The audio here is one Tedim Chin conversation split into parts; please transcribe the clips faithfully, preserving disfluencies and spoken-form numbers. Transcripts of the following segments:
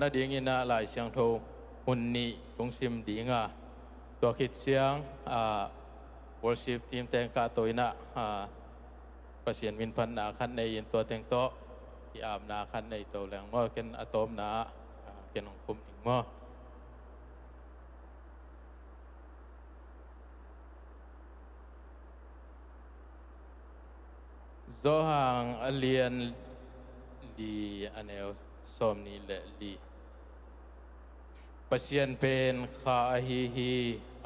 Nadingin ah Lai Siangtho hun nih kong sim ding a, tua khit ciang ah worship team teng kahto in ah, ah, Pasian minphatna khat nei in tua teng tawh i apna khat nei to leng maw, ken a tawpna ah, ah, ken hong khum ding maw. Johan a lian li a neu sawm nih le li. Pasian pen kha ahi hi.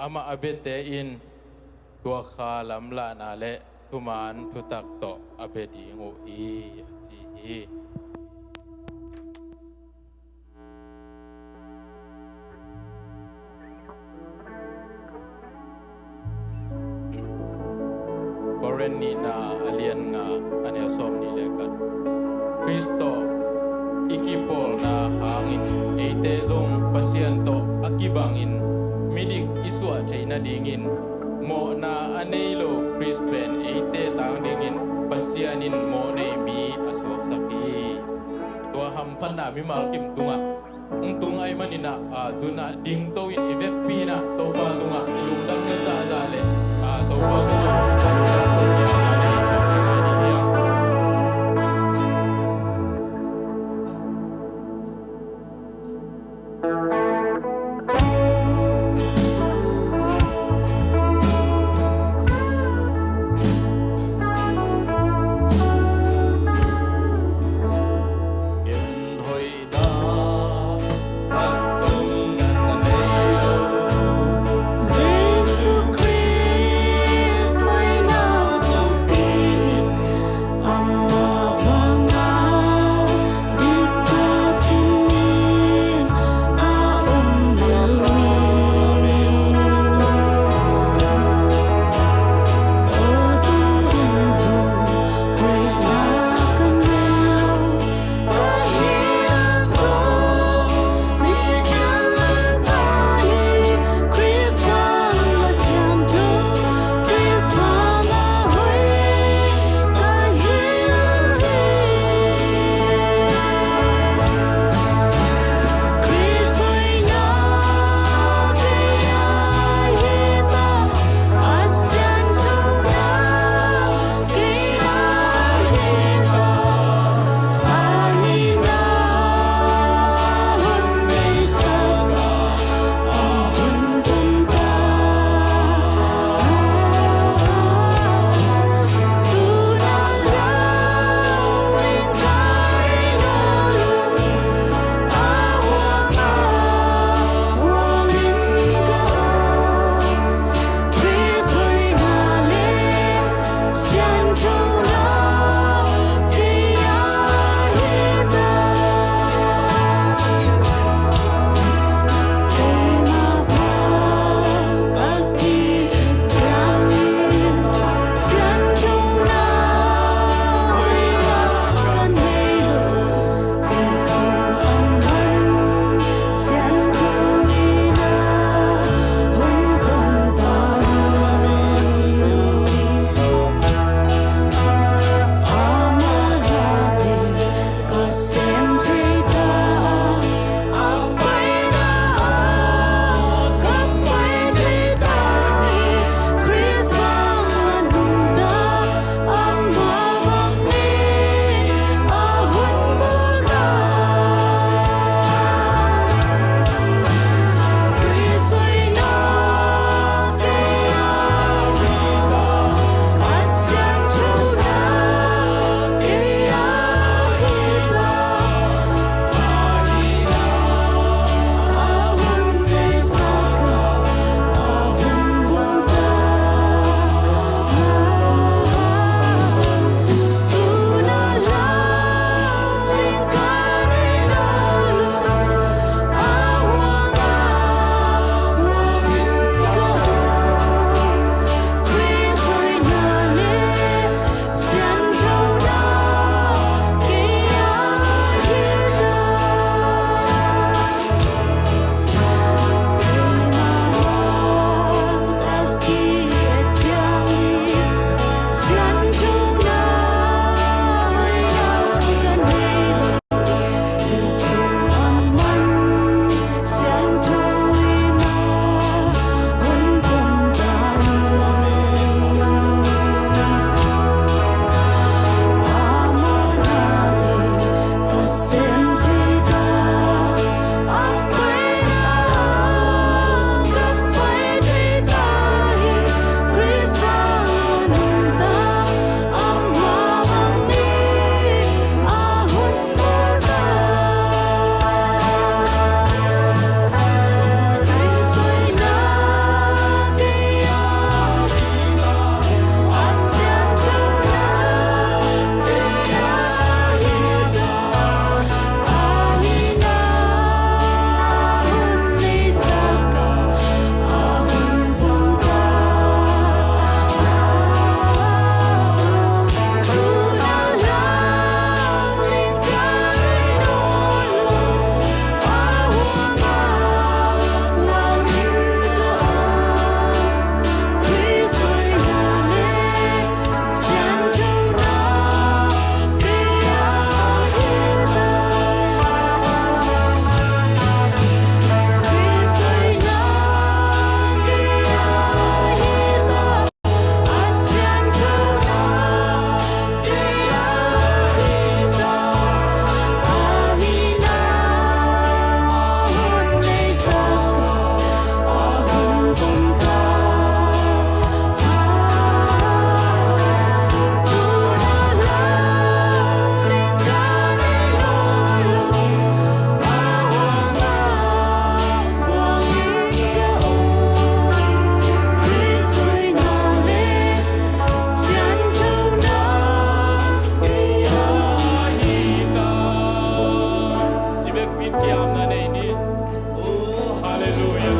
Amah a biate in tua kha lamlahna le thuman thutak tawh a bia ding uh hi, a ci hi. Korin nihna a lian nga a neu sawm nih le khat. Khrist tawh i kipawlna hangin eite zong Pasian tawh a kibangin midik i suah theih nadingin mawhna a nei lo Khrist pen eite tang dingin Pasian in mawhnei mi a suaksak hi. Tua hamphatna mimal kim tungah hong tung ahih manin ah, ah, tu-in ah dingto in i vekpi in ah Topa tungah i lungdamna zahzah le, ah, Topa tungah Kiamna nei ni. Halleluia.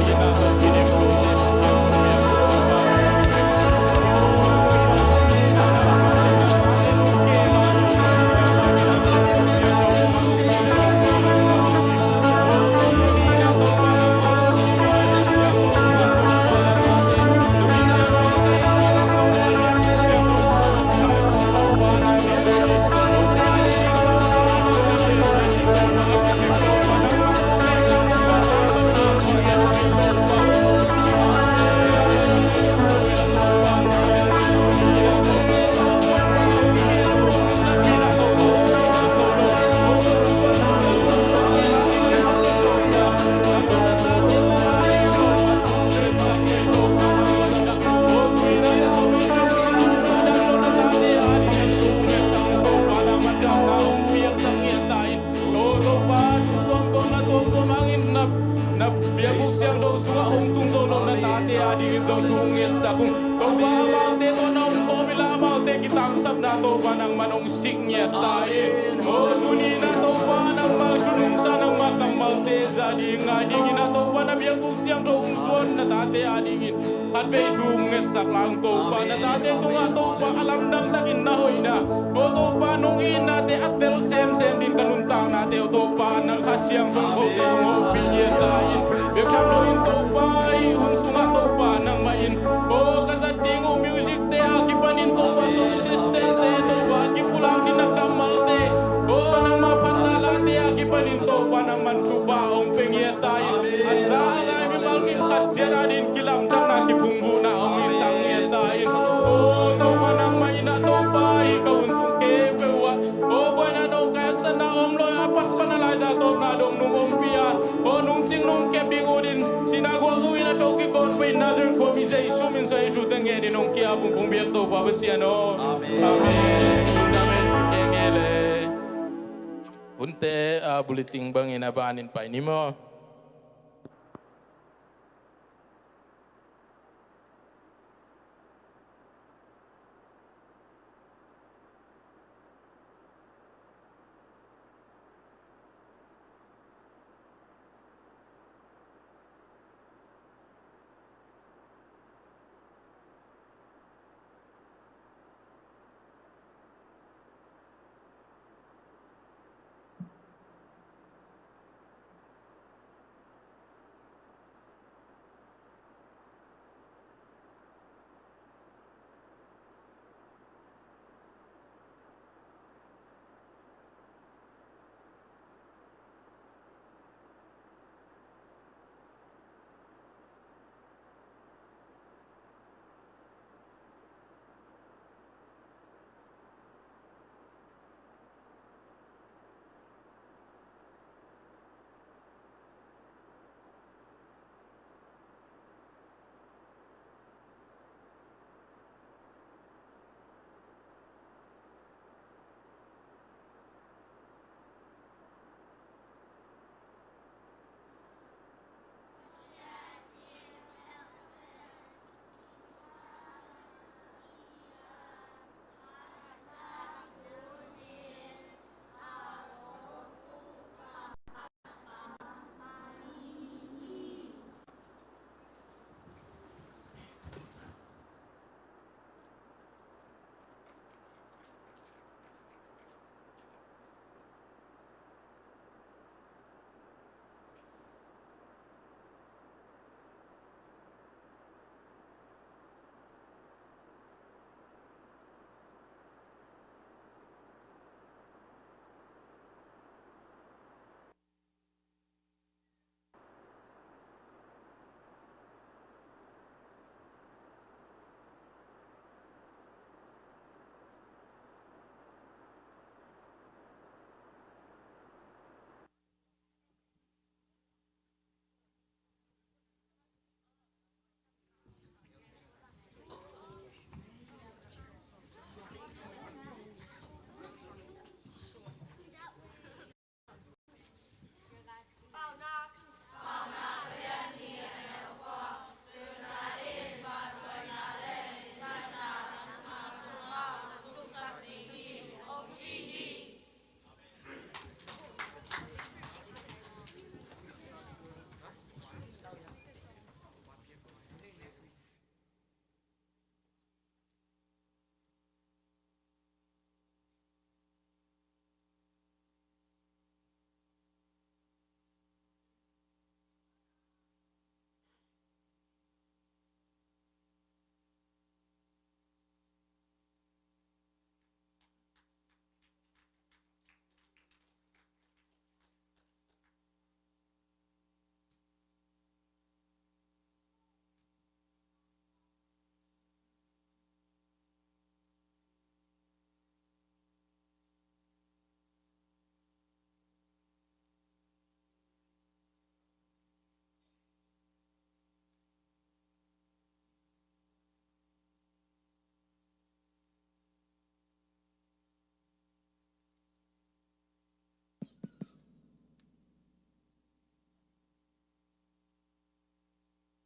Topa, thu tuamtuam, na tuamtuam hangin na, na biakbuk siangtho sungah hong tung zo lo na tate adingin zong thu ngetsak ung. Topa, amaute tawh na om khawm inla, amaute kitangsapna Topa nangman hong sik ngiat ta in. O tuni na Topa, nangma thu nungsa, nangma kammalte za ding ngai dingin na Topa, na biakbuk siangtho hong zuan na tate adingin khatvei thu ngetsak lang Topa, na tate tungah Topa a lamdang takin na hoihna, o Topa, nong itnate a tel semsem ding ka nuntaknate, o Topa, na Kha Siangtho kote hong hopih ngiat ta in. Bek tham lo in Topa, hih hun sungah Topa, nangmah in, o ka zat ding uh music te a kipanin Topa, sound system te Topa, a kipulak ding na kammalte, o nangma phat lalate a kipanin Topa, nangman thupha hong pia ngiat ta in. A za a ngai mimal kim khat ciat adin kilamdanna, kiphungvuhna hong hisak ngiat ta in. O Topa, nangmah in a Topa, hih ka hun sung khempeuh ah, o buaina dong, ka haksatna om lo a, a pat pan a laiza tawpna dong nong ompih a, o nungcing nong kep ding ut in, sinagog uh in a tho kikawt pah in, Nazareth khua mi Jesu min suang hih thute ngen in hong ki-ap ung, kong biak Topa Pasian aw. Amen. Amen. Amen. Amen. Hunte, ah, bulletin bangin a banin pai ni maw.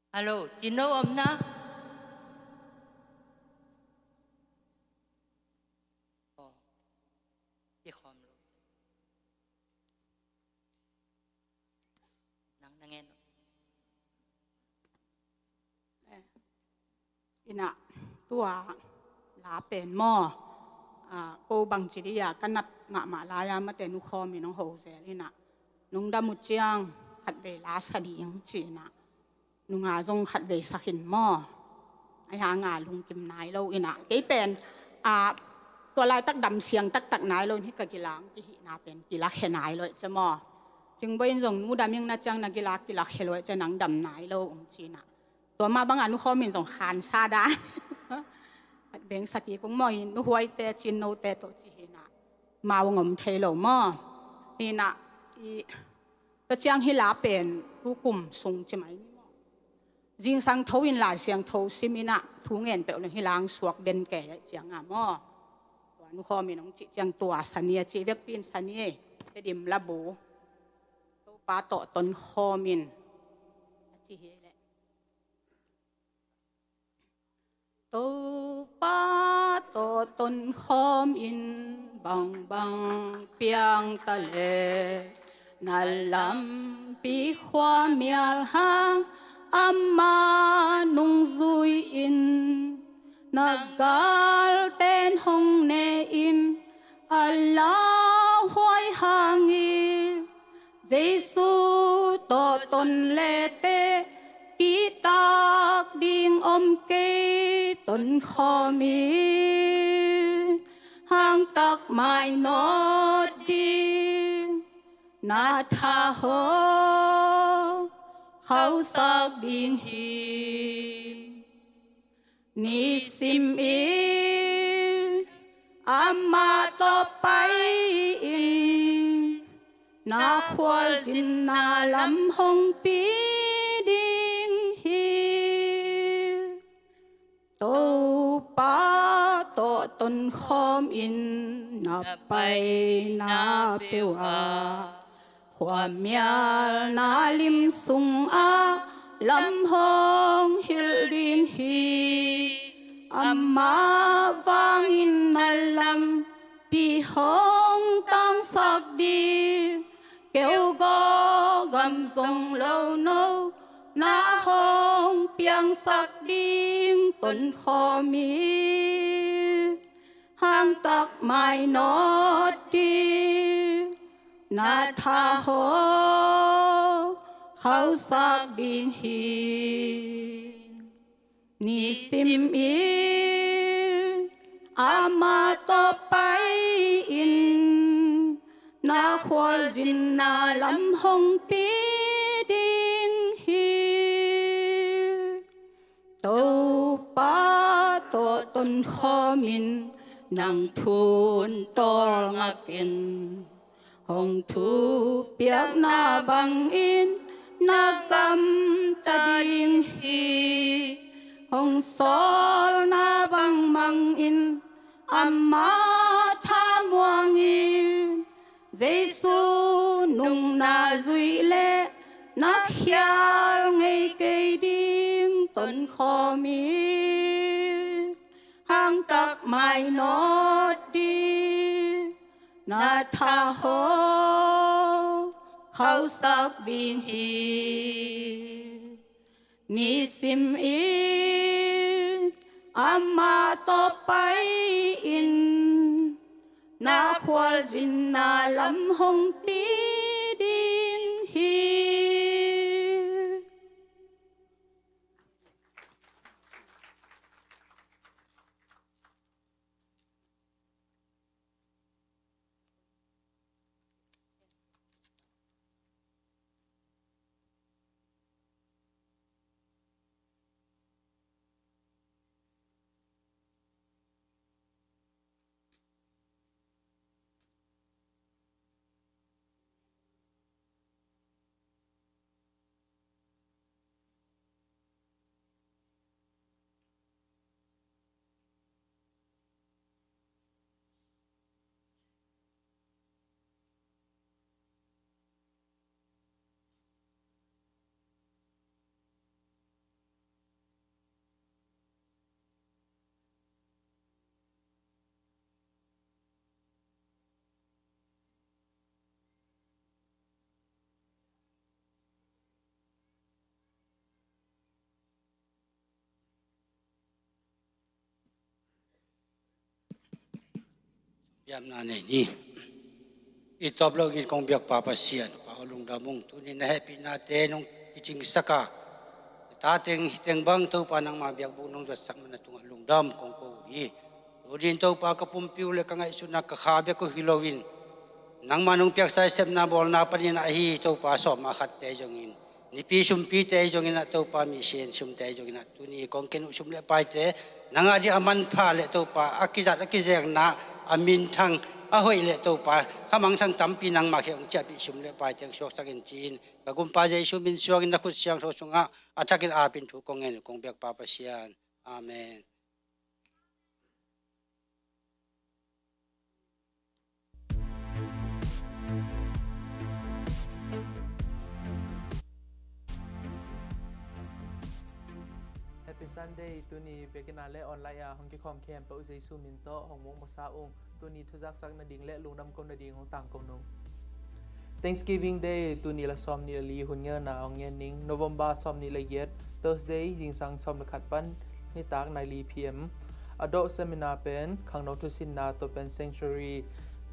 Hallo, ci no om na? Aw, kikhawm lo. Nang na ngen. Inah, tua la pen maw, ah, ko bangci dih a ka nat mahmah lai-a mate nukhawm in hong ho zel inah, nong dam uh ciang khatvei la sa ding ci inah, nunga zong khatvei sa khin maw. Ahi hanga lungkim nai lo inah, kei pen, ah, tua laitak dam siang taktak nai lo in hih ka kilang kihihna pen kilakhia nai lo ih cia maw. Cingbo in zong nu dam ing na ciang na kilak kilakhia lo ih cia, nang dam nai lo ung ci inah. Tua mah bangah nukhawm in zong khansa dan. Bengsak kik ung maw, i nuhuaite cinnote tawh ci hi inah, mau ngom thei lo maw. Hi inah, i, tua ciang hih la pen tukum sung ci mai ni maw. Zingsang tho in Lai Siangtho sim inah thu ngen peuh leng hih la hong suak den kei a ih cianga maw. Tua nukhawm in hong cih ciang tua sani a cih vekpi in sani, Tedim labu. Topa tawh tonkhawm in a ci hi leh. Topa tawh tonkhawm in bangbang piang ta leh, na lampi khuamial hang amah nungzui in, na galten hong ne in, a lauhuai hangin, Jesu tawh ton lete, kihtak ding om kei, tonkhawm in. Hangtak mainawt ding na thahaw khauhsak ding hi. Nisim in amah tawh pai in, na khualzinna lam hong pi ding hi. Topa tawh tonkhawm in na paina peuh ah, khuamial na lim sungah lam hong hilh ding hi. Amah vangin na lampi hong tangsak ding, keu gaw gam zong lo no na hong piangsak ding, tonkhawm in. Hangtak mainawt ding na thahaw khauhsak ding hi. Nisim in amah tawh pai in, na khualzinna lam hong pi ding hi. Topa tawh tonkhawm in, nang thu tawlngak in, hong thupiakna bangin na gamta ding hi. Hong sawlna bang bangin amah thamuang in, Jesu nungna zuih leh na khial ngei kei ding, tonkhawm in. Hangtak mainawt ding na thahaw khauhsak ding hi. Nisim in amah tawh pai in, na khualzinna lam hong pi ding hi. Biakna nei ni. I tawp lo in kong biak Pa Pasian, Pa aw lungdam ung, tuni na hehpihnate nong kicingsak a, ta teng hi teng bang Topa nangma biakbuk nong zuatsak man a tungah lungdam kong ko uh hi. Tuni in Topa ka pumpi uh le ka ngaihsutna ka kha bek uh hi loin, nangma nong piaksa i sepna bawlna panin ahi Topa sawm a khatte zongin, nipi sumpite zongin ah Topa, mi sin sumte zongin ah tuni kong ken uh sum le paite nang a ding a manpha le Topa a kizat a kizekna, a minthang a hoih le Topa khamangthang tampi nangma khek hong ciahpih sum le paite hong suaksak in ci-in ka gumpa Jesu min suangin na khut siangtho sungah a thakin apin thu kong ngen uh kong biak Pa Pasian. Amen. Happy Sunday. Tuni biakinn ah le online ah hong kikhawm khempeuh Jesu min tawh hong muang masa ung. Tuni thuzaksak nading le lungdam ko nading hong tangko nung. Thanksgiving Day, tuni la sawmnih le li hun ngelna hong ngen ning, November sawmnih le giat, Thursday, zingsang sawm le khat pan nitak nai li P M. Adult Seminar pen khangno thusinna tua pen Sanctuary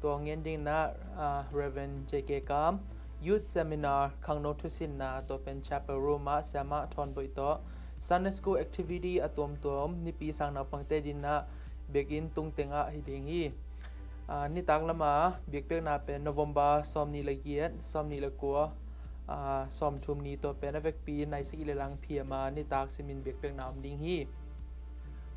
tua hong ngen ding na, ah, Reverend J K Kam. Youth Seminar khangno thusinna tua pen Chapel Room ah Siamah Thawn Boih tawh. Sunday School Activity a tuamtuam nipi sang naupangte ding na biakinn tungteng ah hi ding hi. Ah, nitak lama biakpiakna pen November sawmnih le giat, sawmnih le kua, ah, sawmthum ni tua pen a vekpi nai sagih le lang P M a nitak simin biakpiakna om ding hi.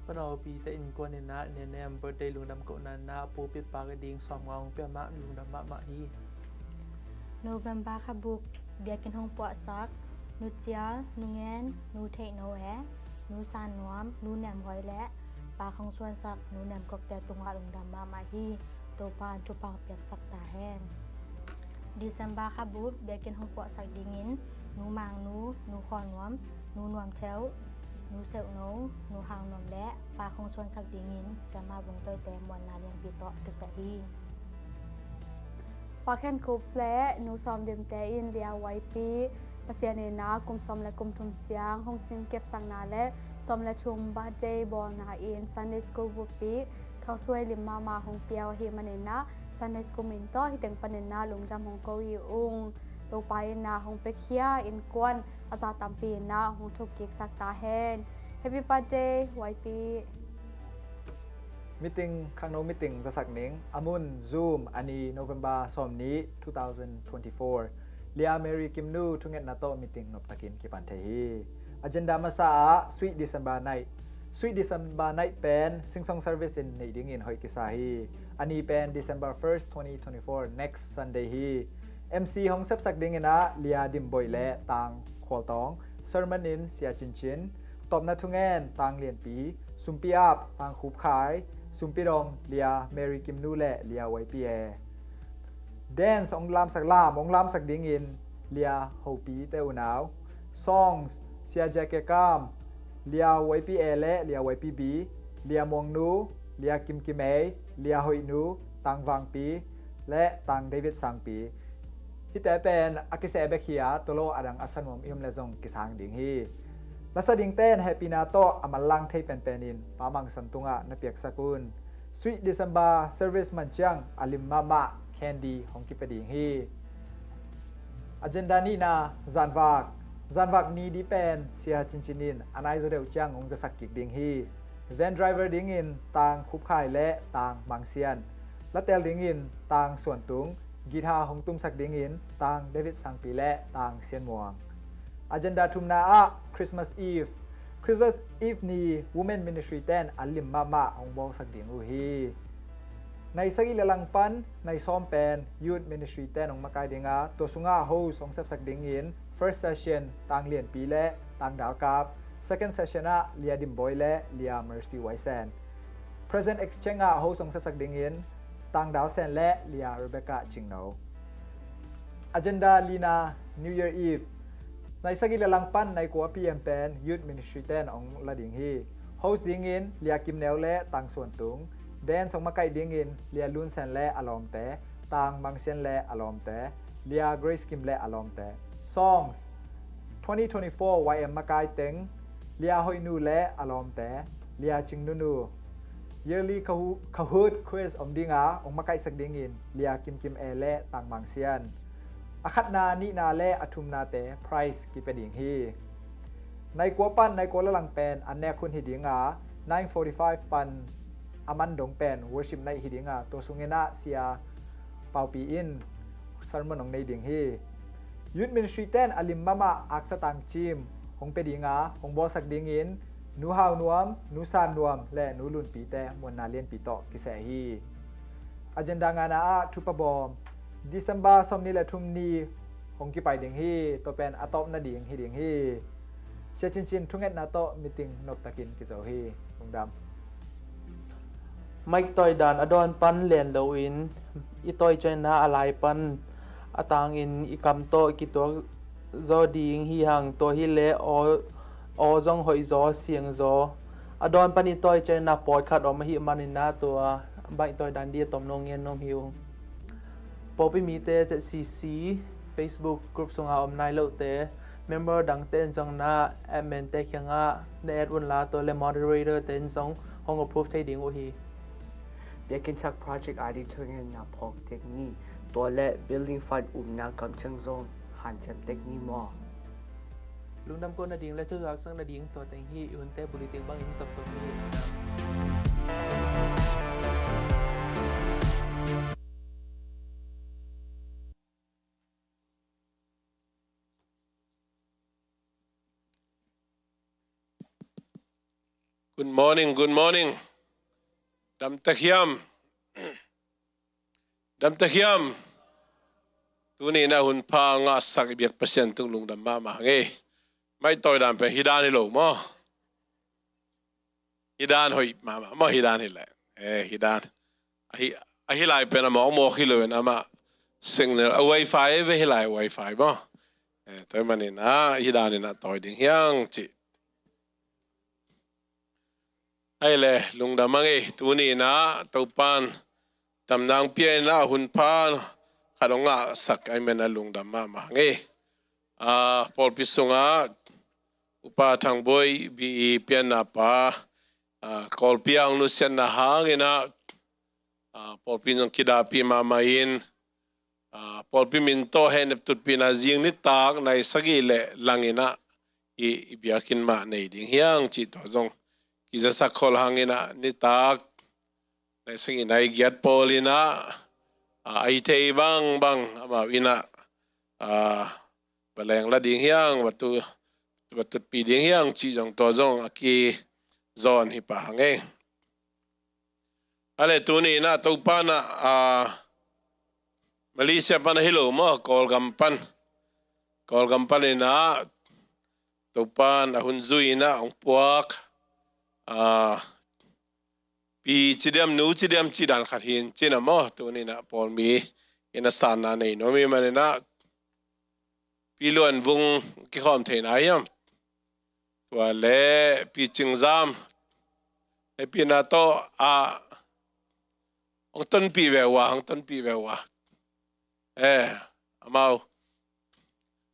Panaupite innkuan in ah Nenem birthday lungdam kohna in ah pulpit pak a ding sawmnga hong pia mah, lungdam mahmah hi. November khabuk biakinn hong puahsak Nu Cial, Nu Ngen, Nu Theihno e, Nu San Nuam, Nu Nem Hoi le Pa khong suansak Nu Nem Kok te tungah lungdam mahmah hi. Topa in thupha piaksak ta hen. December khabuk biakinn hong puahsak dingin Nu Mang Nu, Nu Khawl Nuam, Nu Nuam Theu, Nu Seuh No, Nu Hau Nuam le Pa khong suansak dingin Siamah Vung Toi te muanna lianpi tawh kiseh hi. Pa Khen Khup le Nu Sawm Dim te in Lia Y P Pasian in ah kum sawm le kum thum ciang hong cin kepsakna le sawm le thum birthday bawlna in Sunday School buppi khausuai lim mahmah hong pia uh ahih manin ah Sunday School min tawh hih teng panin ah lungdam hong ko hi ung. Topa in ah hong piakhia innkuan a za tampi in ah hong thuk kiksak ta hen. Happy birthday Y P. Meeting, khangno meeting zasak ning, a mun Zoom, a ni November sawmnih, two thousand twenty-four. Lia Mary Kimnu thungetna tawh meeting noptakin kipan thei hi. Agenda masa ah Sweet December Night. Sweet December Night pen singsong service in neih dingin hoih kisa hi. A ni pen December first, twenty twenty-four, next Sunday hi. M C hong sepsak dingin ah Lia Dim Boih le Tang Khual Tawng, sermon in Sia Cin Cin, tawpna thungen Tang Lian Pi, sumpi ap Tang Khup Khai, sumpi dong Lia Mary Kimnu le Lia Y P A. Dance hong lamsak, lam hong lamsak dingin Lia Ho Pi te unau. Songs, Sia J K Kam, Lia Y P A le Lia Y P B, Lia Muang Nu, Lia Kim Kim Ei, Lia Hoih Nu, Tang Vang Pi le Tang David Sang Pi. Hihte pen a kiseh bek hi a, tua lo a dang a sa nuam i om le zong kisang ding hi. Lasa dingte in hehpihna tawh a manlang thei penpen in Pa Mang San tungah na piaksak un. Sweet December service man ciang a lim mahmah candy hong kipia ding hi. Agenda nihna, zanvak. Zanvak ni ding pen Sia Cin Cin in a nai zaw deuh ciang hong zasak kik ding hi. Van driver dingin Tang Khup Khai le Tang Mang Sian. La tel dingin Tang Suan Tung, guitar hong tumsak dingin Tang David Sang Pi le Tang Sian Muang. Agenda thumna ah Christmas Eve. Christmas Eve ni Women Ministry ten a lim mahmah hong bawlsak ding uh hi. Nai sagih le lang pan nai sawm pen Youth Ministry ten hong makai ding a, tua sungah host hong sepsak dingin first session Tang Lian Pi le Tang Dal Kap, second session ah Lia Dim Boih le Lia Mercy Wai Sen. Present exchange ah host hong sepsak dingin Tang Dal Sen le Lia Rebecca Cing No. Agenda lina, New Year Eve. Nai sagih le lang pan nai kua P M pen Youth Ministry ten hong la ding hi. Host dingin Lia Kim Neu le Tang Suan Tung. Dance hong makaih dingin Lia Lun Sen le a lawmte, Tang Mang Sian le a lawmte, Lia Grace Kim le a lawmte. Songs, twenty twenty-four Y M makai teng, Lia Hoih Nu le a lawmte, Lia Cing Nu Nu. Yearly Kaho-, Kahoot Quiz om ding a, hong makaihsak dingin Lia Kim Kim E le Tang Mang Sian. A khatna, nihna le a thumnate prize kipia ding hi. Nai kua pan nai kua le lang pen an nek hun hi ding a, nine forty-five pan a man dong pen worship night hi ding a, tua sungin ah Sia Paupi in sermon hong nei ding hi. Youth Ministry ten a lim mahmah aksa tangcim hong pia ding a, hong bawlsak dingin Nu Hau Nuam, Nu San Nuam le Nu Lunpi te muanna lianpi tawh kiseh hi. Agenda ngana ah Thupha Bawm, December sawmnih le thum ni hong kipai ding hi. Tua pen a tawpna ding hi ding hi. Sia Cin Cin thungetna tawh meeting noptakin kizo hi. Lungdam. Mic tawi dan a dawn pan len loin i tawi ciangin ah a lai pan a tangin i kam tawh i kituak zaw ding hi hang. Tua hi leh aw, aw zong hoih zaw, siang zaw. A dawn pan i tawi ciangin ah pawt khat om ahih manin ah tua bang i tawi dan ding a tom nuam ngen nuam hi ung. Pawlpi mite, Z C C Facebook group sunga om nai lote, member dangte in zong na admin te kiangah na add un la, tua le moderator te in zong hong approve thei ding uh hi. Biakinnsak project a ding thungetna phawk teknik, tua le building fund upna kamciam zong hanciam teknik maw? Lungdam ko nading le thusuak sak nading tua teng hi. I hunte bulletin bangin zop to hi. Good morning, good morning. Damtek hiam? Damtek hiam? Tuni na hun pha ngahsak i biak Pasian tung lungdam mahmah hang e. Mic tawi dan pen hi dan hi lo maw? Hi dan hoih mahmah maw, hi dan hi leh. Eh, hi dan. Ahi, ahi lai pen amah mawk hi lo in amah signal a wifi ve hi lai wifi maw. Eh, tua ahih manin ah hi dan in ah tawi ding hiang ci. Ahi leh lungdam hang e, tuni na Topan damna hong pia in ah hun pha khat hong ngahsak ahih manin ah lungdam mahmah hang e. Ah, pawlpi sungah Upa Thang Boi B E pianna pa, ah, Kawlpi ah hong nusiatna hangin ah, ah, pawlpi zong kidahpih mahmah in, ah, pawlpi min tawh hehnep tutpihna zing nitak nai sagih le langin ah i, i biakinn mah nei ding hiang cih tua zong kizasak khol hangin ah nitak nai sagih nai giat pawl in ah, ah, a hi thei bangbang amau in ah, ah, va leng la ding hiang, va tu, va tutpih ding hiang cih zong tua zong a kizawn hi pah hang e. A le tuni in ah Topan ah, ah, Malaysia pan ahi lo maw, Kawlgam pan. Kawlgam pan in ah Topan a hun zui in ah hong puak, ah, pi ci diam, nu ci diam cih dan khat hi in ci na maw, tuni in ah pawlmi in ah sanna nei nuam ahih manin ah Pi Luan Vung kikhawm thei na hiam? Tua le Pi Cing Zam, eh, pi na tawh a hong tonpih ve uh a, hong tonpih ve uh a. Eh, amau,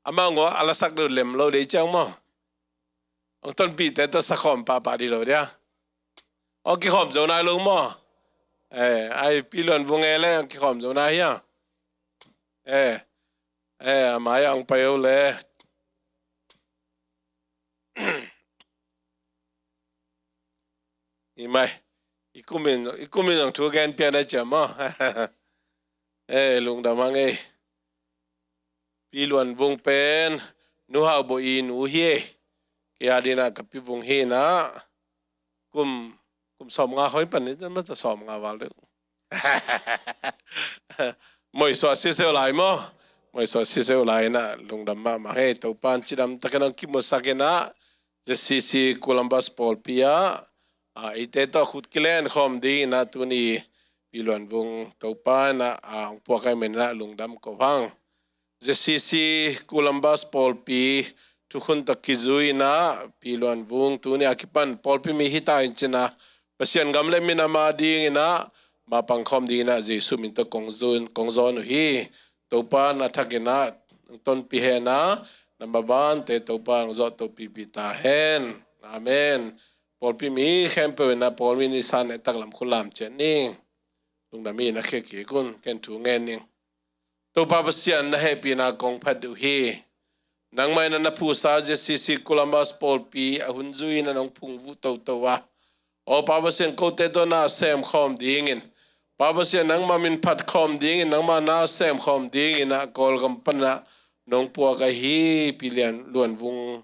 amau ngua a lasak deuh lem lo dei ciang maw. Hong tonpihte tawh sakhawm pahpah dih lo dia. Hong kikhawm zo nai lo maw. Eh, ai Pi Luan Vung e le hong kikhawm zo nai hia. Eh, eh, a mai ah hong pai o le. I mai, i kumin, i kumin zong thu gen pian a ciam maw. Eh, lungdam hang e. Pi Luan Vung pen Nu Hau Bo i nu hi e. Kei a dingin ah ka pi Vung hi in ah kum, kum sawmnga khawng pan ni, masa sawmnga val deuh. Moisuah siseu lai maw. Moisuah siseu lai in ah lungdam mahmah hang e. Topan cidam takin hong kimusak in ah Z C C Columbus pawlpi ah, ah, eite tawh khut kilen khawm ding in ah tuni Pi Luan Vung Topan ah, ah, hong puak ahih manin ah lungdam ko hang. Z C C Columbus pawlpi thukhun tawh kizui in ah Pi Luan Vung tuni a kipan pawlpi mi hi ta in cin ah Pasian gam le minam a dingin ah mapang khawm dingin ah Jesu min tawh kong zun, kong zawn uh hi. Topan a thakin ah hong tonpih hen ah na mabante Topan hong zawh to pipi ta hen. Amen. pawlpi mi khempeuh in ah Paul min i san leh taklam khut lam ciat ning. Lungdam hi, na khia kik un, ken thu ngen ning. Topa Pasian, na hehpihna kong phat uh hi. Nangmah in ah na phuhsa ZCC Columbus pawlpi a hun zui in ah nong phungvuh toto a, aw Pa Pasian, kote tawh na sem khawm dingin, Pa Pasian, nangmah min phat khawm dingin, nangmah na sem khawm dingin ah Kawlgam pan ah nong puak ahi Pi Lian Luan Vung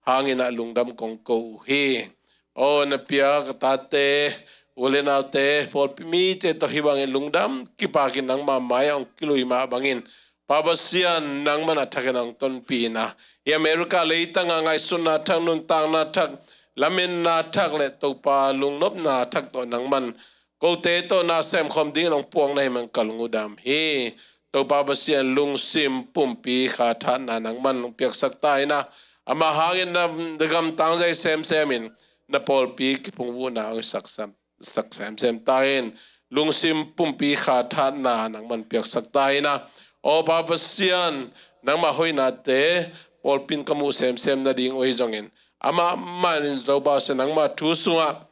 hangin ah lungdam kong ko uh hi. Aw, na piak a tate, u le naute, pawlpi mite tawh hih bangin lungdam kipakin nangmah mai-ah hong kilui mah bangin, Pa Pasian, nangman a thakin hong tonpih in ah, i America leitang ah ngaihsutna thak, nuntakna thak, lametna thak le Topa lungnopna thak tawh nangman kote tawh na sem khawm dingin hong puak na hih man ka lungdam hi. Topa Pasian, lungsim pumpi kha thatna nangman hong piaksak ta in ah, amah hangin na gamtang zai semsem in na pawlpi kiphungvuhna hong sak sem, sak semsem ta in. Lungsim pumpi kha thatna nangman piaksak ta in ah, aw Pa Pasian, nangmah hoihnate pawlpi in ka muh semsem nading uh hi zongin, amah manin Zo Pasian, nangmah thu sungah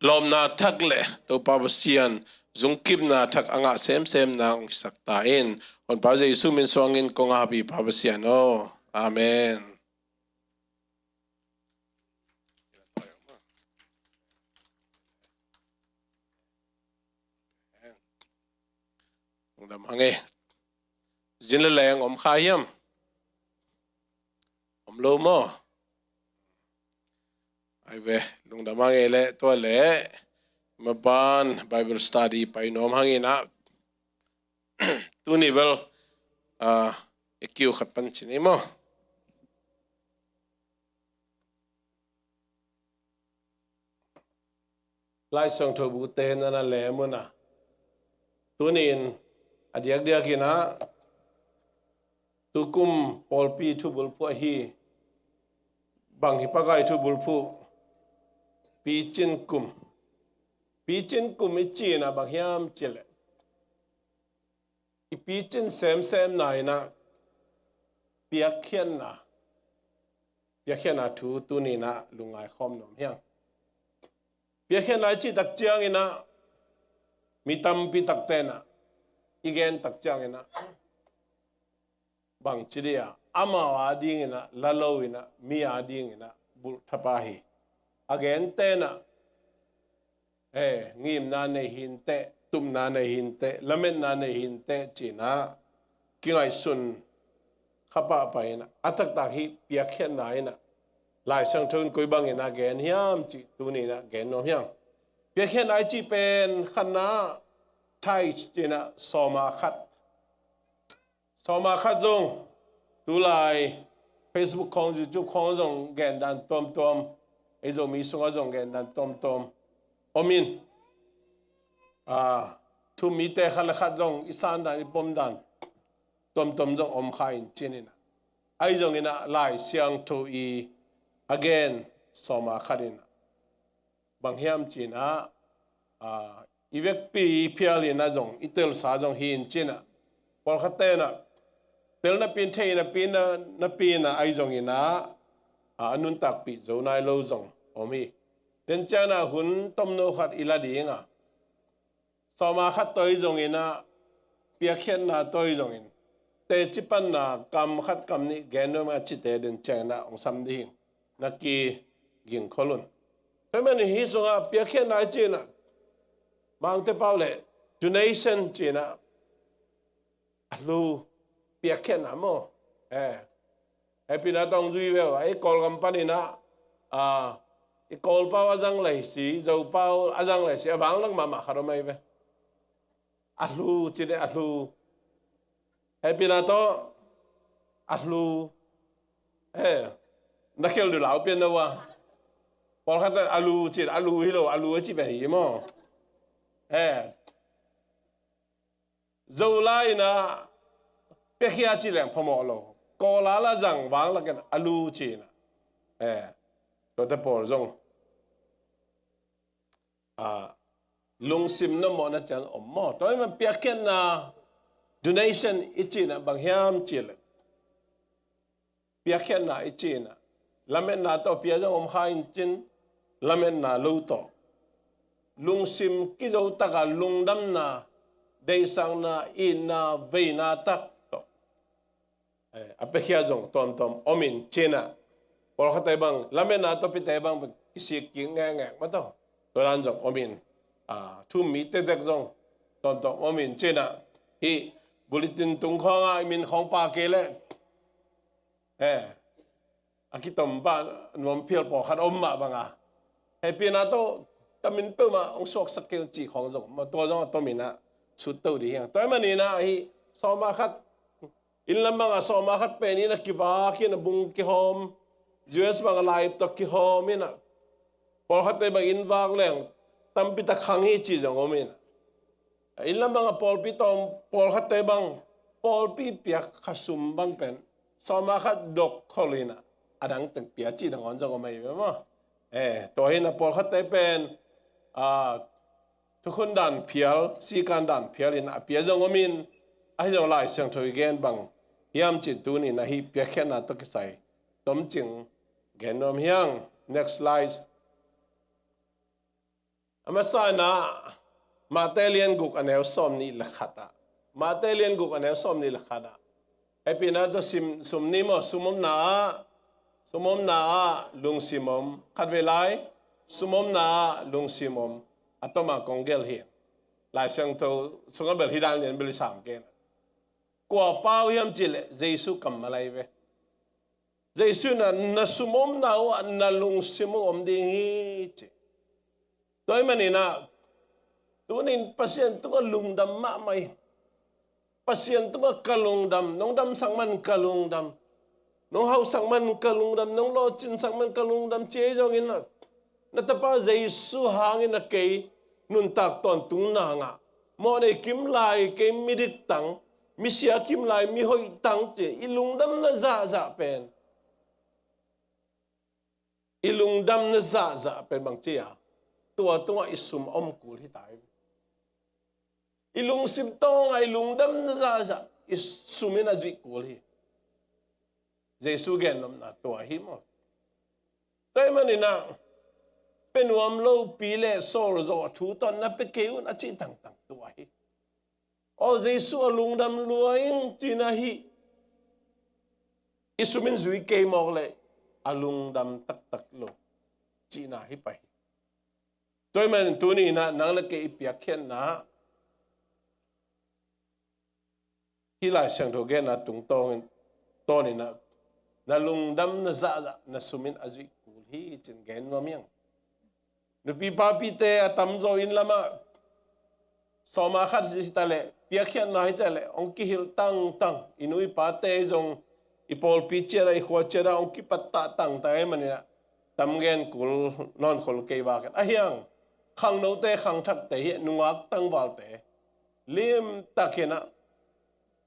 lawpna thak le Topa Pasian zungkipna thak a ngah semsemna hong hisak ta in. Honpa Jesu min suangin kong ap hi, Pa Pasian aw. Amen. Lungdam hang e. Zin le leng om kha hiam? Om lo maw? Ai ve, lungdam hang e le, tua le maban Bible study pai nuam hang in ah, tuni bel, ah, e kiu khat pan ci ni maw? Lai Siangtho bute na na lem un ah, tuni in a diakdiak in ah tukum pawlpi thubulphuh ahi, bang hi Pakai thubulphuh, picin kum. Picin kum i cih in ah bang hiam cih leh, i picin semsemna in ah piakkhiatna, piakkhiatna thu tuni in ah lungngai khawm nuam hi hang. Piakkhiatna i cih tak ciangin ah, mi tampi takte in ah i gen tak ciangin ah, bangci dih a, amau a dingin ah la lo in ah, mi a dingin ah bulh thapa hi. A gente in ah, eh, ngimna nei hi inteh, tupna nei hi inteh, lametna nei hi inteh ci in ah kingaihsun kha pahpah in ah, a taktak hih piakkhiatna in ah Lai Siangtho in koi bangin ah gen hiam cih tuni in ah gen nuam hi hang. Piakkhiatna i cih pen khatna ah tithe ci in ah sawma khat. Sawma khat zong tulai Facebook khawng, YouTube khawng zong gendan tuamtuam, ei Zomi sungah zong gendan tuamtuam om in, ah, thu-um mite khat le khat zong i sandan, i pomdan tuamtuam zong om kha in ci in ah, ahi zongin ah Lai Siangtho i a gen sawma khat in ah bang hiam ci in ah, ah, i vekpi i phial in ah zong, i telsa zong hi in ci in ah, pawlkhatte in ah tel napi in, thei napi in ah, napi in ah ahi zongin ah, ah, a nuntakpih zo nai lo zong om hi. Den ciang in ah hun tomno khat i la ding a, sawma khat tawh ahi zongin ah, piakkhiatna tawh ahi zongin, teci panna kam khat kam nih gen nuam a cite den ciang in ah hong sam dih hi. Na kigingkhol un. Tua ahih manin hih sungah piakkhiatna i cih in ah, Mangte pau le donation ci in ah, a hlu, piakkhiatna maw? Eh, hehpihna tawh hong zui ve uh a, i Kawlgam panin ah, ah, i Kawl pau a zang lei si, Zo pau a zang lei si, a vanglak mahmah khat om ahi ve. A hlu ci in ah, a hlu. Hehpihna tawh a hlu. Eh, na khel dih lau pian na uh a. Pawlkhat a lu ci in ah, a lu hi lo, a lu a ci pen hi maw? Eh, Zo lai in ah piakhia ci leng phamawh lo. Kawl a la zang vanglak in a lu ci in ah. Eh, tuate pawl zong, ah, lungsim na mawhna ciang om maw? Tua ahih man piakkhiatna, donation i cih in ah bang hiam cih leh, piakkhiatna i cih in ah, lametna tawh pia zong om kha in cin, lametna lo tawh, lungsim kizo taka lungdamna, deihsakna, itna, veina tak tawh, eh, a piakhia zong tuamtuam om in cina. Pawlkhatte bang lametna tawh pite bang kisik kik ngekngek mah tawh, tua dan zong om in, ah, thu-um mi tektek zong tuamtuam om in cina. Hih bulletin tung khawngah i min khawng pha kei leh, eh, a kitom pah nuam phial pawlkhat om mah banga, hehpihna tawh ka min peuhmah hong suaksak kei un cih khawng zong, mah tua zong a tomin ah sutto dih hiang. Tua ahih manin ah hih sawma khat, inn lam bangah sawma khat pen inn ah kivak in ah bung kihawm, U S bangah laip tawh kihawm in ah, pawlkhatte bang inn vak leng tampi tak khang hi cih zong om in ah, inn lam bangah pawlpi tawm, pawlkhatte bang pawlpi piak kha sum bang pen sawma khat dok khol in ah, a dang teng pia cih nangawn zong om ahi ve maw. Eh, tua hi in ah pawlkhatte pen, ah, thukhun dan phial, sikan dan phial in ah a pia zong om in, ahi zong Lai Siangtho i gen bang hiam cih tuni-in ah hih piakkhiatna tawh kisai tomcing gen nuam hiang. Next slide. A masa in ah Mate lian guk a neu sawmnih le khat ah, Mate lian guk a neu sawmnih le khat ah, hehpihna tawh sim, sum ni maw, sum omna ah, sum omna ah lungsim om. Khatvei lai, sum omna ah lungsim om. A toma kong gelh hi. Lai Siangtho sungah bel hih dan lian bel i sam kei in ah, kua pa uh hiam cih leh Jesu kammal ahi ve. Jesu in ah na sum omna uh ah na lungsim uh om ding hi ci. Tua ahih manin ah, tuni-in Pasian tungah lungdam mahmah in, Pasian tungah ka lungdam, nong damsak man ka lungdam, nong hausak man ka lungdam, nong lawhcinsak man ka lungdam ci ahi zongin ah, na tapa Jesu hangin ah kei nuntak tawntung nangah, mawhnei kim lai kei midik tang, misia kim lai mihoih tang ci, i lungdamna zahzah pen, i lungdamna zahzah pen bang ci a, tua tungah i sum a om kul hi ta hi. I lungsim tawngah i lungdamna zahzah i sum in a zuih kul hi. Jesu gennopna tua hi maw. Tua ahih manin ah, pia nuam lopi le sawlzawh thu tawh na pia kei un a cih tangtang tua hi. Aw, Jesu a lungdam lua ing cihna hi. I sum in zui kei mawk leh a lungdam taktak lo cihna hi pah hi. Tua ahih manin tuni-in ah nang le kei i piakkhiatna, hih Lai Siangtho genna tungtawnin, tawnin ah, na lungdamna zahzah na sum in a zuih kul hi ci-in gen nuam hiang. Nupi papite a tamzaw inn lamah sawma khat hi ta leh, piakkhiatna hi ta leh, hong kihilh tangtang, i nu i pate zong, i pawlpi ciat ah, i khua ciat ah hong kipattah tangtang ahih manin ah, tam gen kul nawn khol kei vak in. Ahi hang, khangnote, khangthakte hi, nungak tangvalte limtakin ah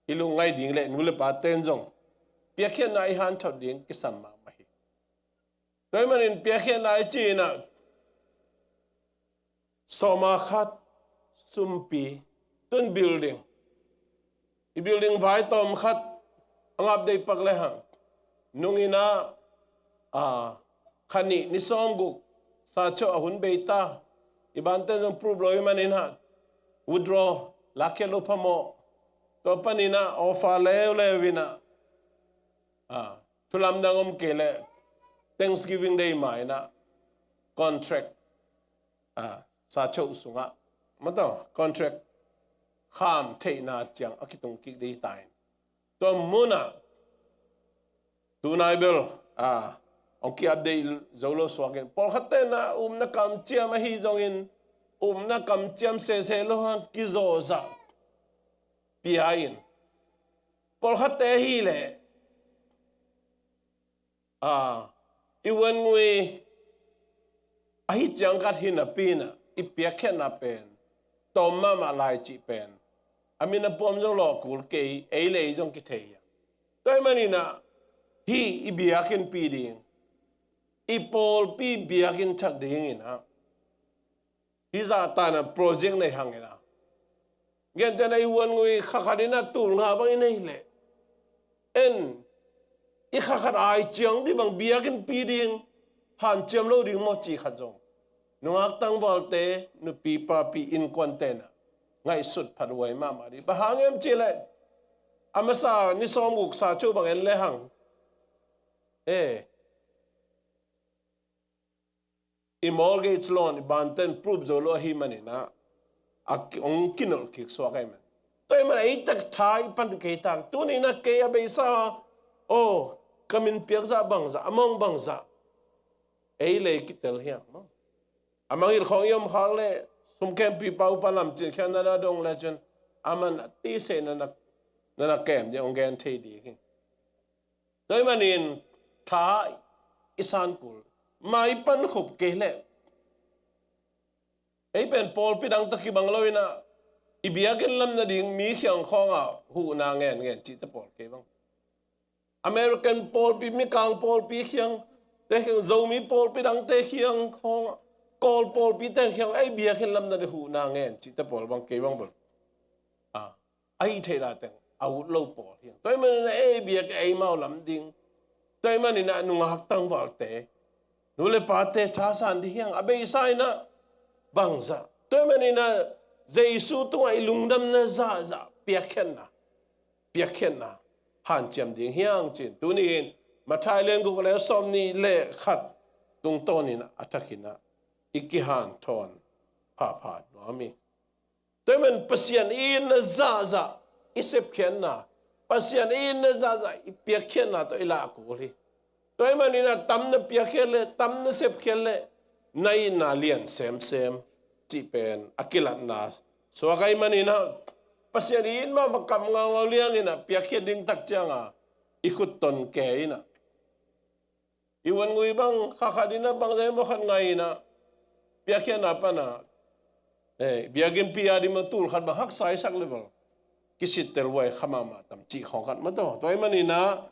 i lungngaih ding le nu le pate'n zong piakkhiatna i hanthot ding kisam mahmah hi. Tua ahih manin piakkhiatna i cih in ah, sawma khat, sumpi, tun building, i building vai tawm khat a ngap deih pak le hang, nung in ah, a, kha nih ni sawmguk, sa chawh a hun bei ta, i bante zong proof lo ahih manin ah, withdraw, lakkhiat loh phamawh. Tua panin ah offer leuleu in ah, a, thu lamdang om kei leh Thanksgiving Day ma in ah contract, a, sa chawh sungah, mataw, contract kham theihna ciang a kitung kik ding hi ta in. Tua mun ah tunai bel, a, hong ki-update zo lo suak in, pawlkhatte in ah upna kamciam ahi zongin, upna kamciam sese lo hang kizawhzah pia in, pawlkhatte hi leh, a, i vuan ngui ahi ciang khat hi napi in ah, i piakkhiatna pen tawm mahmah lai cih pen a min a puam zong lawh kul kei, ei le ei zong kithei hi. Tua ahih manin ah, hih i biakinnpi ding, i pawlpi biakinn thak ding in ah, hih zahtan ah project nei hang in ah, gentehna i vuan ngui kha khat in ah tul nga bang i nei leh, en, i kha khat ai ciang dih bang biakinnpi ding hanciam lo ding maw cih khat zong Nungak tangvalte, nupi papi innkuante na ngaihsut phathuai mahmah ding. Bang hang hiam cih leh a masa ni sawmguk sa cu bang en le hang, e, i mortgage loan i banten proof zo lo ahih manin ah, a ki, hong kinolh kik suak ahih man. Tua ahih man ei tak tha i pan kei tak, tuni in ah kei a beisa, aw, ka min piak zah bang zah, amount bang zah, ei lei kitel hiam maw? A mangngilh khawng i om khak leh, sum khempeuh pa upa lamcin khiatna na dong le cun, a man a ti seh na na, na na kem ding hong gen thei ding hi. Tua ahih manin tha i san kul, mai pan khop kei leh, ei pen pawlpi dang tawh kibang lo in ah, i biakinn lam nading mi kiang khawngah huhna ngen ngen cihte pawl kei bang. American pawlpi, Mikang pawlpi kiang, te kiang, Zomi pawlpi dangte kiang khawngah, Kawl pawlpite kiang, ei biakinn lam nading huhna ngen cihte pawl bang kei bang bel. A, a hih theih dah teng a ut lo pawl hi. Tua ahih manin ah ei biak, eimau lam ding. Tua ahih manin ah nungak tangvalte, nu le pate thasan ding hi hang, a beisa in ah bangzah. Tua ahih manin ah Jesu tungah i lungdamna zahzah piakkhiatna, piakkhiatna hanciam ding hi hang ci-in, tuni-in Matthai lian guk, a neu sawmnih le khat tungtawn in ah a thak in ah i kihanthawn phapha nuam hi. Tua ahih man Pasian itna zahzah i sepkhiatna, Pasian itna zahzah i piakkhiatna tawh i lah kul hi. Tua ahih manin ah tam na piakkhiat leh, tam na sepkhiat leh, na itna lian semsem cih pen a kilatna suak ahih manin ah, Pasian it mahmah, kam ngaungau liang in ah piakkhiat ding tak ciangah i khut ton kei in ah, i uan ngui bang kha khat in ah bang zai maw khat ngai in ah, piakkhiatna pan ah, eh, biakinnpi a ding maw tul khat bang haksa i sak leh bang kisittel huai kha mahmah tam cih khawng khat maw taw. Tua ahih manin ah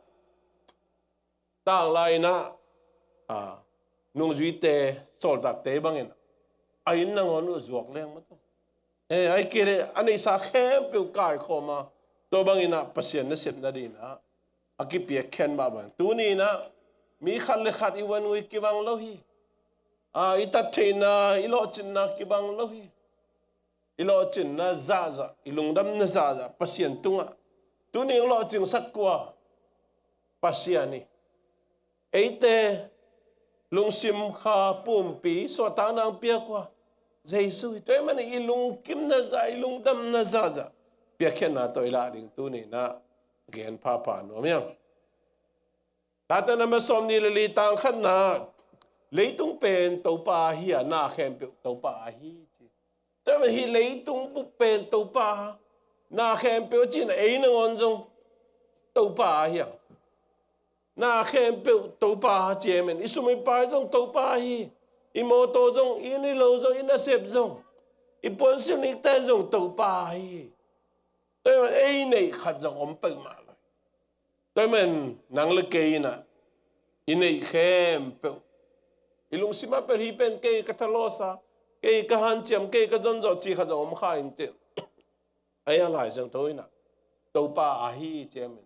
tanglai in ah, a, nungzuite, sawltakte bang in ah a inn nangawn uh zuak leng maw taw. Eh, ahih kei leh a neihsa khempeuh kaikhawm a, tua bang in ah Pasian nasep nading in ah a kipiakkhiat mah bang. Tuni in ah mi khat le khat i uan ngui kibang lo hi. A, i tat theihna, i lawhcinna kibang lo hi. I lawhcinna zahzah, i lungdamna zahzah Pasian tungah tuni hong lawhcingsak kua? Pasian hi. Eite lungsim kha pumpi suahtakna hong pia kua? Jesu hi. Tua ahih manin i lungkimna zah, i lungdamna zahzah piakkhiatna tawh i lah ding tuni in ah gen phapha nuam hi hang. Late number sawmnih le li, tang khatna, leitung pen Topa ahi a, na khempeuh Topa ahi ci. Tua ahih man hih leitung bup pen Topa, na khempeuh cihna, ei nangawn zong Topa ahi a. Na khempeuh Topa ci ahih man, i sum i pai zong Topa ahi, i mawtaw zong, i inn i lo zong, i nasep zong, i puansilh nikten zong Topa ahi. Tua ahih man ei neih khat zong om peuhmah lo hi. Tua ahih man nang le kei in ah i neih khempeuh, i lungsim ah pen hih pen kei ka thalawsa, kei ka hanciam, kei ka zonzawh cih khat zong om kha in teh, a hia lai zong tho in ah Topa ahi ci ahih man.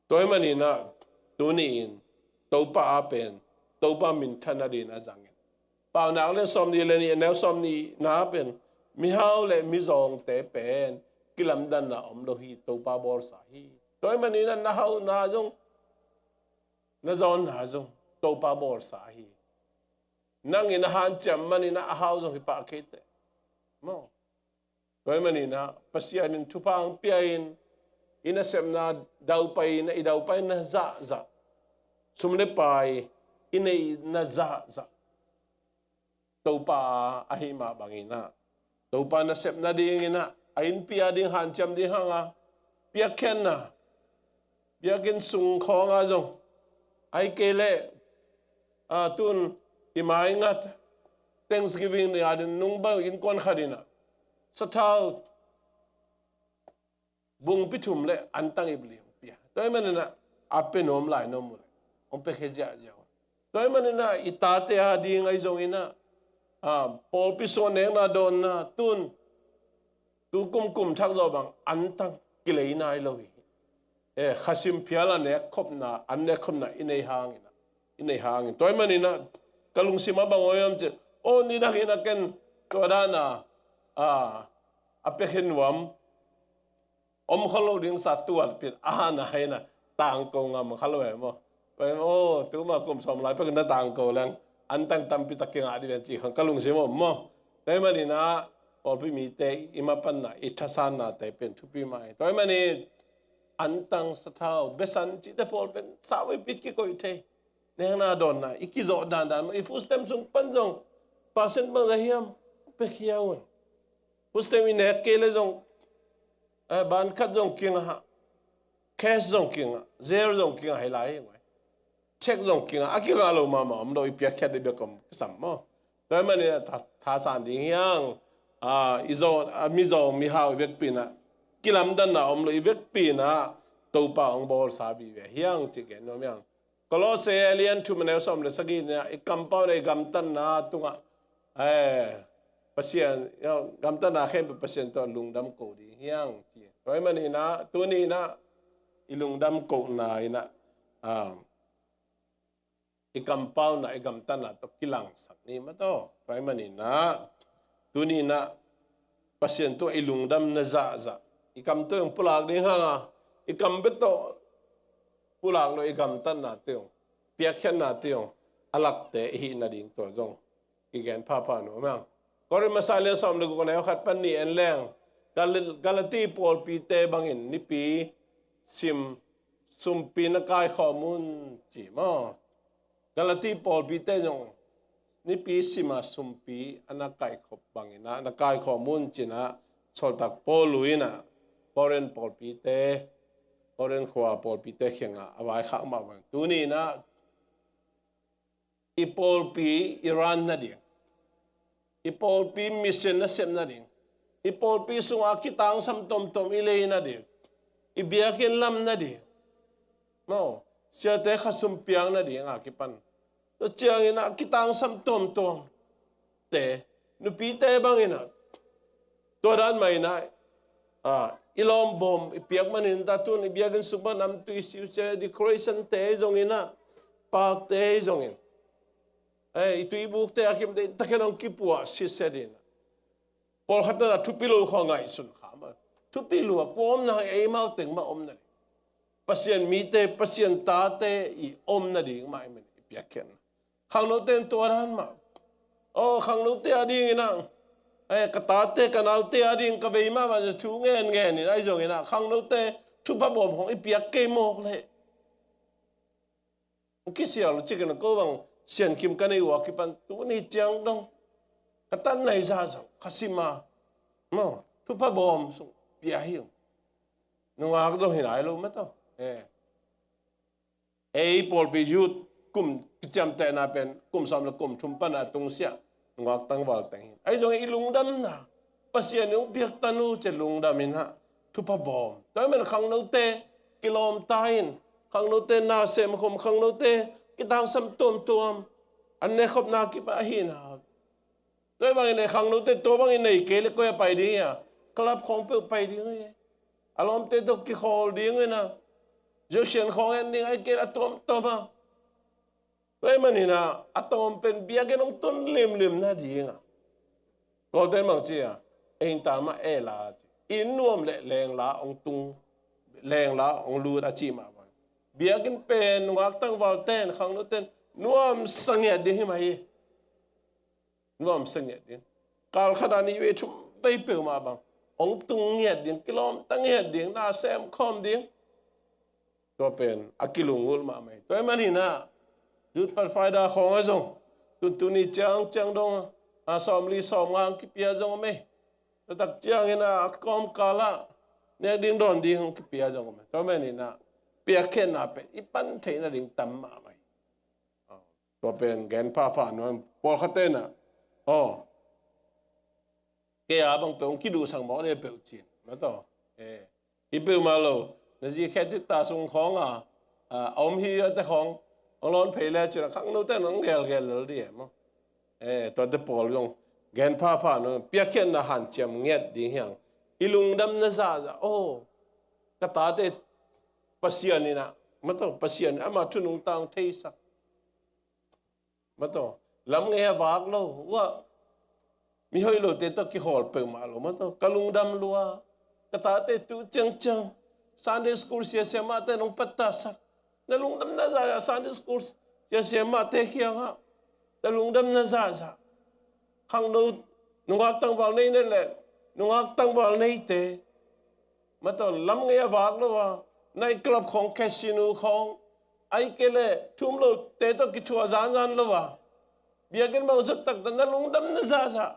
Tua ahih manin ah tuni-in Topa a pen Topa minthanna dingin a zang in. Paunak lian sawmnih le nih, a neu sawmnihna pen mihau le mizawngte pen kilamdanna om lo hi, Topa bawlsa hi. Tua ahih manin ah na hauhna zong, na zawnna zong Topa bawlsa hi. Nang in a hanciam manin ah a hau zong hi pah kei teh maw. Tua ahih manin ah Pasian in thupha hong pia in, i nasepna daupai in ah, i daupaina zahzah, sum le pai i neihna zahzah Topa ahih mah bangin ah, Topa nasep nadingin ah a innpi a ding hanciam ding hang a, piakkhiatna, biakinn sung khawng ah zong, ahih kei leh, a, tun i maingat Thanksgiving ni a ding nung bang innkuan khat in ah sathau bungpi thum le antang ip li hong pia. Tua ahih manin ah a pia nuam lai nuam uh leh hong piakhia ziahziah uh. Tua ahih manin ah i tate a ding ahi zongin ah, a, pawlpi sung a nekna dawnna, tun tu kum kum thak zawh bang antang kilei nai lo hi. Eh, khasim phial a nek khopna, an nek khopna i nei hangin ah, i nei hangin. Tua ahih manin ah ka lungsim ah bang om hiam cih leh, Aw, nidang in a ken tua dan a, a, a pia khin nuam om kha lo ding sa tuat pin a hana hai na tangko ngam kha lo e maw. Tua in, aw, tuma kum sawm lai pek na tangko leng antang tampi tak kingah dih ven ci khang ka lungsim om maw. Tua ahih manin ah pawlpi mite i mapanna, i thasannate pen thupi mah hi. Tua ahih manin antang, sathau, besan cihte pawl pen savepi kikoih thei. Nekna dawnna i kizawh dandan maw, i food stamp sung pan zong percent bangzah hiam pia khia un. Food stamp i nek kei leh zong, eh, ban khat zong kingah, cash zong kingah, zel zong kingah hi lai hi ngei. Cheque zong kingah, a kingah lo mahmah om lo, i piakkhiat ding bek om kisam maw. Tua ahih manin ah tha, thasan ding hi hang. A, i zaw, a, mizawng mihau i vekpi in ah kilamdanna om lo, i vekpi in ah Topa hong bawlsa vive hi hang cih gen nuam hi hang. Kolose a lian thum a neu sawm le sagih in ah i kampau le i gamtatna tungah, eh, Pasian, gamtatna khempeuh Pasian tawh lungdam ko ding hi hang ci. Tua ahih manin ah tuni in ah i lungdam kohna in ah, ah, i kampauna, i gamtatna tawh kilangsak ni maw taw. Tua ahih manin ah tuni in ah Pasian tungah i lungdamna zahzah i kam tawh hong pulak ding hang a, i kam bek tawh pulak lo, i gamtatna tawh hong, piakkhiatna tawh hong a lakte i hih nading tua zong kigen phapha nuam hi hang. Korin masa lian sawm le guk a neu khat pan nih en leng, Gal-, Galati pawlpite bangin nipi sim sumpi na kaikhawm un ci maw. Galati pawlpite zong nipi sima sumpi a na kaikhop bangin ah na kaikhawm un ci-in ah sawltak Paul in ah Korin pawlpite, Korin khua pawlpite kiangah a vaikhak mah bang. Tuni in ah i pawlpi i ran nading, i pawlpi mission na sep nading, i pawlpi sungah kitangsam tuamtuam i lei nading, i biakinn lam nading, maw, siate khasum piang nading a kipan. Tua ciangin ah kitangsam tuamtuam te, nupite bangin ah tua dan mah in ah, ah, i lawm bawm i piak manin ta tun i biakinn sung pan namtui siusia, decoration te zongin ah, park te zongin, eh, i tuibuk te a kim te, takin hong kipuah siasia ding. Pawlkhat in ah thupi lo khawng ngaihsun kha mah. Thupi lo a kua om na, eimau teng mah om na. Pasian mite, Pasian tate i om nading mah i min i piakkhiatna. Khangnote in tua dan mah. Aw, khangnote a dingin ah, eh, ka tate, ka naute a ding ka vei mahmah zia thu ngen ngen in ahi zongin ah khangnote thupha bawm khawng i piak kei mawk leh. Kisial lo cikin ko bang siankim ka nei uh a kipan tuni ciang dong ka tan nai zahzah kha sima, maw, thupha bawm sung pia hi ung. Nungak zong hi nai lo mah taw. Eh. Ei pawlpi youth kum kiciamtehna pen kum sawm le kum thum pan a tungsiah nungak tangval teng hi. Ahi zongin i lungdamna, Pasian in hong piaktan uh ci-a lungdam in ah thupha bawm. Tua ahih manin khangnote kilawmta in, khangnote na semkhum, khangnote kitangsam tuamtuam, an nekhopna kipan ahi na. Tua ahih bangin ei khangnote tua bangin nei kei leh koi-ah pai ding hi a, club khawng peuh pai ding hi. A lawmte tawh kikhawl ding hi na. Zosian khawng en ding, ahih kei leh a tuamtuam a. Tua ahih manin ah a tawm pen biakinn hong tun limlim nading a. Kawlte'n bang ci a, ei inn ta mah e la ci. Inn nuam leh lengla hong tung, lengla hong lut a cih mah bang. Biakinn pen nungak tangvalte'n, khangnote'n nuamsa ngiat ding hi mah hi. Nuamsa ngiat ding. Kal khat ah nih vei thum vei peuhmah bang hong tung ngiat ding, kilawmta ngiat ding, na semkhawm ding. Tua pen a kilungulh mahmah hi. Tua ahih manin ah Youth Pathfinder khawng ah zong tuntuni ciangciang dong a sawmli sawmnga hong kipia zong om ei. Tua tak ciangin ah a kawmkal ah nek ding dawn ding hong kipia zong om ei. Tua ahih manin ah piakkhiatna pen i pan theih nading tam mahmah hi. Tua pen gen phapha nuam. Pawlkhatte in ah, aw, kei a bang peuh hong kiduhsak mawk ni peuh ci-in, mataw. Eh, hi peuhmah lo, na zi khe titta sung khawng a, a om hi a te khawng hong lawn phei le cin a khangnote in hong gelgel lel ding e maw. Eh, tuate pawl zong gen phapha nuam. Piakkhiatna hanciam ngiat ding hi hang. I lungdamna zahzah, aw, ka tate Pasian in ah, mataw, Pasian in ama thu nungta hong theisak. Mataw, Lam ngei a vak lo, uah, mi hoih lote tawh kihawl peuhmah lo mah tawh ka lungdam lua. Ka tate tu ciangciang Sunday school sia siamahte nong pattahsak. Na lungdamna zahzah Sunday school sia siamahte kiangah na lungdamna zahzah. Khangno nungak tangval nei nei le nungak tangval neite mah tawh lam ngei a vak lo a, night club khawng, casino khawng, ahih kei leh thu um lote tawh kithuah zanzan lo a, biakinn bang zot taktak na lungdamna zahzah.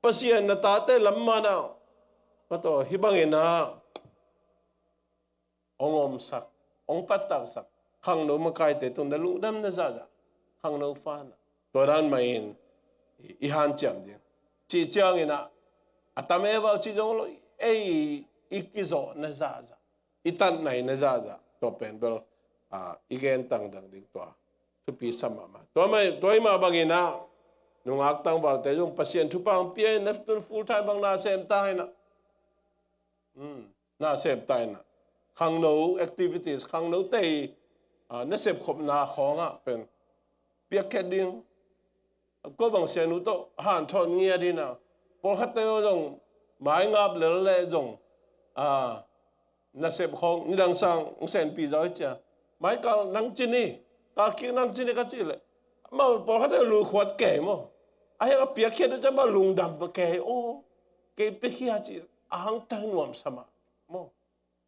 Pasian na tate lam manah mah tawh hih bangin ah hong omsak, hong pattahsak khangno makaite tung na lungdamna zahzah. Khangno fanah tua dan mahin i, i hanciam ding. Cih ciangin ah a tam e vau cih zong lo, ei i kizawhna zahzah, i tatnaina zahzah, tua pen bel, ah, i gen tangdang ding tua thupi sa mahmah. Tua mai, tua i mah bangin ah nungak tangvalte zong Pasian thupha hong pia in, na tun full time bang na sem ta in ah. Hmm. Na sem ta in ah khangno activities, khangno tei, ah, na sepkhopna khawngah pen piakkhiat ding. Ko bang sianu tawh hanthawn ngiat in ah, pawlkhatte zong mai ngap lel le zong, ah, na sep khawng nidang sang hong senpi zaw hi cia. Mai kal nang ci ni, kal kik nang ci ni ka cih leh amau pawlkhatte lukhuat kei maw. A hiang a piakkhiat uh ciang amau lungdam kei, aw, kei piakhia ci a hangtak nuamsa mah maw.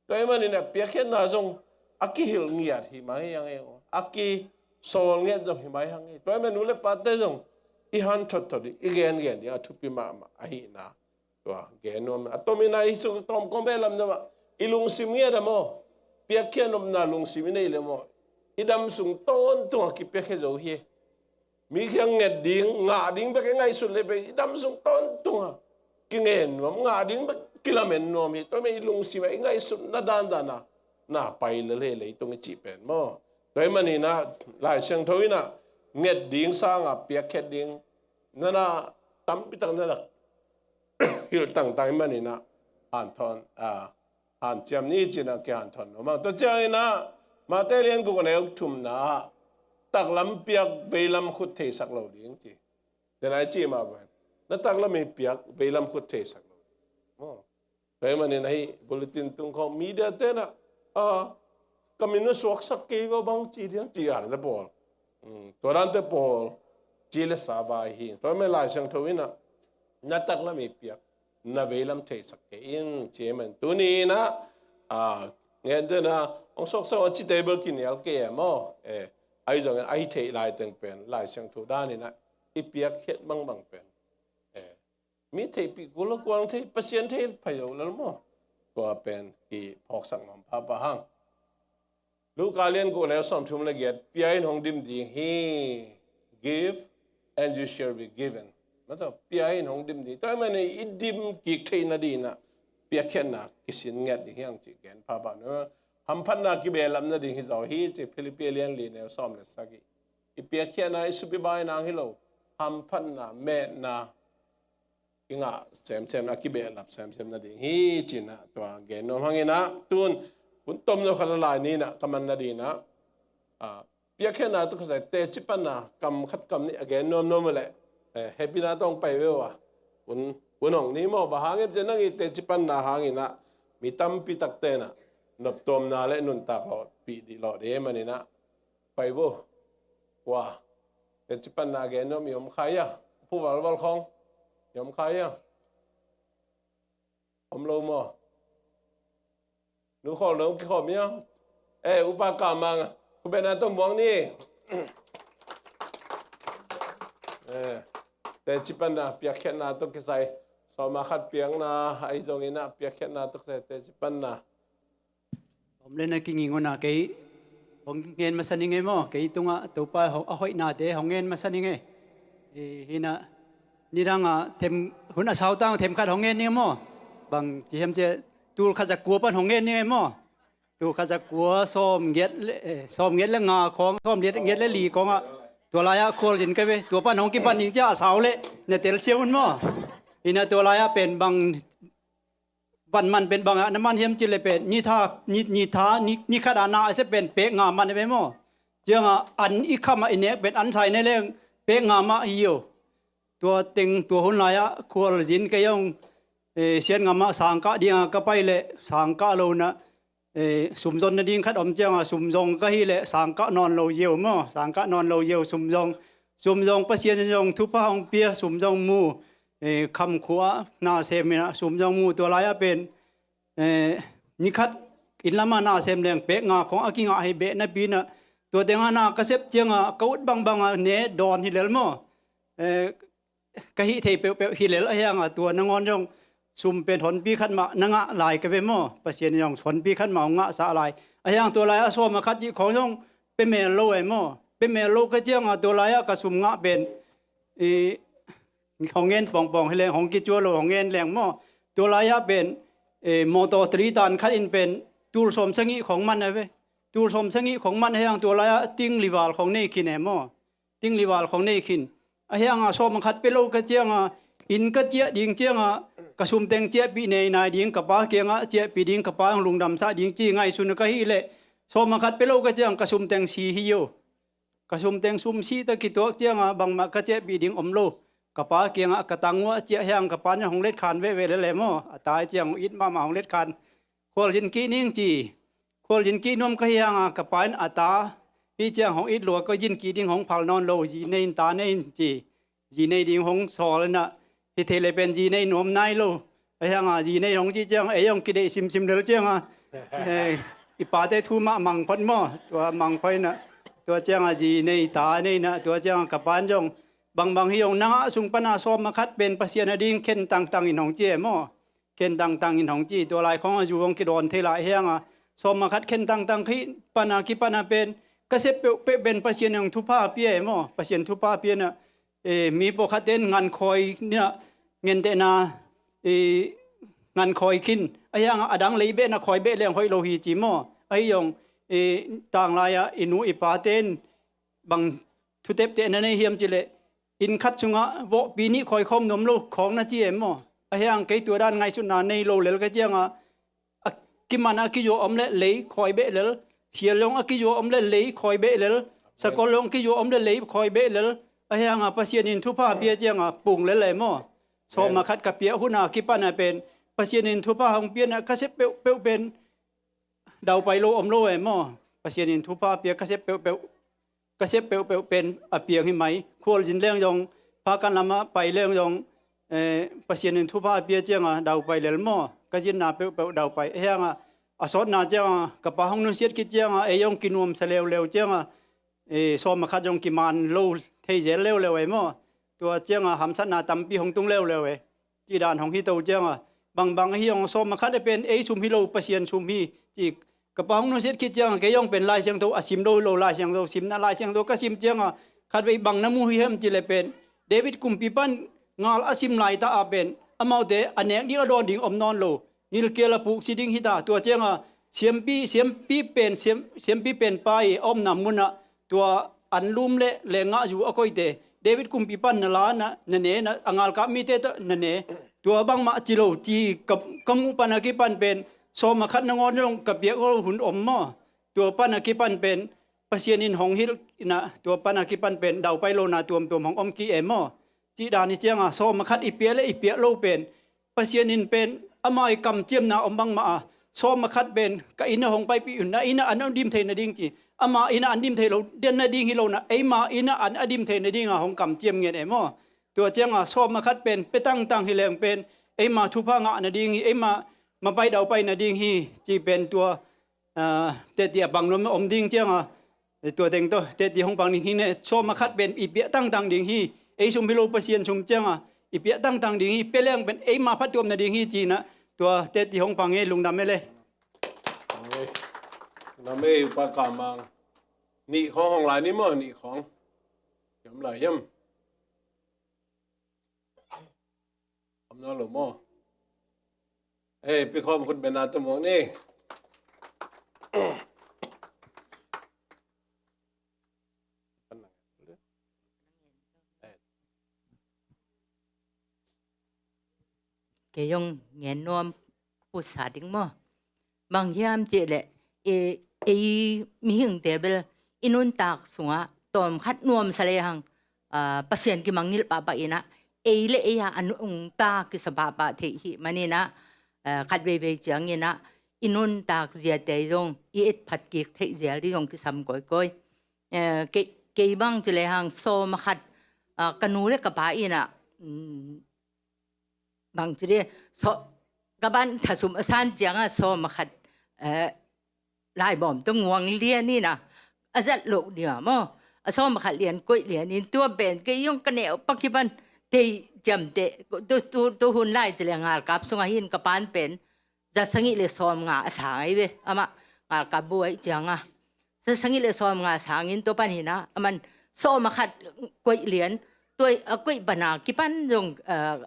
Tua ahih manin a piakkhiatna zong a kihilh ngiat hi mai hang e, a kisawl ngiat zong hi mai hang e. Tua ahih manin nu le pate zong i han thotthot ding, i gengen ding a thupi mahmah ahihna tua gen nuam. A tomin a i sung tawm kong behlap nuam ah i lungsim ngiat a maw, piakkhiat nopna lungsim i neih le maw, i dam sung tawntung a kipiakkhiat zo hi. Mi kiang nget ding, ngah ding bek i ngaihsut le bek i dam sung tawntung a kingen nuam, ngah ding bek kilamen nuam hi. Tua ahih manin i lungsim ah i ngaihsutna dandan a na pai lel hi leitung i cih pen maw. Tua ahih manin ah Lai Siangtho in ah nget ding sangin piakkhiat ding na na tampi tak na na hilh tangtang ahih manin ah hanthawn, ah, hanciam ni ci-in ah kihanthawn nuam ing. Tua ciangin ah Matthai lian guk a neu thumna ah taklam piak, veilam khut theisak lo ding ci. Tua nai ci mah bang na taklam i piak, veilam khut theisak lo ding. Maw. Tua ahih manin ahi bulletin tung khawng media te in ah, ah, ka min na suaksak kei vo bang ci ding ci a na te pawl. Hmm, tua dan te pawl ci le sa vai hi. Tua ahih manin Lai Siangtho in ah na taklam i piak, na veilam theisak kei in ci ahih manin tuni in ah, ah, ngen te in ah hong suaksak a ci table kinial kei e maw. Eh, ahi zongin ahi theih laiteng pen Lai Siangtho dan in ah i piakkhiat bangbang pen, eh, mi theihpih kul lo, kuang thei, Pasian thei phai lo lel maw. Tua pen kiphawksak nuam phapha hang. Luka lian guk a neu sawmthum le giat, pia in hong dim ding hi. Give and you shall be given. Mah tawh, pia in hong dim ding. Tua ahih manin i dim kik theih nading in ah piakkhiatna kisin ngiat ding hi hang cih gen phapha nuam. Hamphatna kibehlap nading hi zaw hi ci, Philippi lian li neu sawm le sagih. I piakkhiatna i sup i baina hang hi lo, hamphatna, metna i ngah semsem, a kibehlap semsem nading hi ci-in ah tua gen nuam hang in ah, tun hun tomno khat a lai ni in ah ka man nading in ah, ah, piakkhiatna tawh kisai teci panna kam khat kam nih a gen nuamnuam uh leh, eh, hehpihna tawh hong pai ve uh a, hun, hun hong ni maw. Bang hang hiam cih leh nang i teci panna hangin ah mi tampi takte in ah noptuamna le nuntak lawhpih ding, lawh ding ahih manin ah pai vo. Kua, teci panna gen nuam i om kha hia? Pu Valval khawng i om kha hia? Om lo maw? Nu Khawl, nu kikhawm hia? Eh, Upa Kah Mang, khut beng na tawh muang ni. Eh, teci panna, piakkhiatna tawh kisai, sawm a khat piakna, ahi zongin ah piakkhiatna tawh kisai teci panna. Om le na kinging un a, kei hong ngen masa ning e maw, kei tungah Topa a hoihnate hong ngen masa ning e. Hi in ah nidang a them, hun a sau tang them khat hong ngen ning e maw. Bang ci hiam cih leh tul khat za kua pan hong ngen ning e maw. Tul khat za kua, sawm giat le, eh, sawm giat le nga khawng, sawm giat le li khawng ah, tua lai-ah khualzin ka ve, tua pan hong kipan ning ci-a a sau leh na telsiam un maw. Hi in ah tua lai-ah pen bang van man pen bang a na man hiam cih leh pen ni tha, ni, ni tha, ni, ni khat a na a sia pen pek nga man a ve maw. Ciangah an i kham a i nek pen an sai ne leng pek nga mah hi uh. Tua teng tua hun lai-ah khualzin kei hong, eh, Siatngam ah sangkah dingah ka pai leh sangkah lo na, eh, sumzon nading khat om ciangah sumzong ka hih leh sangkah nawn lo ziau maw, sangkah nawn lo ziau sumzong. Sumzong Pasian in zong thupha hong pia, sumzong mu, eh, khamkhua na sem inah sumzong mu. Tua lai-ah pen, eh, ni khat inn lamah na sem leng pek nga khong a kingah hi beh napi inah, tua tengah na ka sep ciangah ka ut bangbangah ne dawn hi lel maw. Eh, ka hih thei peuhpeuh hi lel ahi hangah tua nangawn zong sum pen honpi khat mah na ngah lai ka ve maw. Pasian in zong honpi khat mah hong ngahsah lai. Ahi hang tua lai-ah sawm a khat cih khong zong pia mel lo eh maw. Pia mel lo ka ciangah tua lai-ah ka sum ngah pen, eh, hong ngen pawngpawng hi leng, hong kicua lo hong ngen leng maw. Tua lai-ah pen, eh, mawtaw tali tan khat in pen tul sawm sagih khong man a ve. Tul sawm sagih khong man ahi hang tua lai-ah ting lival khong nei khin eh maw. Ting lival khong nei khin. Ahi hangah sawm a khat pia lo ka ciangah, inn ka ciah ding ciangah, ka sum teng ciahpih nei nai ding, ka pa kiangah ciahpih ding, ka pa hong lungdamsah ding ci ngaihsun ka hih leh, sawm a khat pia lo ka ciang ka sum teng si hi uh. Ka sum teng sum si ta kituak ciangah bangmah ka ciahpih ding om lo. Ka pa kiangah ka tang uh a ciah hi hang ka pa in hong letkhan veve lele maw. A tai ciang hong it mahmah hong letkhan. Khualzin kih ning ci. Khualzin kih nuam ka hi hangah ka pa in a ta hih ciang hong it lua, ka zin kih ding hong phal nawn lo, zi nei in ta nei in ci. Zi nei ding hong sawl inah, hi thei le pen zi nei nuam nai lo. Ahi hangah zi nei hong ci ciang ei hong kideih simsim lel ciangah, eh, i pate thu mah mang phot maw. Tua mang phot inah, tua ciangah zi nei ta nei inah, tua ciangah ka pa in zong bangbang hi hong, nang a sung pana sawm a khat pen Pasian a ding khen tangtang in hong ci eh maw. Khen tangtang in hong ci. Tua lai khong a zu hong kidawn thei lai hi hangah, sawm a khat khen tangtang khih pana kipana pen ka sep peuhpeuh pen Pasian in hong thupha pia eh maw. Pasian thupha pia inah, eh, mi pawlkhatte in ngan khawi inah, ngentehna, eh, ngan khawi khin. Ahi hangah a dang lei beh na khawi beh leng hoih lo hi ci maw. Ahi zong, eh, tanglai-ah i nu i pate in bang thutepteh na nei hiam cih leh, inn khat sungah vawhpi nih khawi khawm nuam lo khawng na ci eh maw. Ahi hang kei tua dan ngaihsutna nei lo lel ka ciangah, a kiman a kizuak om le lei khawi beh lel, sial zong a kizuak om le lei khawi beh lel, sakol zong kizuak om le lei khawi beh lel. Ahi hangah Pasian in thupha pia ciangah pung lel eh maw. Sawm a khat ka piak hun a kipana pen Pasian in thupha hong pia inah ka sep peuhpeuh pen daupai lo om lo eh maw. Pasian in thupha pia ka sep peuhpeuh, ka sep peuhpeuh pen a piang hi mai. Khualzin leng zong, phakan lamah pai leng zong, eh, Pasian in thupha pia ciangah daupai lel maw. Ka zinna peuhpeuh daupai. Ahi hangah a sawtna ciangah ka pa hong nusiat khit ciangah ei hong kinuamsa leuleu ciangah, eh, sawm a khat zong kiman lo thei zel leuleu eh maw. Tua ciangah hamsatna tampi hong tung leuleu eh. Cih dan hong hi to ciangah, bangbang ahi hong, sawm a khat a pen ei sum hi lo, Pasian sum hi ci. Ka pa hong nusiat khit ciangah kei hong pen Lai Siangtho a sim lo hi lo, Lai Siangtho simna, Lai Siangtho ka sim ciangah khatvei bang na mu hi hiam cih leh pen David kumpipan ngal a sim laita ah pen amaute a nek ding a dawn ding om nawn lo. Ngilkial a puk si ding hi ta. Tua ciangah siampi, siampi pen, siam, siampi pen pa i a omna munah tua anlum le lengngah zu a koihte David kumpipan na la na, na ne na, a ngalkap mite tawh na ne. Tua bangmah ci lo ci ka, ka muh pan a kipan pen sawm a khat nangawn zong ka piak lo hun om maw. Tua pan a kipan pen Pasian in hong hilh inah, tua pan a kipan pen daupai lona tuamtuam hong om kei eh maw. Cih dan hi ciangah sawm a khat i piak le i piak lo pen Pasian in pen ama i kamciamna om bangmah a, sawm a khat pen ka inn ah hong paipih un, na inn ah an a dim thei nading ci. Ama inn ah an dim thei lo den nading hi lo na, eima inn ah an a dim thei nading a hong kamciam ngen eh maw. Tua ciangah sawm a khat pen pia tangtang hi leng pen eima thupha ngah nading hi, eima mapai daupai nading hi ci pen tua, ah, teti a pang nuam om ding ciangah, eh, tua teng tawh teti hong pang ding hi ne, sawm a khat pen i piak tangtang ding hi. Ei sum hi lo, Pasian sum ciangah i piak tangtang ding hi. Pia leng pen eima phattuamna ding hi ci inah tua teti hong pang e. Lungdam e le. Lungdam e, Upa Kamang. Nih khawng hong lai ni maw, nih khawng. Hiam lai hiam. Om nawn lo maw? Hei, pi khawm khut bena tumuak ni. Kei zong ngen nuam putsa ding maw. Bang hiam cih leh, e, ei mihingte bel i nuntak sungah tawmkhat nuamsa lehang ah, Pasian kimangngilh pahpah inah, ei le ei ah a nungta kisa pahpah theih hih maninah, ah, khat veivei cianginah i nuntak ziate zong i etphat kik theih zial dih zong kisam kawikawi. Eh, kei, kei bang ci lehang sawm a khat, ah, ka nu le ka pa inah, mm, bang ci dih, so, ka ban thasum a san ciangah sawm a khat, eh, laibawm tawh nguang lian inah a zat loh dia maw? A sawm a khat lian koih lian in tua pen kei zong ka neu pakipan tei ciamteh tu, tu, tu hun lai ci leh ngalkap sungah hin ka pan pen za sagih le sawm nga a sang ahi ve. Amah ngalkap bu ahi cianga za sagih le sawm nga sangin tua pan hinah aman sawm a khat koih lian, tua a koih pana kipan zong, ah,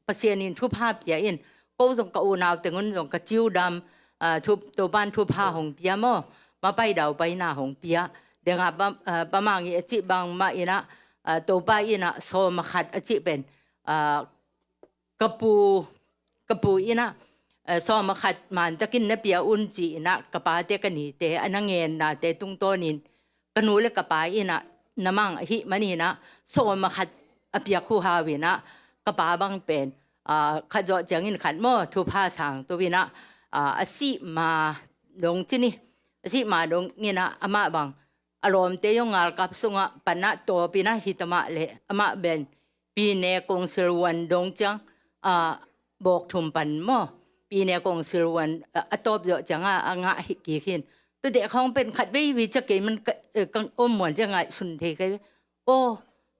Pasian in thupha pia in, ko zong ka unau tengun zong ka ciudam, ah, thu, Topan thupha hong pia maw? Mapai daupaina hong pia. Dengah pa, ah, Pa Mang i a cih bang mah inah, ah, Topa inah sawm a khat a cih pen, ah, ka pu, ka pu inah, eh, sawm a khat mantakin na pia un ci inah ka pate ka nite a na ngennate tungtawnin ka nu le ka pa inah na mang ahih maninah sawm a khat a piak huhau inah ka pa bang pen, ah, khat zawh ciangin khat maw thupha sang tu inah, ah, a sih ma dong ci ni, a sih ma dong inah amah bang a lawmte zong ngalkap sungah panah tawp inah hi tamah le amah ben pine kongsil uan dong ciang, ah, bawk thum pan maw? Pine kongsil uan, ah, a tawp zawh ciangah a ngah hi kik hin. Tua deh khawng pen khat vei vei ciah kei man ka, eh, ka om muan ciah ngaihsun thei kei. Aw,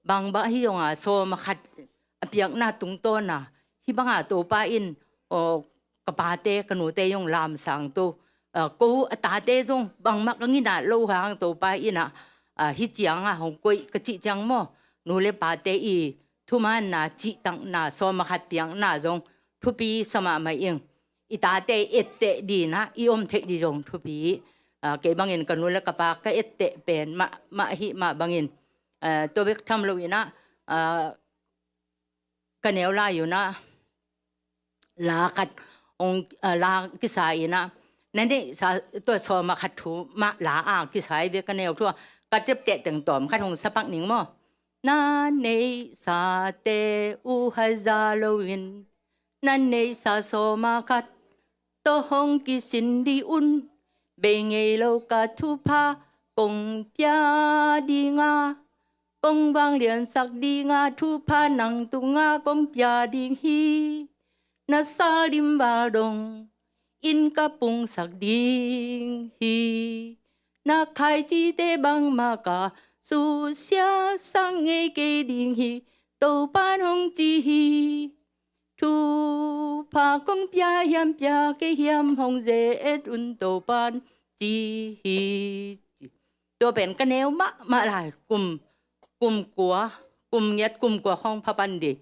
bangbang hi zongah sawm a khat a piakna tungtawna hih banga Topa in, aw, ka pate ka nute zong lamsang to, ah, ko a tate zong bangmah ka nginat lo hang Topa inah, ah, hih ciangah hong koih ka cih ciang maw? Nu le pate i thumaanna, cihtakna, sawm a khat piakna zong thupi sa mahmah ing. I tate etteh dinah i om theih di zong thupi. Ah, kei bangin ka nu le ka pa ka etteh pen mah, mah hih mah bangin, ah, tua bek tham lo inah, ah, ka neu lai unah la khat hong, ah, la kisa inah na neihsa tua sawm a khat thu mah la a kisa i ve ka neu thu a ka ciapteh teng tawm khat hong sapak ning maw? Na neihsate uh haza loin na neihsa sawm a khat tawh hong kisin dih un. Bei ngei lo ka thupha kong pia dinga, kong vangliansak dinga thupha nang tunga kong pia ding hi. Na sal dim val dong in ka pungsak ding hi. Na khaicite bangmah ka susia sak ngei kei ding hi, Topan hong ci hi. Thupha kong pia hiam, pia kei hiam, hong ze-et un, Topan ci hi. Tua pen ka neu mahmah lai, kum, kum kua, kum ngiat kum kua khawng pha pan dih.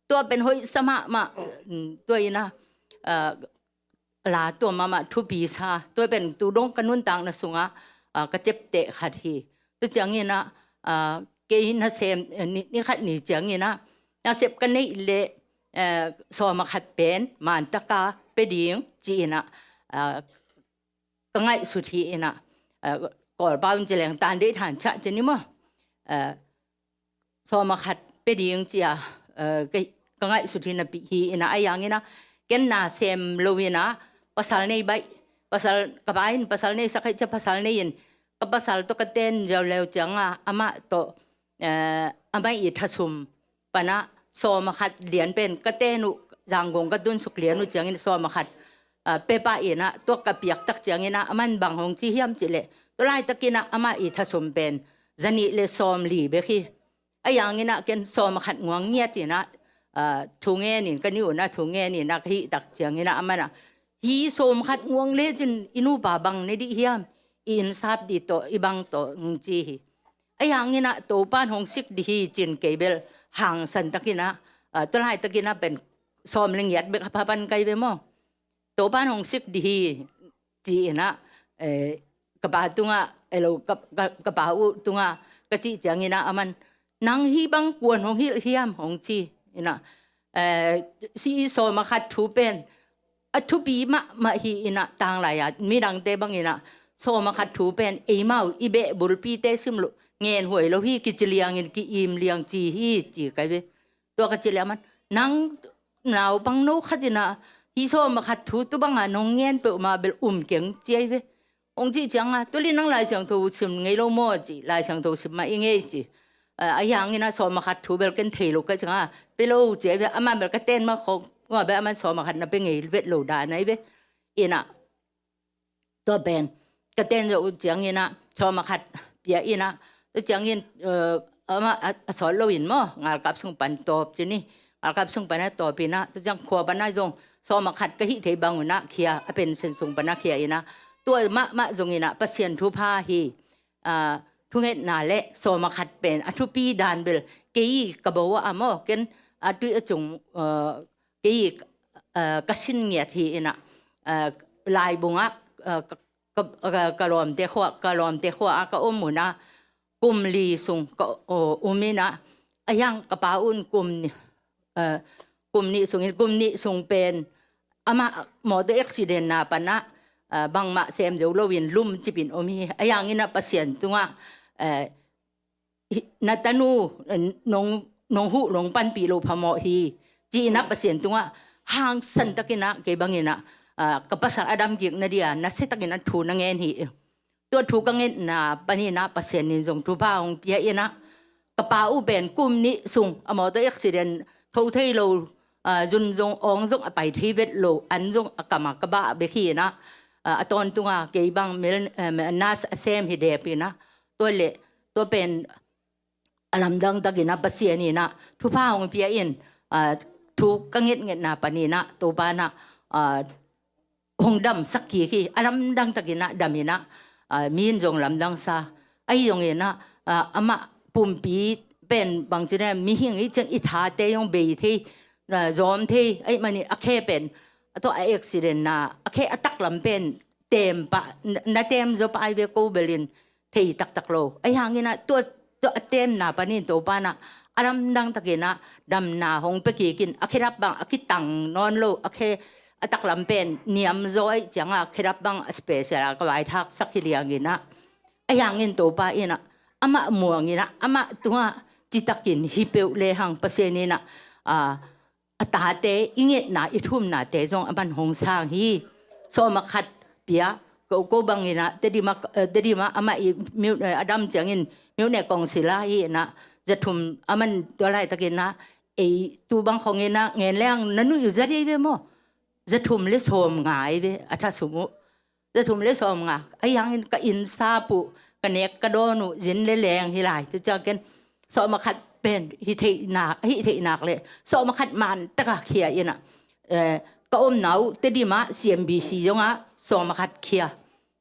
Tua pen hoihsa mahmah, mm, tua inah, ah, la tua mahmah thupi sa, tua pen tu dong ka nuntakna sungah, ah, ka ciapteh khat hi. Tu cianginah, ah, kei nasem, eh, ni, ni khat ni cianginah nasep ka neih leh, eh, sawm a khat pen mantaka pia ding ci inah, ah, ka ngaihsut hi inah, ah, Kawlpau in ci leng tan deih than chah ci ni maw? Ah, sawm a khat pia ding ci a, eh, ka, ka ngaihsut hi napi hi inah a yanginah ken nasem lo inah pasal nei baih, pasal ka pa in pasal nei sak hi cia pasal nei in ka pasal tawh ka ten leuleu cianga amah tawh, eh, amah i thasum panah sawm a khat lian pen ka ten uh zanggong ka tunsuk lian uh ciangin sawm a khat, ah, pia pah inah tua ka piak tak cianginah aman bang hong ci hiam cih leh tua laitakinah amah i thasum pen zanih le sawm li bek hi. A yanginah ken sawm a khat nguang ngiat inah, ah, thu ngenin ka ni unah thu ngeninah ka hih tak cianginah amanah hi sawm khat nguang lecin i nupa bang ne dih hiam, i innsap dih tawh i bang tawh hong ci hi. A yanginah Topan hong sik dih hi cin kei bel hangsan takinah, ah, tua laitakinah pen sawm le ngiat bek a pha pan kai ve maw? Topan hong sik dih hi ci inah, eh, ka pa tungah, elo, ka, ka, ka pa uh tungah ka cih cianginah aman nang hih bang kuan hong hilh hiam hong ci inah, eh, si sawm a khat thu pen a thupi mahmah hi inah tanglai-a midangte banginah sawm a khat thu pen eimau i beh bulpite sim loh ngen huai lo hi, kici liangin ki-im liang ci hi, ci kai ve. Tua ka ci liang man, nang naupang no khat in ah hih sawm a khat thu tu bangah nong ngen peuhmah bel um keng, ci ai ve. Hong cih ciangah, tua leh nang Lai Siangtho sim ngei lo maw, ci. Lai Siangtho sim mah i ngei, ci. A, ahi hangin ah sawm a khat thu bel ken thei lo ka cih ciangah, pe lo, ci ai ve. Amah bel ka ten mah khawng, tua bel amah sawm a khat na pe ngei vet lo dan ai ve. In ah, tua pen ka ten zo uh ciangin ah sawm a khat pia in ah, tua ciangin, eh, amah a, a sawt loin maw, ngalkap sung pan tawp ci ni. Ngalkap sung pan a tawp in ah, tua ciang khua pan ah zong sawm a khat ka hih thei bang un ah khia, a pension sung pan ah khia in ah, tua mahmah zongin ah Pasian thupha hi. Ah, thungetna le sawm a khat pen a thupi dan bel kei ka bo ah maw, ken a tui a cung, eh, kei, eh, ka sin ngiat hi in ah, eh, Laibung ah, eh, ka, ka, ka, ka lawmte khua, ka lawmte khua ah ka om un ah kum li sung ka, o, um in ah, ahi hang ka pa un kum ni, eh, kum nih sungin, kum nih sung pen amah motor accident na pan ah, eh, bangmah sem zo loin lumcip in om hi. Ahi hangin ah Pasian tungah, eh, hi, na tanu, eh, nong, nong huh, nong panpih loh phamawh hi, ci in ah Pasian tungah hangsan takin ah kei bangin ah, ah, ka pasal a dam kik na dia nasia takin ah thu na ngen hi. Tua thu ka ngetna panin ah Pasian in zong thupha hong pia in ah, ka pa uh pen kum nih sung a motor accident tho thei lo, ah, zun zong awng zong a pai thei vet lo, an zong a kam ah ka bah bek hi in ah, ah, a tawntung ah kei bang mel, eh, nurse a sem hi dep in ah, tua leh tua pen a lamdang takin ah Pasian in ah thupha hong pia in, ah, thu ka ngetngetna panin ah Topa in ah, ah, hong damsak kik hi. A lamdang takin ah dam in ah, ah, mi in zong lamdang sa. Ahi zongin ah, ah, amah pumpi pen bangci ne, mihing i ciang i thate zong bei thei, ah, zawm thei, ahih manin a khe pen, a tua a accident na, a khe a taklam pen tem pah, na, na tem zaw pah ai ve, ko bel in thei taktak lo. Ahi hangin ah tua, tua a temna panin Topa in ah a lamdang takin ah damna hong pia kik in, a khedap bang a kitang nawn lo, a khe a taklam pen niam zaw ahih ciangah a khedap bang a special a ka vaithaksak hi liangin ah, ahi hangin Topa in ah amah muang in ah, amah tungah citakin hi peuh lehang Pasian in ah, ah, a tate i ngetna, i thumnate zong a man hong sang hi. Sawm a khat pia, ko, ko bangin ah Tedim ah, eh, Tedim ah amah i miu, eh, a dam ciangin miu ne kong sila hi in ah, za thum a man, tua laitakin ah ei tu bang khawngin ah ngen leng na nuih uh za dei ve maw? Za thum le sawm nga ai ve, a tha sum uh. Za thum le sawm nga. Ahi hangin ka inn sap uh, ka nek ka dawn uh, zin le leng hi lai. Tua ciang ken sawm a khat pen hi theihnak, hi theihnak le sawm a khat man taka khia in ah, eh, ka omna uh Tedim ah C M B C zongah sawm a khat khia.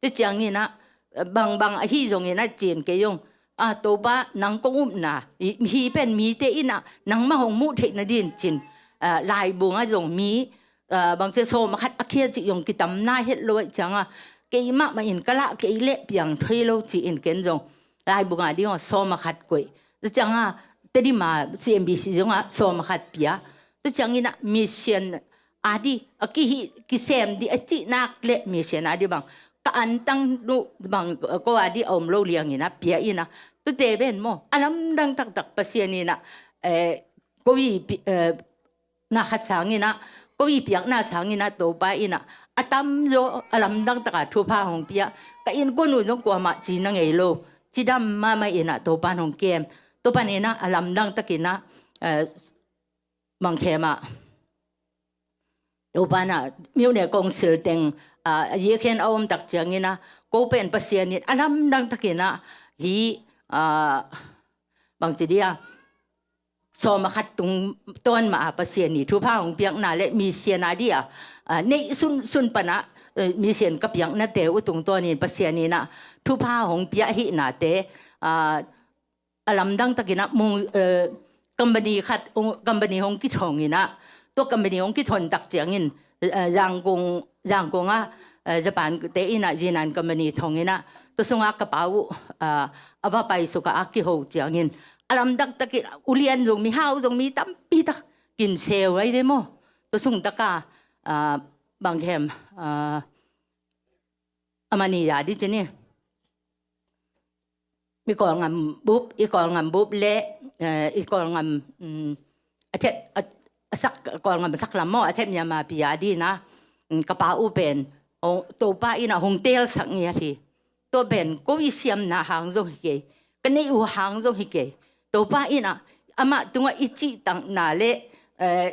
Tua ciangin ah, eh, bangbang ahi zongin ah cin kei zong, ah, Topa nang kong upna hi, hi pen mite in ah nangmah hong muh theih nadin cin, ah, Laibung ah zong mi, ah, bangci sawm a khat a khia cih zong kitamna het lo ahih ciangah, keimah mah in ka lah kei leh piang thei lo ci-in ken zong Laibung ah ding ah sawm a khat koih. Tua ciangah Tedim ah C M B C zongah sawm a khat pia. Tua ciangin ah mission a di, a kihih kisem di a cih nak le mission a di bang ka antang uh bang ko a di a om lo liangin ah pia in ah, tute pen maw, a lamdang taktak Pasian in ah, eh, ko i pi-, eh, na khat sangin ah, ko i piakna sangin ah Topa in ah a tamzaw a lamdang taka thupha hong pia. Ka innkuan uh zong kuamah ci na ngei lo, cidam mahmah in ah Topa in hong kem. Tua panin ah a lamdang takin ah, eh, Mangkhem ah Topa in ah miu ne kong sil teng, ah, a yekhen a om tak ciangin ah, ko pen Pasian in a lamdang takin ah hi, ah, bangci dia, sawm a khat tung tawn mah a Pasian i thupha hong piakna le mission a dia, ah, neih sunsun pan ah, eh, mission ka piaknate uh tung tawnin Pasian in ah thupha hong pia ahihnate, ah, a lamdang takin ah mung, eh, company khat, ung, company hong kithong in ah, tua company hong kithon tak ciangin, eh, Zangkong, Zangkong ah, eh, Japan te in ah zinan company thong in ah, tua sungah ka pa uh, ah, a va pai suk a kiho ciangin, a lamdang takin ulian zong mi, hau zong mi tampi tak kin seu ai ve maw. Tua sung taka, ah, Mangkhem, ah, a mani ya di ci ni. i Kawlgam bup, i Kawlgam bup le, eh, i Kawlgam, mm, a thep, a, a sak, Kawlgam sak lam maw, a thep Myanmar pi a dina, mm, ka pa uh pen, hong, Topa ina hong teelsak ngiat hi. Tua pen, ko i siamna hang zong hi kei, ka neih uh hang zong hi kei. Topa ina, amah tungah i cihtakna le, eh,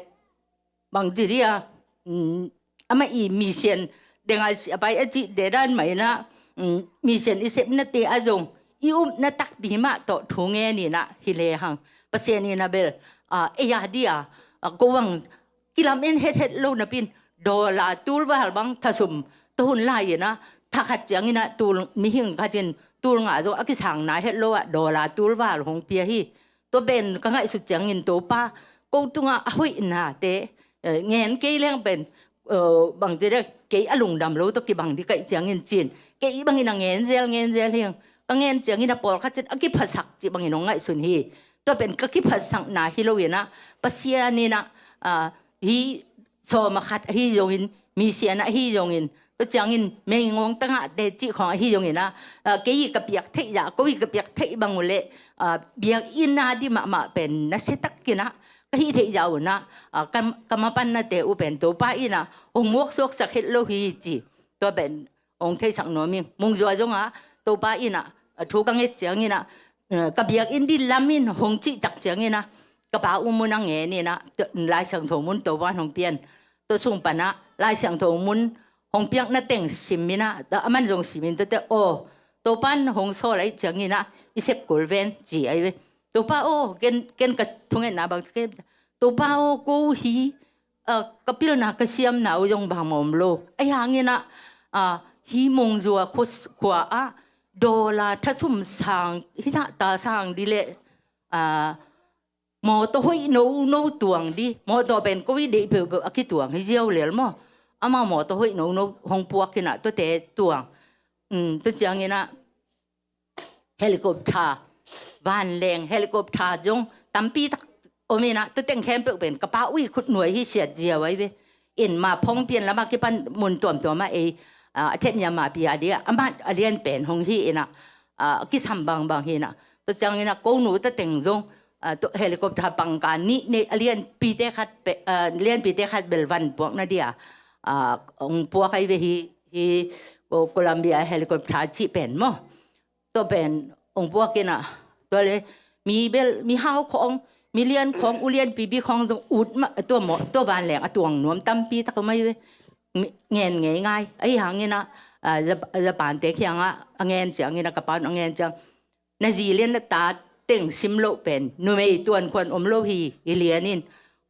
bang ci dia, mm, amah i mission, dengai a pai a cih te dan mah ina, mm, mission i sepnate a zong, i upna takpi mah tawh thu ngen ina hi lehang. Pasian ina bel, ah, ei a dia, ah, ko bang kilam en hethet lo napin, dollar tulval bang thasum, tua hun lai ina, thakhat ciang ina tul, mihing khat in tul nga zong a kisang nai het lo ah, dollar tulval hong pia hi. Tua pen ka ngaihsut ciangin Topa, ko tungah a hoihnate, eh, ngen kei leng pen, eh, bang ci dek, kei a lungdam lo tawh kibang dih ka hih ciangin cin. Kei bangin a ngen zel, ngen zel hi ing. Ka ngen ciangin a pawlkhat cin a kiphasak cih bangin hong ngaihsun hi. Tua pen ka kiphatsakna hi lo ina, Pasian ina, ah, hi sawm a khat ahi zongin, mission ahi zongin, tua ciangin meingong tangahte cih khawng ahi zongin ah, ah, kei i ka piak theih zah, ko i ka piak theih bang uh leh, ah, biakinn a dih mahmah pen nasia tak ina ka hih theih zah uh ina, ah, ka, ka mapannate uh pen Topa ina hong muaksuaksak het lo hi ci. Tua pen hong theisak nuam ing. Mungzua zong ah Topa ina, ah, thu ka nget ciangin ah, eh, ka biakinn dih lam in hong cihtak ciangin ah, ka pa uh mun a ngen ina, Lai Siangtho mun Topa in hong pian. Tua sung pan ah Lai Siangtho mun hong piakna teng sim ina, tua aman zong sim in tuate, aw, Topa in hong sawl ahih ciangin ah i sep kul ven ci ahi ve. Topa aw, ken, ken ka thungetna bang ci ken, Topa aw, ko hi, ah, ka pilna ka siamna uh zong bang om lo. Ahi hangin ah, ah, hi Mungzua khua, khua ah dollar thasum sang, hi zah ta sang dih leh, ah, mawtaw hoih nono tuang dih, mawtaw pen ko i deih peuhpeuh a kituang hi ziau lel maw. Amah mawtaw hoih nono hong puak ina tuate tuang. Um, tua ciangin ah helicopter, vanleng helicopter zong tampi tak om ina, tua teng khempeuh pen ka pa uh i khutnuai hi siat ziau ahi ve. In ma phongpian lamah kipan mun tuamtuam ah ei, ah, a thep Myanmar pi a dih ah, amah a lian pen hong hi ina, ah, kisam bangbang hi ina. Tua ciangin ah ko nu ta teng zong, ah, tua helicopter pangka nih nei a lianpite khat pe, ah, lianpite khat bel van puakna dih ah, ah, hong puak ahi ve hi, hi, ko, Columbia helicopter cih pen maw. Tua pen hong puak ina, tua le mi bel, mi hau khawng, mi lian khawng, u lian pipi khawng zong ut mah, tua maw, tua vanleng a tuang nuam tampi tak om ahi ve. Mi, ngen ngei ngai. Ahi hangin ah, ah, Jap-, Japan te kiangah a ngen ciangin ah, ka pa un a ngen ciang, na zi lian na ta teng sim loh pen numei tuan khuan om lo hi, hi lian in,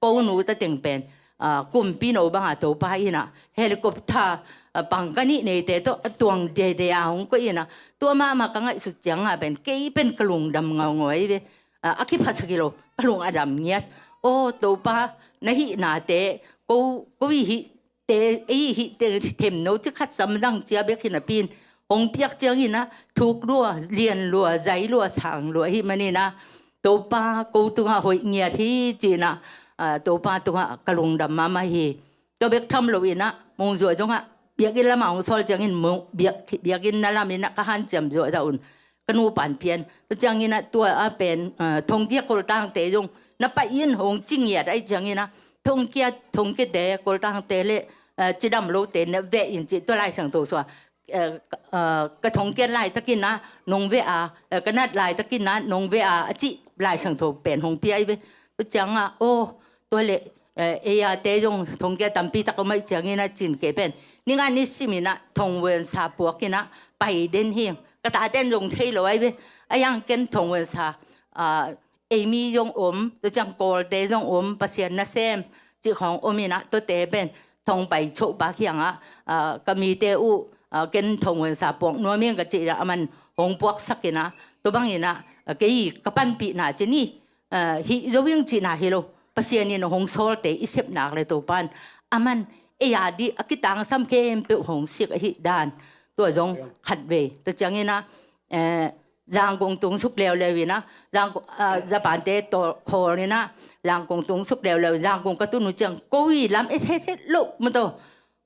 ko nu ta teng pen, ah, kumpi no banga Topa ina helicopter, ah, pangka nih neite tawh a tuang dede a hong koih ina, tua mahmah ka ngaihsut ciang a pen kei pen ka lungdam ngaungau ahi ve. Ah, a kiphasak hi lo, ka lung a dam ngiat. Aw Topa, na hihnate, ko, ko i hih te, ei hih te themno ci khat samzang cia bek hi napi in, hong piak ciangin ah thuk lua, lian lua, zai lua, sang lua ahih manin ah, Topa ko tungah hoih ngiat hi ci-in ah, ah, Topa tungah ka lungdam mahmah hi. Tua bek tham lo in ah, Mungzua zongah biakinn lamah hong sawl ciangin, Mung, biak, biakinn na lam in ah ka hanciam zuahzah un, ka nupa in pian. Tua ciangin ah tua a pen, ah, thongkia koltangte zong na pai in hong ci ngiat ahih ciangin ah, thongkia, thongkiate, koltangte le, ah, cidam lote na veh in ci, tua Lai Siangtho sua, eh, ka, ah, ka thongkiat laitakin ah nong veh a, eh, ka nat laitakin ah nong veh a, a cih Lai Siangtho pen hong pia ahi ve. Tua ciangah, aw, tua le, eh, ei a te zong thongkia tampi tak om ahih ciangin ah cin kei pen, ni nga ni sim in ah thongvuansa puak in ah pai den hi. Ka taten zong thei lo ahi ve. A yang ken thongvuansa, ah, ei mi zong om, tua ciang kawlte zong om, Pasian nasem cih khawng om in ah, tuate pen thong pai choh pa kiangah, ah, ka mite uh, ah, ken thongvuansa puak nuam ing ka cih in ah, aman hong puaksak in ah, tua bangin ah, ah, kei ka panpihna ci ni, ah, hih zo ing cihna hi lo. Pasian in hong sawlte i sep nak le Topa in aman ei a dih a kitangsam khempeuh hong sik ahih dan, tua zong khatvei. Tua ciangin ah, eh, Zangkong tung suk leuleu in ah, Zangkong, ah, Japan te tawh khawl in ah, Zangkong tung suk leuleu, Zangkong ka tun uh ciang ko i lam et het het loh maw taw.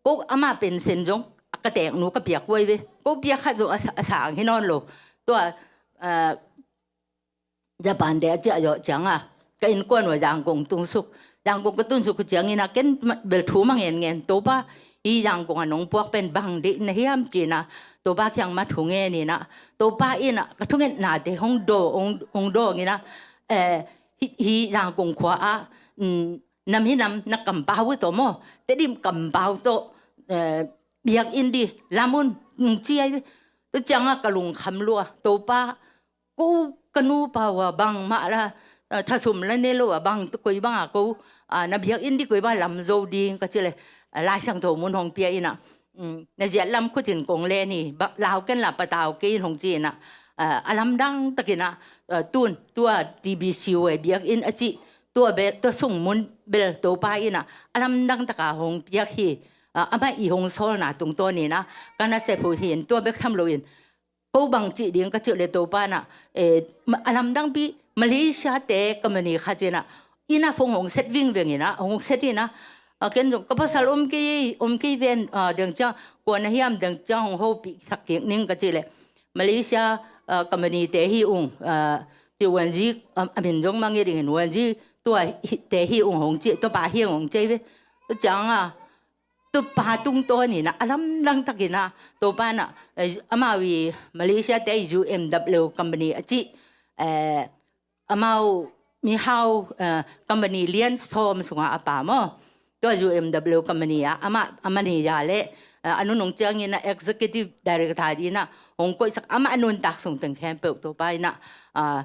Ko amah pension zong ka teek nu ka piak uh ahi ve. Ko piak khat zong a sa-, a sang hi nawn lo. Tua, ah, Japan te a ciah zawh ciangah ka innkuan uh a Yangon tungsuk. Yangon ka tunsuk uh ciangin ah ken bel thu ma ngen ngen, Topa, hih Yangon a nong puak pen bang deih na hiam ci-in ah Topa kiang mah thu ngen in ah, Topa in ah ka thungetnate hong daw, hong, hong dawng in ah, eh, hih, hih Yangon khua ah, mm, nam hi nam na kampau uh tawh maw, Tedim kampau tawh, eh, biakinn ding lam un, mm, ci ai ve. Tua ciangah ka lungkham lua, Topa, ko ka nupa uh a bangmah la, ah, thasum la ne lo a bang, koi bangah ko, ah, na biakinn ding koi bang lam zo ding ka cih leh, ah, Lai Siangtho mun hong pia in ah, mm, na ziat lam khut in kong len hi, ba, lau ken la patau kei in hong ci in ah, ah, a lamdang takin ah, ah, tun, tua T B C U a biakinn a cih, tua bel, tua sung mun bel Topa in ah a lamdang taka hong piak hi, ah, amah i hong sawlna tungtawn in ah ka nasep uh hi in, tua bek tham lo in, ko bang cih ding ka cih leh Topa in ah, eh, ma-, a lamdangpi Malaysia te company khat in ah, inn ah phone hong set vingveng in ah, hong set in ah, ah, ken zong ka pasal om kei, om kei ven, ah, deng ciang, kua na hiam deng ciang hong hopih sak kik ning ka cih leh, Malaysia, ah, company te hi ung, ah, ci Wan Zi, ah, a min zong mang hi ding in Wan Zi, tua hi, te hi ung hong ci, tua pa hi ung hong ci ai ve. Tua ciangah, Topa tungtawn in ah a lamdang takin ah, Topa in ah, eh, amau i Malaysia te i U M W company a cih, eh, amau mihau, eh, company lian sawm sungah a pa maw. Tua U M W company ah amah, a manager le, eh, a nunung ciangin ah executive director in ah hong koihsak, amah a nuntak sung teng khempeuh Topa in ah, ah,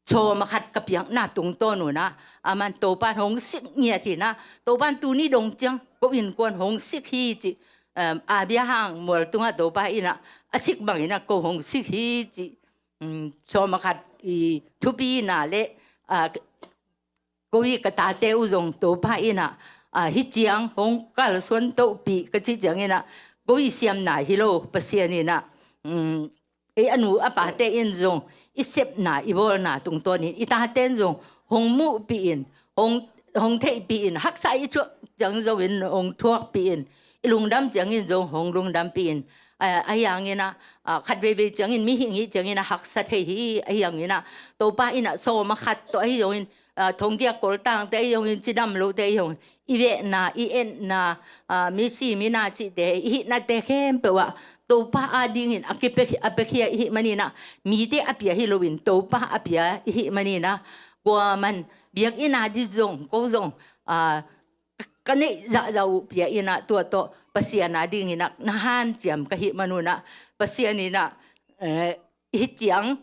sawm a khat ka piakna tungtawn un ah, aman Topan hong sik ngiat hi in ah, Topan tuni dong ciang ko innkuan hong sik hi ci, um, a bia hang mual tungah Topa in ah a sik bangin ah ko hong sik hi ci, um, sawm a khat i thupina le, ah, ko i ka tate uh zong Topa in ah, ah, hih ciang hong kalsuan tohpih ka cih ciangin ah, ko i siamna hi lo, Pasian in ah, um, ei a nu a pate in zong i sepna i bawlna tungtawnin i tate in zong hong muhpih in, hong, hong theihpih in, haksa i thuak ciang zongin hong thuakpih in, i lungdam ciangin zong hong lungdampih in, ah, ahi hangin ah, ah, khat veivei ciangin mihing i hih ciangin ah haksa thei hi, ahi hangin ah Topa in ah sawm a khat tawh ahi zongin, ah, thongkiat koltangte ahi zongin, cidam lote ahi zongin, i vehna, i etna, ah, misi mina cihte, i hihnate khempeuh ah Topa adingin a kipia, a piakhia i hih manin ah, mite a pia hi loin Topa a pia i hih manin ah, kuaman biakinn a ding zong, ko zong, ah, ka neih zahzah uh pia in ah, tua tawh Pasian adingin ah na hanciam ka hih manun ah, Pasian in ah, eh, hih ciang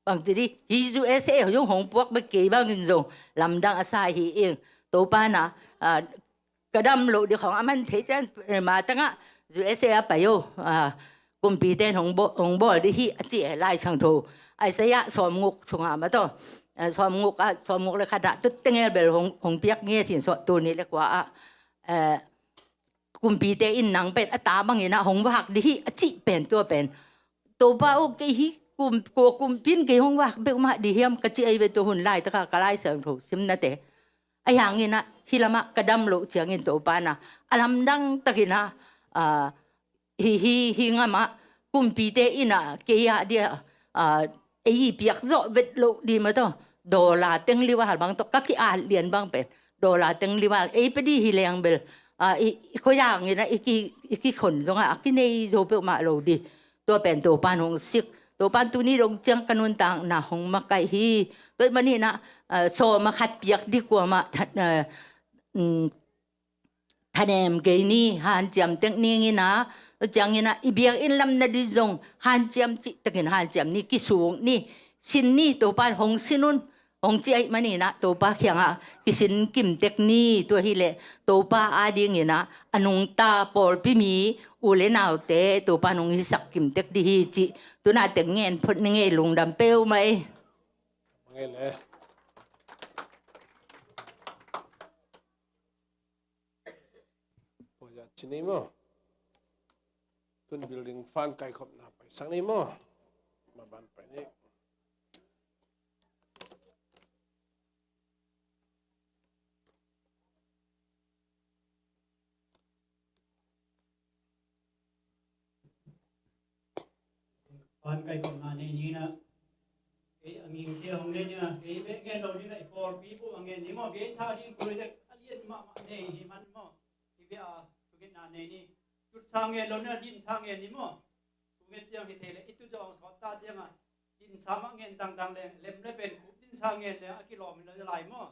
bangci ding, hih U S A zong hong puak bek kei bangin zong lamdang a sa hi ing. Topa in ah, ah, ka dam loh ding khawng a man thei ciang, eh, matangah U S A a pai o, ah, kumpite in hong bawl, hong bawl ding hi a ci e, Lai Siangtho Isaiah sawmguk sungah mah tawh, eh, sawmguk ah, sawmguk le khat ah, tu tengel bel hong, hong piak ngiat hi in, sawm, tuni le kua ah, eh, kumpite in nang pen a ta bangin ah hong vak ding hi a cih pen, tua pen Topa aw, kei hih kum, kua kumpi in kei hong vak peuhmah ding hiam ka ci ai ve, tua hun laitaka ka Lai Siangtho simnate. Ahi hangin ah hih lamah ka dam loh ciangin Topa in ah a lamdang takin ah, ah, hih, hih, hih gam ah kumpite in ah kei a dia, ah, ei i piak zawh vet loh ding mah tawh, dollar teng lival bang tawh ka ki-at lian bang pen, dollar teng lival ei pia ding hi leng bel, ah, i, i khuazang in ah i ki, i kikhon zongah a kinei zo peuhmah lo ding. Tua pen Topan hong sik, Topan tuni dong ciang ka nuntakna hong makaih hi. Tua ahih manin ah, ah, sawm a khat piak ding kuamah tha-, ah, um, thanem kei ni, hanciam tek ning in ah, tua ciangin ah i biakinn lam nading zong hanciam cih takin hanciam ni, kisuk ni, sin ni, Topan hong sin un, hong ci ahih manin ah Topa kiangah kisin kim tek ni. Tua hileh Topa adingin ah a nungta pawlpi mi u le naute Topan hong hisak kim tek ding hi cih tuna teng ngen phot ning ei, lungdam peuhmah ei. Tua zah ci ni maw? Tun building fund kaikhopna paisak ni maw? Maban pai ni. Fund kaikhopna nei ni in ah, Kei a ngingkhia hong nei ni a, kei beh ngen lo ni a, i pawlpi bup a ngen ni maw, bia in thah ding project a lian mahmah nei hi man maw. I bia a thungetna nei ni. Tutsa ngen lo ni a, dinsa ngen ni maw. Thunget ciang hi thei leh i tu zawh hong sawt ta ciang a, dinsa mah ngen tangtang leng, lem le pen khup dinsa ngen leng a kilawm hi lo lai maw.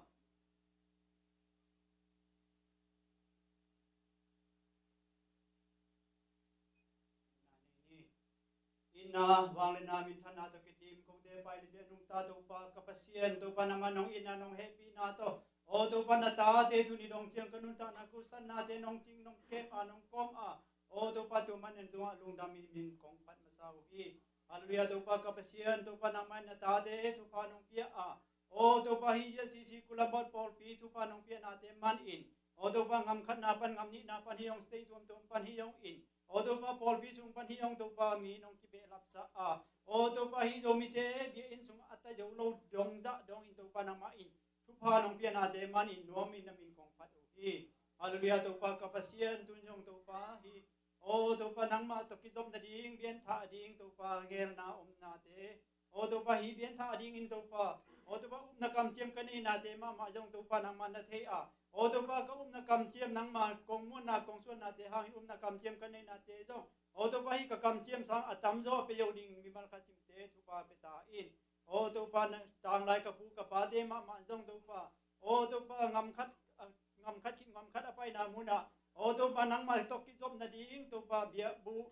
Inn a, vangliatna, minthanna tawh kidim, kote pai le bia nungta Topa ka Pasian, Topa nangmah nong itna nong hehpihna tawh, aw Topa na tate tuni dong ciang ka nuntakna, ka husatnate nong cing nong kem a, nong kawm a, aw Topa tua man en tungah lungdam in min kong phat masa uh hi. Halleluiah, Topa ka Pasian, Topa nangmah in na tate thupha nong pia a, aw Topa hih Z C C Kulambot pawlpi thupha nong piahnate man in, aw Topa ngam khatna pan ngam nihna pan hi hong, state tuamtuam pan hi hong in, aw Topa pawlpi sung pan hi hong Topa mi nong kibehlapsa a, aw Topa hih Zomite bia inn sung a tai zo lo dong zah dong in Topa nangmah in thupha nong piahnate man in nuam in na min kong phat uh hi. Halleluiah, Topa ka Pasian, tun zong Topa hi, aw Topa nangmah tawh kizop nading, bia in thah ding Topa ngelna omnate, aw Topa hih bia in thah dingin Topa, aw Topa upna kamciam ka neinate mahmah zong Topa nangmah na thei a, aw Topa ka upna kamciam nangmah kong muanna kong suannate hangin upna kamciam ka neinate zong, aw Topa hih ka kamciam sang a tamzaw a pia zo ding mimal khat simte thupha pia ta in, aw Topa na tanglai ka pu ka pate mahmah zong Topa, aw Topa ngam khat, a, ngam khat khit ngam khat a paina munah, aw Topa nangmah tawh kizop nading Topa biakbuh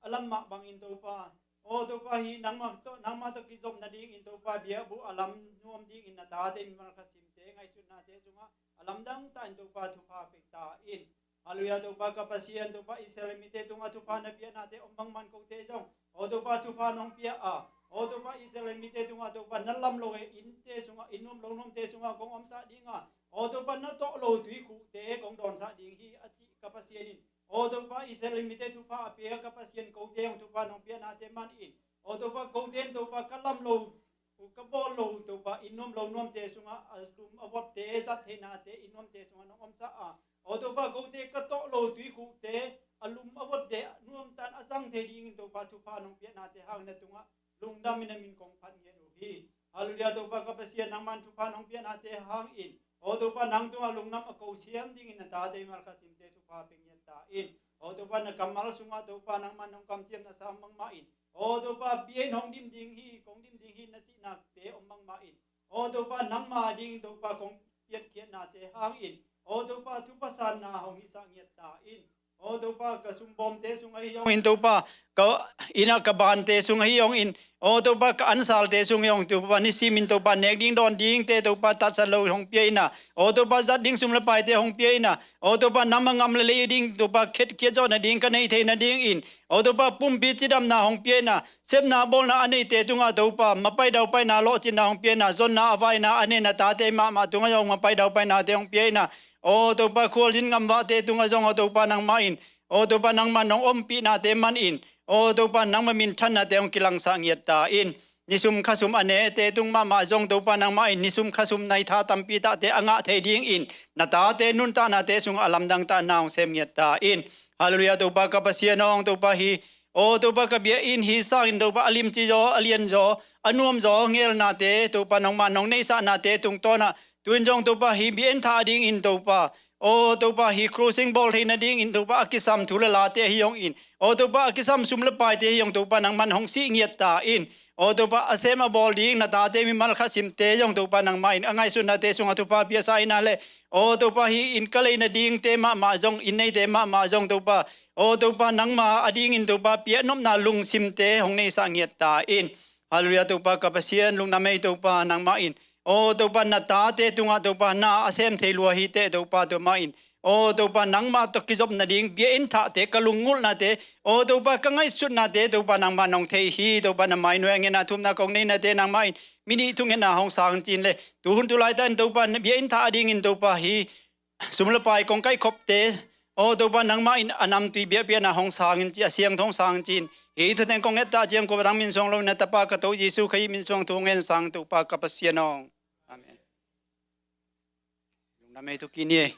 a lam mah bangin Topa, aw Topa hih nangmah tawh, nangmah tawh kizop nadingin Topa biakbuh a lam nuam dingin na tate mimal khat simte ngaihsutnate sungah a lamdang ta in Topa thupha pia ta in. Halleluiah, Topa ka Pasian, Topa Israel mite tungah thupha na piahnate om bangmah in kote zong, aw Topa thupha nong pia a, aw Topa Israel mite tungah Topa na lam lo he innte sungah, inn nuam lo nuamte sungah kong omsah ding a, aw Topa na tawh lo tuikhuhte kong dawnsah ding hi a cih ka Pasian in, aw Topa Israel mite thupha a pia ka Pasian, kote hong thupha nong piahnate man in, aw Topa kote in Topa ka lam lo, ka bawl lo Topa inn nuam lo nuamte sungah a lum a votte zat theinate inn nuamte sungah nong omsah a, aw Topa kote ka tawh lo tuikhuhte a lum a votte nuamtan a zang thei dingin Topa thupha nong piahnate hang na tungah lungdam in na min kong phat ngiat uh hi. Halleluiah, Topa ka Pasian, nangman thupha nong piahnate hangin, aw Topa nang tungah lungdam a ko siam dingin na tate mimal khat simte thupha pia ngiat ta in, aw Topa na kammal sungah Topa nangman nong kamciamna sang bangmah in, aw Topa bia in hong dim ding hi, kong dim ding hi na cihnate om bangmah in, aw Topa nangmah ding Topa kong piatkhiatnate hangin, aw Topa thupha sanna hong hisah ngiat ta in, aw Topa ka sumbawmte sung ahi zongin Topa ka innah ka bante sung ahi zongin, aw Topa ka ansalte sung ahi zong Topa nisimin Topa nek ding dawn dingte Topa tatsat lo hong pia inah, aw Topa zat ding sum le paite hong pia inah, aw Topa nangmah ngam le lei ding Topa khetkhiat zawh nading ka nei thei nadingin, aw Topa pumpi cidamna hong pia inah, sepna bawlna a neite tungah Topa mapai daupaina lawhcinna hong pia inah, zonna a vaina a nei na tate mahmah tungah zong mapai daupainate hong pia inah, aw Topa khualzin ngamvahte tungah zong aw Topa nangmah in, aw Topa nangmah nong ompihnate man in, aw Topa nangmah minthannate hong kilangsah ngiat ta in, nisum khasum a nete tung mahmah zong Topa nangmah in nisum khasum naitha tampi tahte a ngah thei dingin na tate nuntaknate sungah a lamdang tahna hong sem ngiat ta in. Halleluiah, Topa ka Pasian aw, Topa hi, aw Topa ka bia in hi sangin Topa a limci zaw, a lian zaw, a nuam zaw ngelnate Topa nangmah nong neihsahnate tungtawnah tu-in zong Topa hi bia in thah dingin Topa, aw Topa hi crossing bawl thei nadingin Topa a kisam thu le late ahi zongin, aw Topa a kisam sum le paite ahi zong Topa nangman hong sih ngiat ta in, aw Topa a sem a bawl ding na tate mimal khat simte zong Topa nangmah in a ngaihsutnate sungah thupha piasa inah le, aw Topa hi inn ka lei nadingte mahmah zong, inn neite mahmah zong Topa, aw Topa nangmah a dingin Topa piahnopna lungsimte hong neihsah ngiat ta in. Halleluiah, Topa ka Pasian, lungdam ei Topa nangmah in, aw Topa na tate tungah Topa na a sem thei lua hi teh Topa tua mah in, aw Topa nangmah tawh kizop nading bia in thahte ka lunggulhnate, aw Topa ka ngaihsutnate Topa nangmah nong thei hi. Topa na mainuai a ngenna thumna kong neinate nangmah in mi nih thungetna hong sang cin le, tuhun tulaitah in Topa bia in thah a dingin Topa hi sum le pai kong kaihkhopte, aw Topa nangmah in a namtui biahpiahna hong sangin ci, a siangtho hong sangin cin, hi thuteng kong ettah ciang kua dang min suang lo na tapa ka To Jesu Khazih min suang thu ngen sang Topa ka Pasian aw. Amen. Lungdam ei, thukin ei.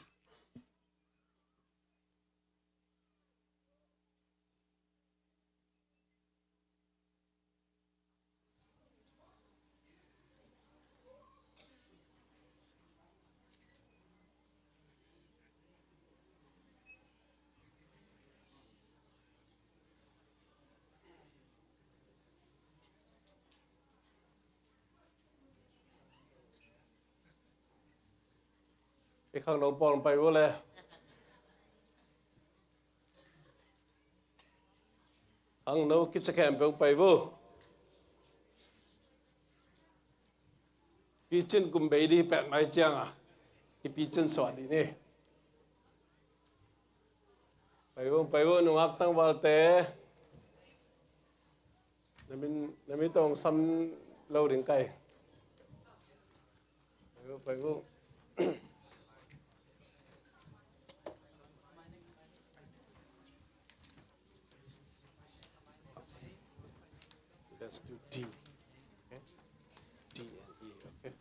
Khangno pawl pai vo le. Khangno kici khempeuh pai vo. Picin kum bei ding pen mai ciang a i picin suah ding ni. Pai vo, pai vo, nungak tangvalte. Na min, na min tawh sam lo ding kai. Pai vo, pai vo. Let's do D. Okay? D and E, okay?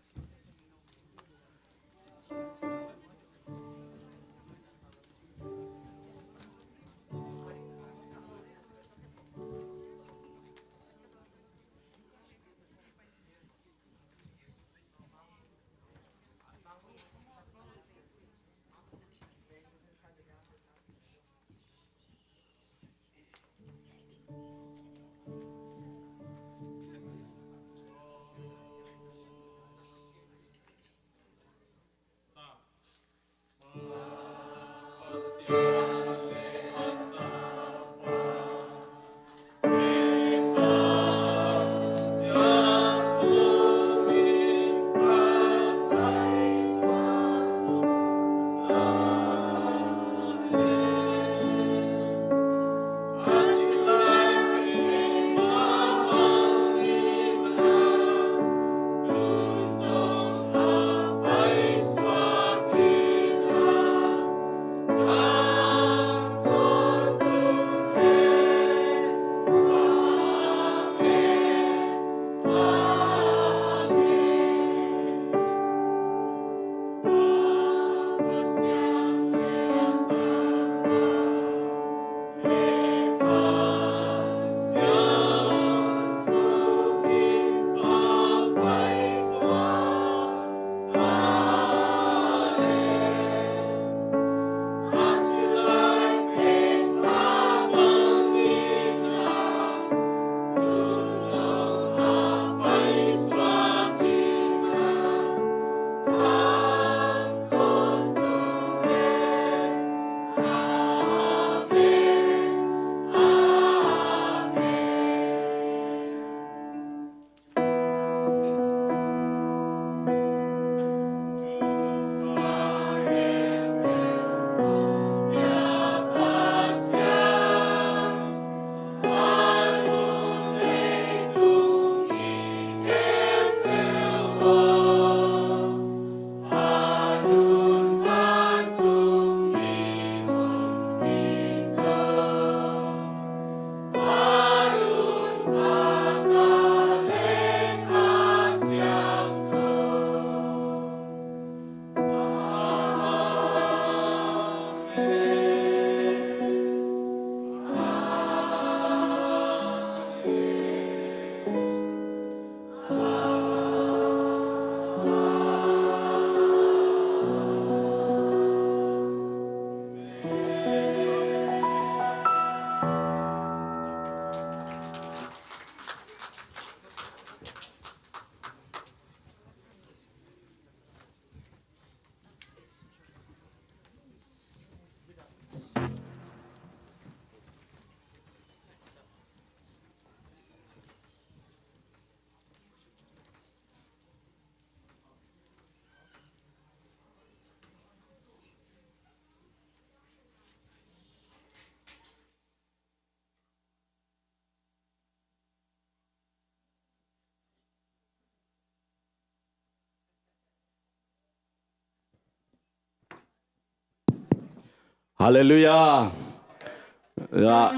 Halleluiah.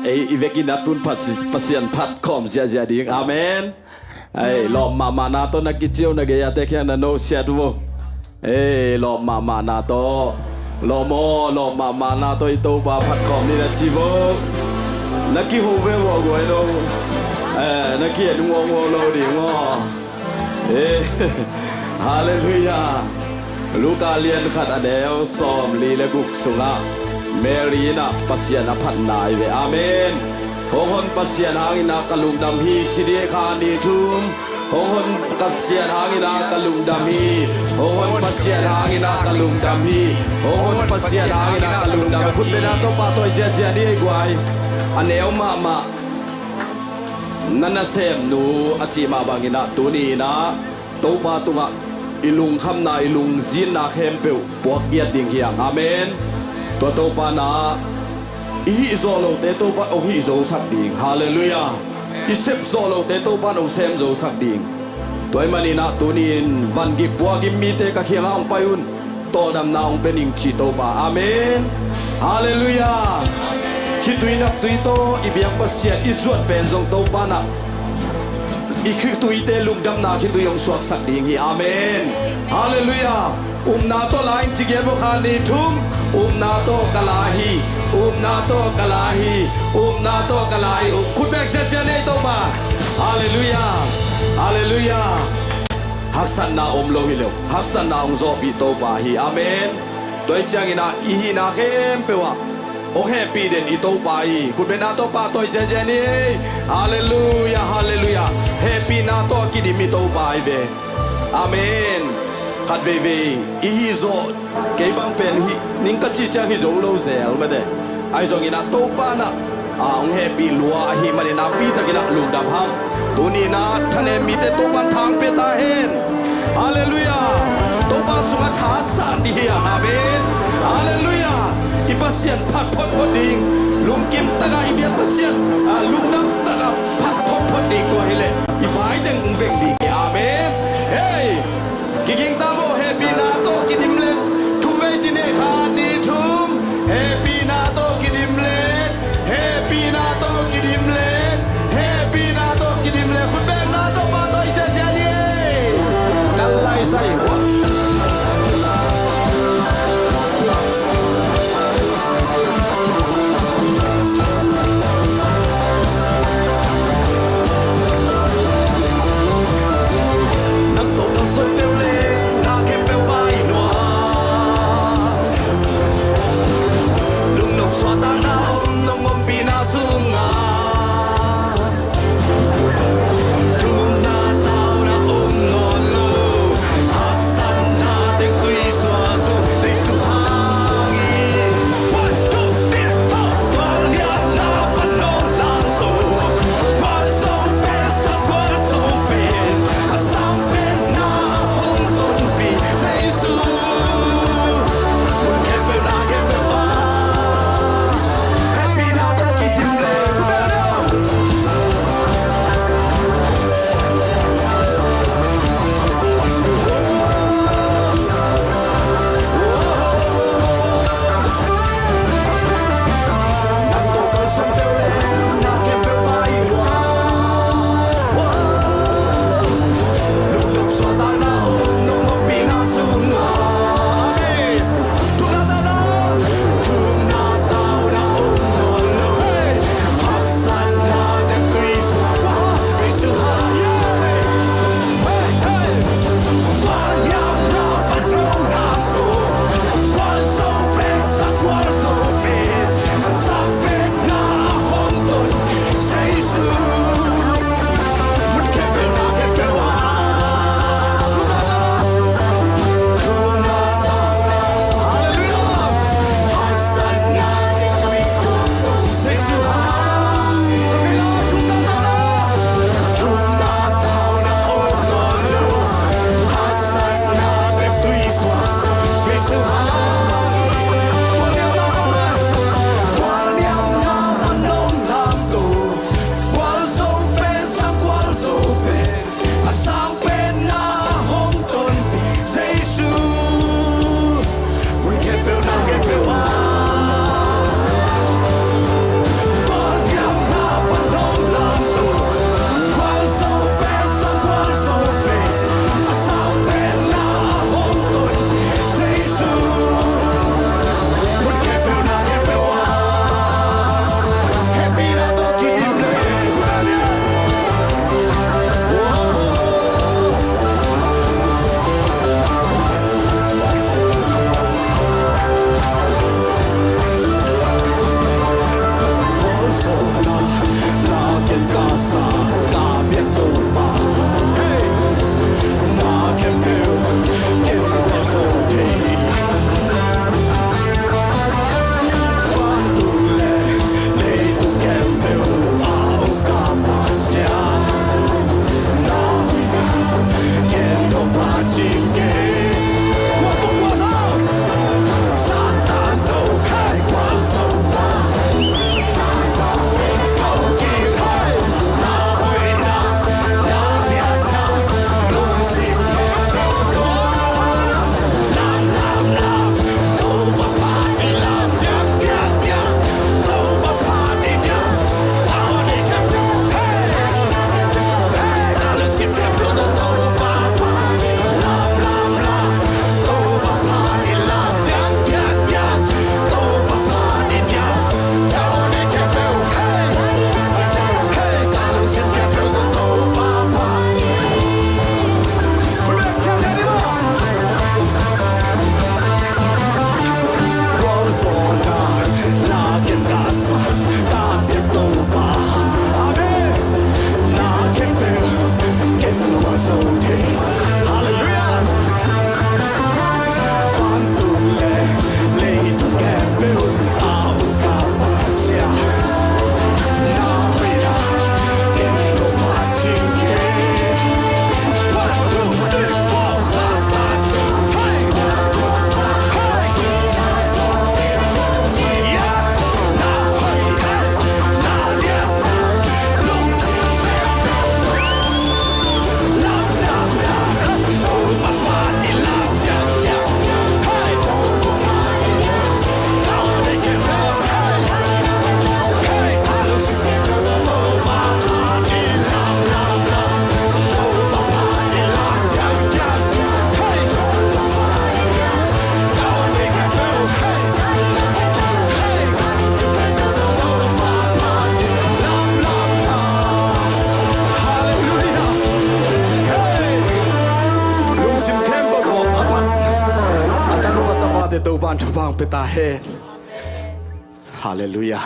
Ei i vekin a tun phat Pasian phat khawm ziahziah ding. Amen. Ei, lawp mahmahna tawh na kici uh na gei a te khiang na no siat uh. Ei, lawp mahmahna tawh. Lawm aw, lawp mahmahna tawh i Topa phat khawm ni na ci uh. Na kihu ve uh a guai lo. Eh, na ki-en uh a guai lo ding uh. Eh, halleluiah. Luka lian khat a neu sawmli le guk sungah Mary in ah Pasian a phat nai ve. Amen. Hong hon Pasian hangin ah ka lungdam hi ci dih kha ni thum. Hong hon Pasian hangin ah ka lungdam hi. Hong hon Pasian hangin ah ka lungdam hi. Hong hon Pasian hangin ah ka lungdam hi. Khut beng a Topa tawi ziazia ni ei guai. A neu mahmah na nasemnu a cih mah bangin ah tuni in ah Topa tungah i lungkhamna, i lungzinna khempeuh puak giat ding hi hang. Amen. Tua Topa na i hih zawh lote Topa hong hih zosak ding. Halleluiah. I sep zawh lote Topa hong sem zosak ding. Tua ahih manin ah tuni in van gik pua gim mite ka kiangah hong pai un. Tawldamna hong pia ning ci Topa. Amen. Halleluiah. Khitui naptui tawh i biak Pasian i zuat pen zong Topa na i khituite lungdamna khitui hong suaksak ding hi. Amen. Halleluiah. Upna tawh la in ci gen vo khat nih thum. Upna tawh ka la hi. Upna tawh ka la hi. Upna tawh ka la hi. Khut beng ziazia ni ei Topa. Halleluiah. Halleluiah. Haksatna om lo hi lo. Haksatna hong zawhpih Topa hi. Amen. Tua ahih ciangin ah i hihna khempeuh ah hong hehpih den i Topa hi. Khut beng a Topa tawi ziazia ni ei. Halleluiah, halleluiah. Hehpihna tawh a kidim i Topa hi ve. Amen. Khat veivei i hih zawh kei bang pen hih ning ka cih ciang hi zo lo zel mate. Ahi zongin ah Topa na a hong hehpih lua ahih manin ah pi takin ah lungdam hang. Tuni in ah thanem mite Topa'n tha hong pia ta hen. Halleluiah. Topa sungah tha a san ding hi hang. Amen. Halleluiah. I Pasian phat photphot ding. Lungkim takah i biak Pasian a lungdam takah phat photphot ding tua hileh i vai teng hong veng ding hi. Amen. Hei. Kiging ta maw, hehpihna tawh kidim le. Thum vei ci ni ei, khat nih thum. Hehpihna tawh kidim le. Hehpihna tawh kidim le. Hehpihna tawh kidim le. Khut beng a Topa tawi ziazia ni ei. Kal lai sai. Nang tawh kan soi peuh le, na khempeuh pai lua. Lungnop suahtakna om nong ompihna sungah. Thumna tauna om nawn lo. Haksatna teng tui suah zo Jesu hangin. One, two, three, four. Tua liamna pan nong langto. Kua sung pen, sang kua sung pen, a sang pen na. Topa'n thupha hong pia ta hen. Halleluiah.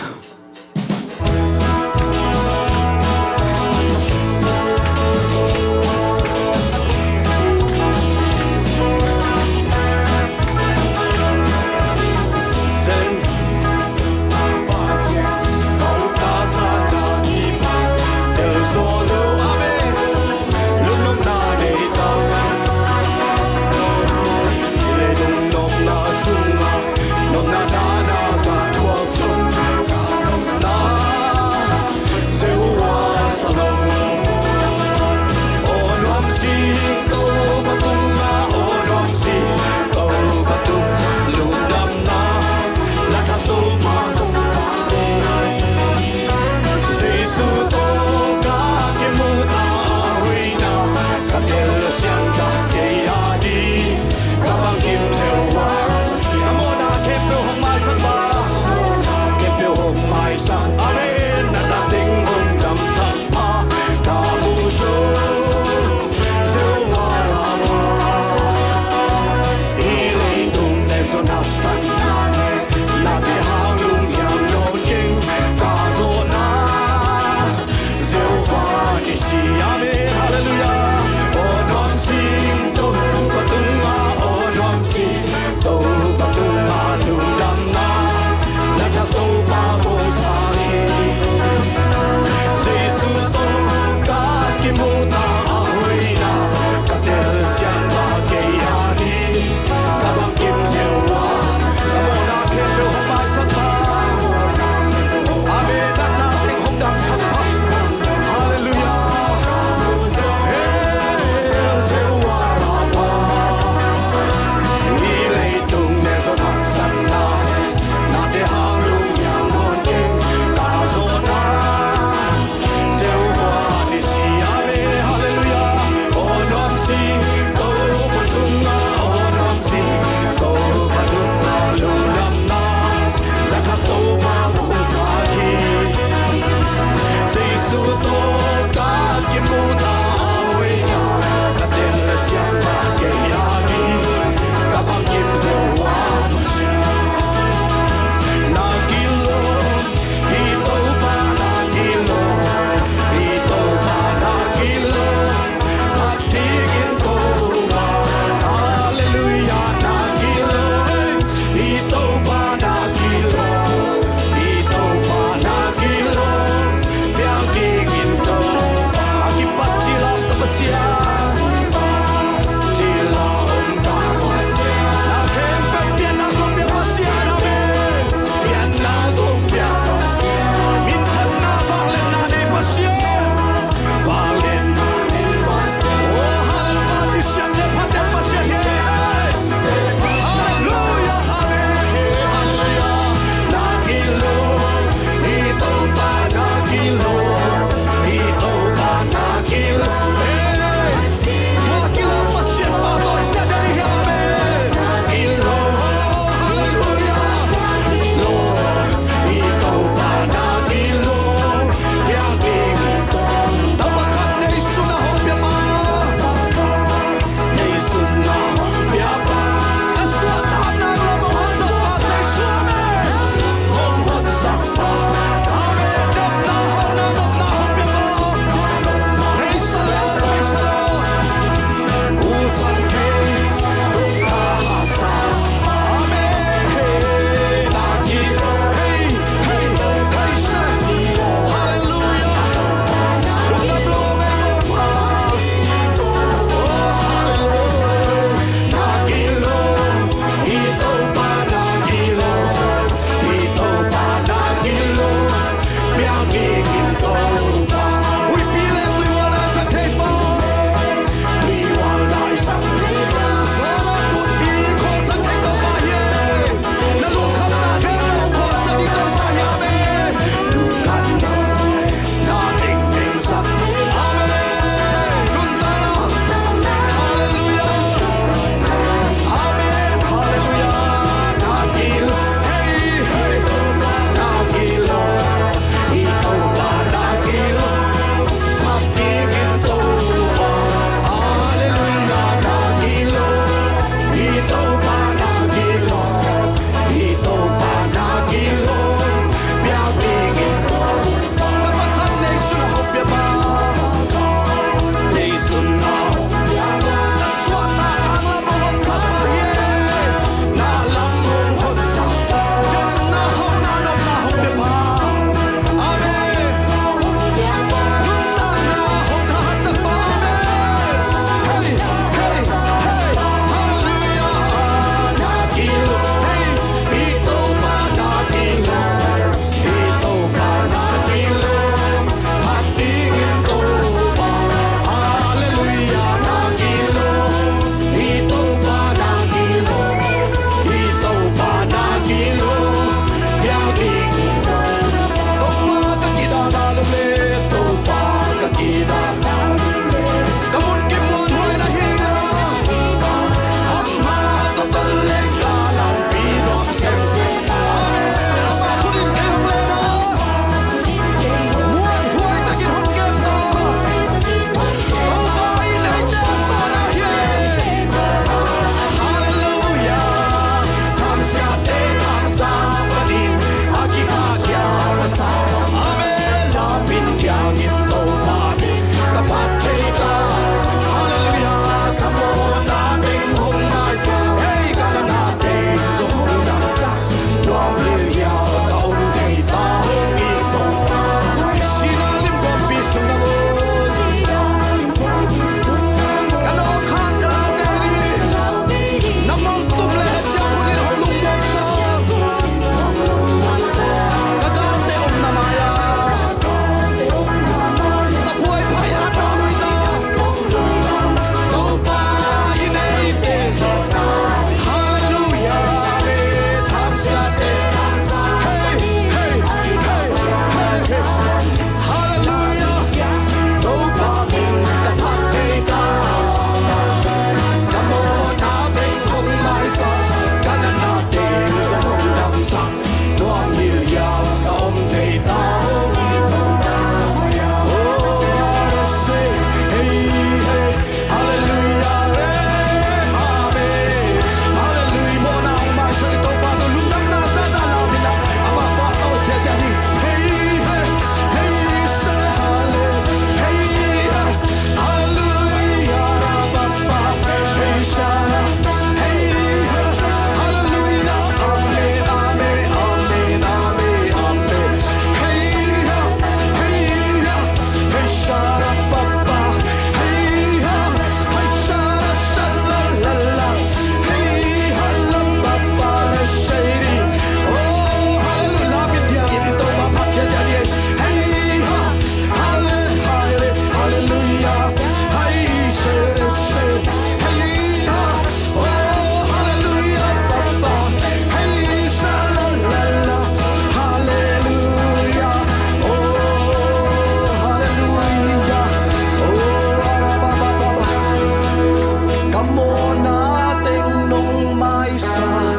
Mawhna teng nong maisak,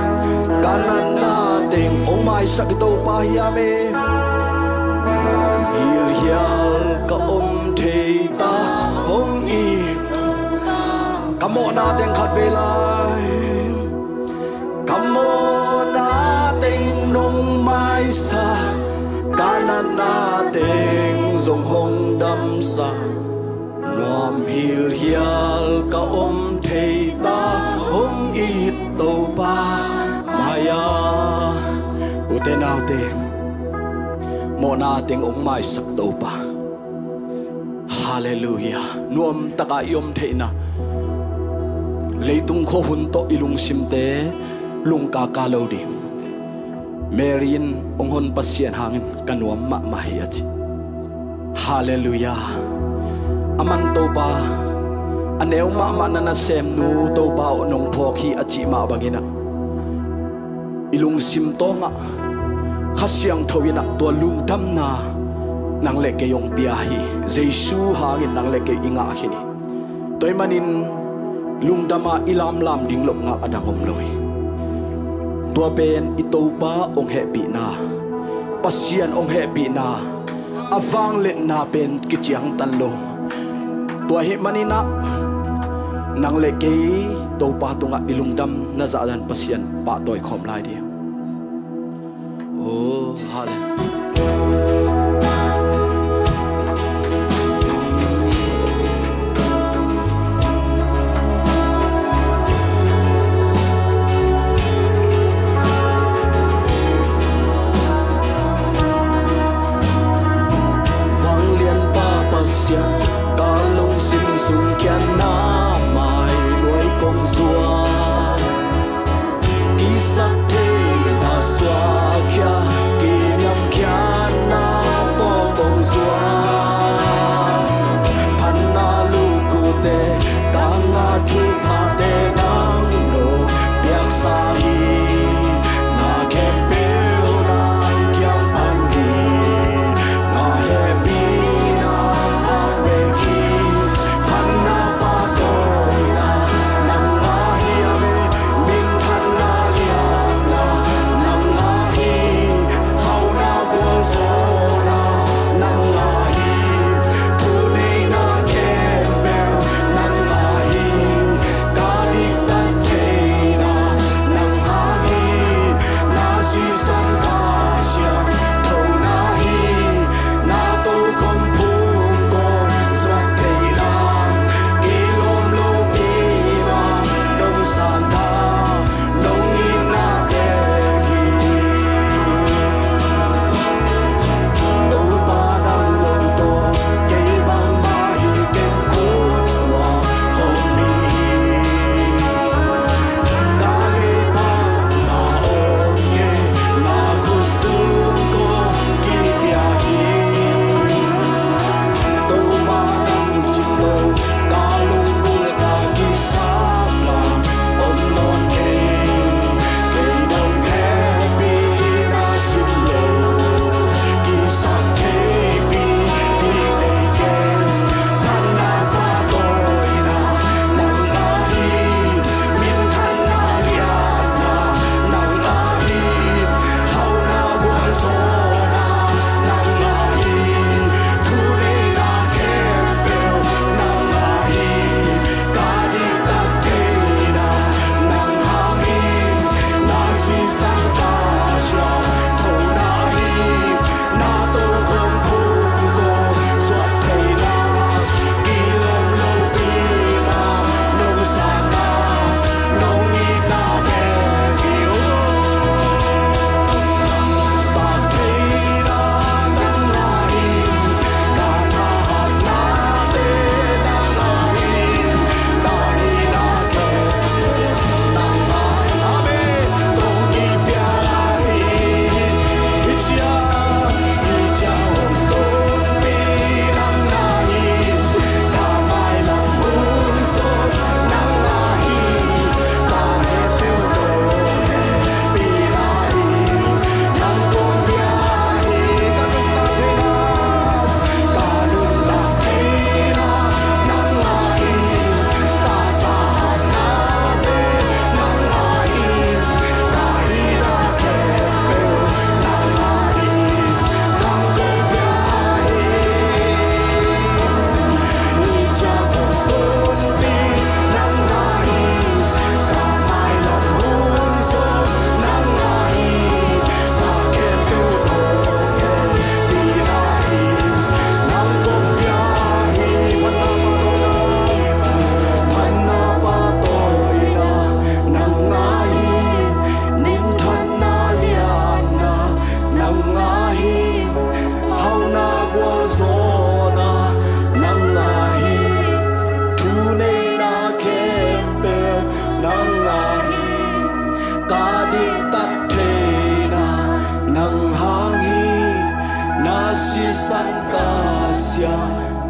ka natna teng hong maisak i Topa hiam e. Nuam hilhial ka om thei ta hong it. Ka mawhna teng khat vei lai. Ka mawhna teng nong maisak, ka natna teng zong hong damsak. Nuam hilhial ka om thei ta hong it Topa mai-a. Ute naute, mawhna teng hong maisak Topa. Halleluiah. Nuamtaka i om theihna, leitung khuahun tawh i lungsimte lungkaka lo ding. Mary in hong hon Pasian hangin ka nuam mahmah hi a ci. Halleluiah. Aman Topa, a neu mahmah na nasemnu Topa aw nong phawk hi a cih mah bangin ah, i lungsim tawngah Kha Siangtho in ah tua lungdamna nang le kei hong pia hi. Jesu hangin nang le kei i ngah khin hi. Tua ahih manin lungdam a i lamlam ding loh ngal a dang om lo hi. Tua pen i Topa hong hehpihna, Pasian hong hehpihna, a vangliatna pen kiciangtan lo. Tua ahih manin ah nang le kei Topa tungah i lungdamna zahzah in Pasian pahtawi khawm lai ding. Oh, hallelujah. Vanglianpa Pasian, ka lungsim sung khiatna mai nuai kong zuak. Kisaktheihna suahkhia, kiniam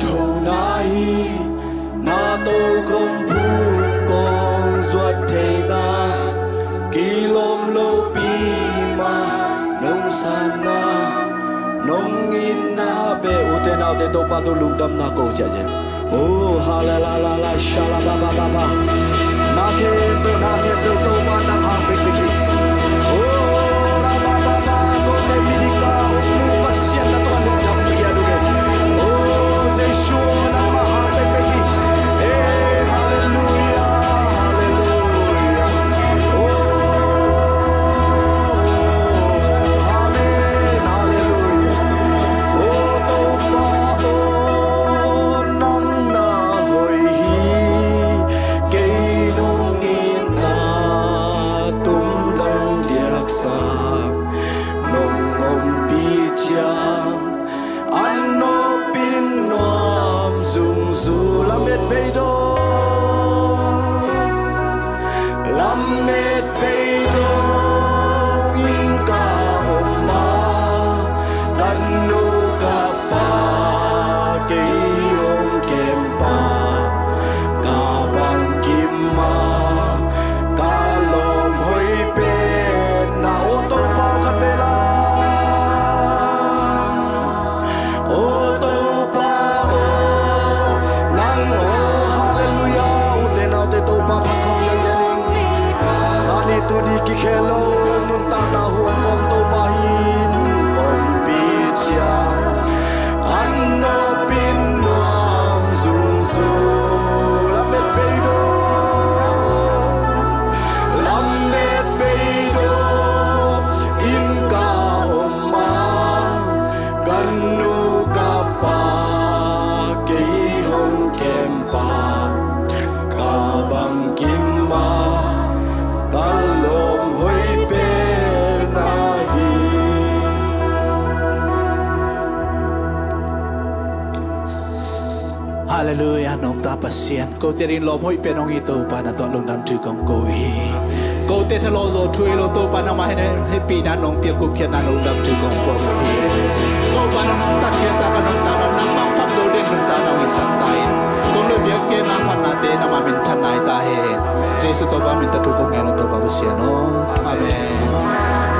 Thona hi, na tokhom phung kong zuat theina, kilawm lopi mah nong sanna, nong itna beh. Ute naute, Topa tawh lungdamna ko ciahciah. Oh, hallelujah, shalabababa. Na khempeuh, na khempeuh Topa nang hang bekbek hi. Oh, rabababa, ko te midika, oh, Pasian na tawh lungdam pia duge. Oh, Jesu, nangmah hang bekbek hi. Eh, hallelujah, hallelujah. Oh, amen, hallelujah. Oh, Topa, oh, nang na hoih hi, kei nong itna tumdang diaksa, nong ompih ciang, an nopin nuam zungzul. Lamet bei dong, lamet bei dong in ka om a, ka nu ka pa, kei hong kem pa, ka bangkim a, ka lawm hoih pen na. O Topa, khat vei la. O Topa, o nang, o, hallelujah. Ute naute, Topa phat khawm ciahciah ning. Zani tuni kikhel lo nuntakna huan kawm Topa in ompih ciang, an nopin nuam zungzul. Lamet bei dong, lamet bei dong in ka om a, ka nu ka pa, kei hong kem pa, ka bangkim a, ka lawm hoih pen na hi. Hallelujah, nong ta Pasian. Kote ding lawm hoih pen hong hi Topa, na tawh lungdam thu kong ko hi. Kote thalawh zawh thu hi lo Topa, nangmah hehpihna nong piak, gupkhiatna nong dam thu kong ko hi. Topa, nong tatkhiatsa ka nuntakna, nangmah phat zo ding nuntakna hong hisak ta in. Kong lo biak piakna phatnate nangmah minthanna hi ta hen. Jesu Topa min tawh thu kong ngen uh Topa Pasian aw. Amen.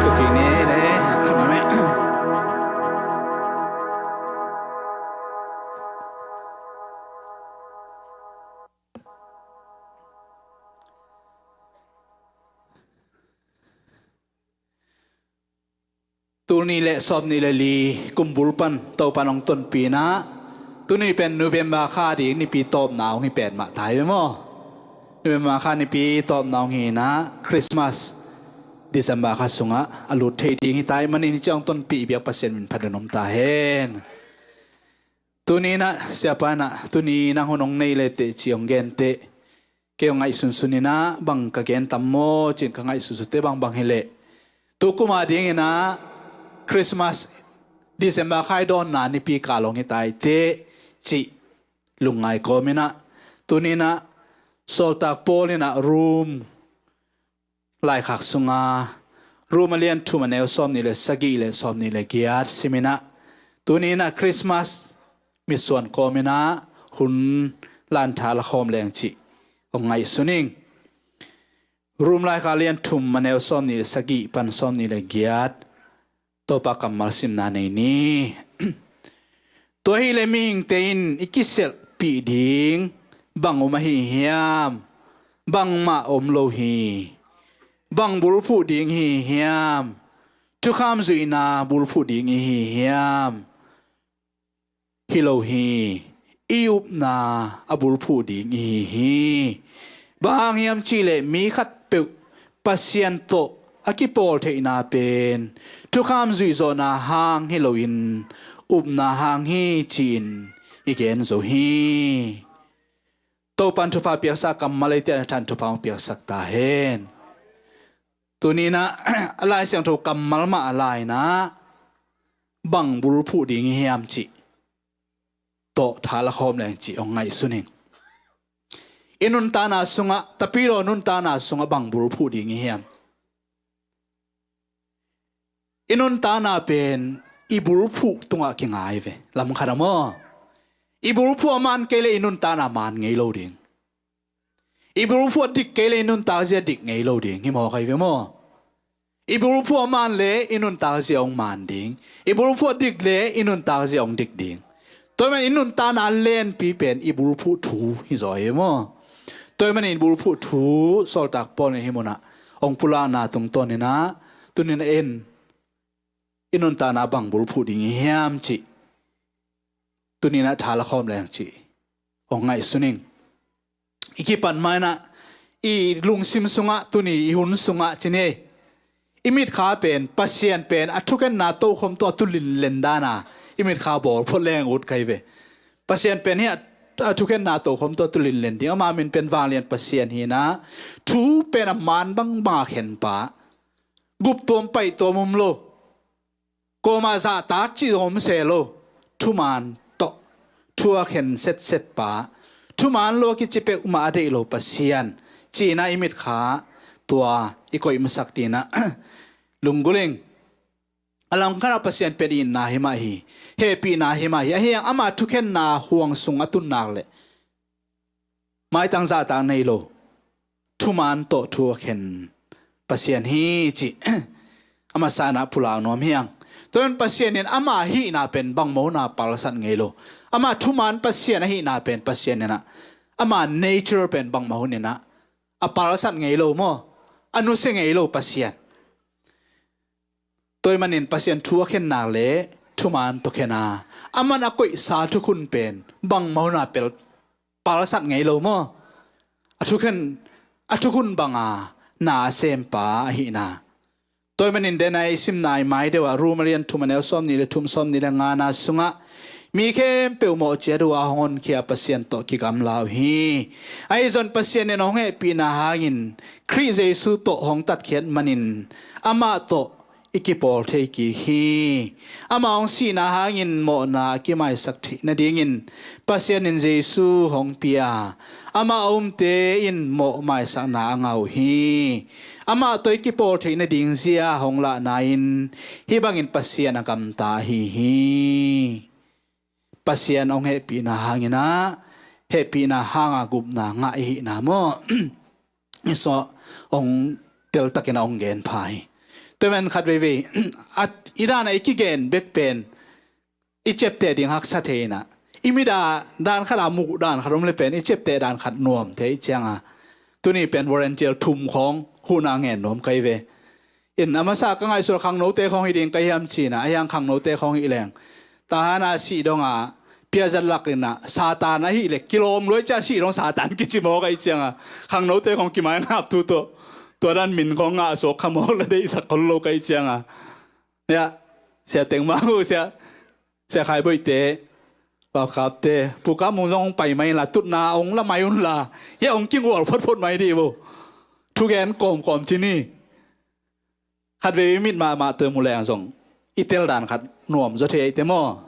Tua kik ni le. Amen. Tul nih le sawmnih le li kum bul pan Topa nong tonpih in ah, tuni pen November kha ding nipi tawpna hong hi pen mah ta hi ve maw? November kha nipi tawpna hong hi in ah, Christmas December kha sungah a lut thei ding hi ta ahih manin hih ciang hong tonpih biak Pasian min phat in om ta hen. Tuni in ah, siapa in ah, tuni nang hun hong nei le teh ci hong gen teh, kei hong ngaihsunsun in ah, bang ka gen tam maw ci-in ka ngaihsunsun teh bangbang hi leh, tu kum a ding in ah Christmas December kha i dawnna nipi kal hong hi ta hi teh cih lungngai kawm in ah, tuni in ah Sawltak Paul in ah Rom laikhak sunga, Rom a lian thum a neu sawmnih le sagih le sawmnih le giat sim in ah, tuni in ah Christmas mitsuan kawm in ah hun lantha la khawm leng cih hong ngaihsun ing. Rom laikhak a lian thum a neu sawmnih le sagih pan sawmnih le giat. Topa kammal simna nei ni. Tua hi leh mihingte in i kiselhpih ding bang om ahi hiam? Bangmah om lo hi. Bang bulphuh ding hi hiam? Thukham zuihna bulphuh ding i hi hiam? Hi lo hi. I upna a bulphuh ding i hi hi. Bang hang hiam cih leh mi khatpeuh Pasian tawh a kipawl theihna pen thukham zuihzawhna hang hi loin upna hang hi ci-in i gen zo hi. Topa'n thupha piaksa kammal eite a na than thupha hong piaksak ta hen. Tuni in ah a Lai Siangtho kammal mah a la in ah bang bulphuh ding i hiam cih tawh tha la khawm leng cih hong ngaihsun ing. I nuntakna sungah, tapidaw nuntakna sungah bang bulphuh ding i hiam? I nuntakna pen i bulphuh tungah kingai ve. Lamkhat ah maw, I bulphuh a man kei le i nuntakna man ngei lo ding. I bulphuh a dik kei le i nuntak zia dik ngei lo ding hi maw, kai ve maw? I bulphuh a man le i nuntak zia hong man ding. I bulphuh a dik le i nuntak zia hong dik ding. Tua man i nuntakna lenpi pen i bulphuh thu hi zaw hi maw? Tua man i bulphuh thu Sawltak Paul in hih munah hong pulakna tungtawn inah tuninah en i nuntakna bang bulphuh ding i hiam cih tuninah tha la khawm leng cih hong ngaihsun ing. I kipan mainah i lungsim sungah tuni i hun sungah ci ni ei. I mitkha pen Pasian pen a thukhenna tokhom tawh a tulinlen dana i mitkha bawl phot leng ut kai ve. Pasian pen hi a, a thukhenna tokhom tawh a tulinlen ding. Ama min pen vanglian Pasian hinah thu pen a man bangbang a khenpa. Guptuam paihtuam um lo. Kuamah zahtak cih zong om se lo. Thuman tawh thu a khen setset pa. Thuman lo a kici peuhmah a deih lo Pasian. Cihna i mitkha tua i koih masak dinah lunggulh ing. A langkhatah Pasian pen itna hi mah hi. Hehpihna hi mah hi. Ahi hang ama thukhenna huang sung a tunnak le maitang zahtak nei lo, thuman tawh thu a khen Pasian hi cih a masa inah pulak nuam hi hang. Tua in Pasian in ama hihna pen bangmah hunah palsat ngei lo. Ama thuman Pasian ahihna pen Pasian inah ama nature pen bangmah hun inah a palsat ngei lo maw? A nusia ngei lo Pasian. Tua ahih manin Pasian thu a khennak le thuman tawh khen a, aman a koihsa thukhun pen bangmah hunah pel palsat ngei lo maw? A thukhen, a thukhun banga na a sempa ahihna. Tua ahih manin dena i simna i mai deuh ah Rom a lian thum a neu sawmnih le thum, sawmnih le ngana sungah mi khempeuh mawh ciat uh a hong honkhia Pasian tawh kigamla uh hi. Ahi zong Pasian in hong hehpihna hangin Khrih Jesu tawh hong tatkhiat manin amah tawh i kipawl thei kik hi. Amah hong sihna hangin mawhna a kimaisak theih nadingin Pasian in Jesu hong pia. Amah a umte in mawh maisakna a ngah uh hi. Amah tawh i kipawl theih nading zia hong lahna in hih bangin Pasian a gamta ahi hi. Pasian hong hehpihna hangin ah, hehpihna hanga gupna ngah i hihna maw? I sawh hong teltakin a hong gen pha hi. Tua man khat veivei a, i dan a i kigen bek pen i ciapteh ding haksa thei inah, i mit a dan khat a muk dan khat om le pen i ciapteh dan khat nuam thei cianga, tuni pen volunteer thum khawng huhna ngen nuam kai ve. In a masa ka ngaihsut khangnote khawng hi ding ka hiam cina, a hiang khangnote khawng hi leng, tahan a sih donga piazat lak inah Satan ahi le kilawm luai cia sih dong Satan kici mawk ahi cianga, khangnote khawng kimai ngap thu tawh tua dan min khawng ngah sawk kha mawk le deihsak khol lo ka hi cianga. Ya, sia teng mah uh sia, sia khai boihte, papkapte, pukam hong zong hong pai mai la, tutna hong la mai un la, ya hong kingual photphot mai dih bo. Thugen kawmkawm ci ni. Khat vei mit mahmah tua mu leng zong i tel dan khat nuam zaw thei ahi te maw?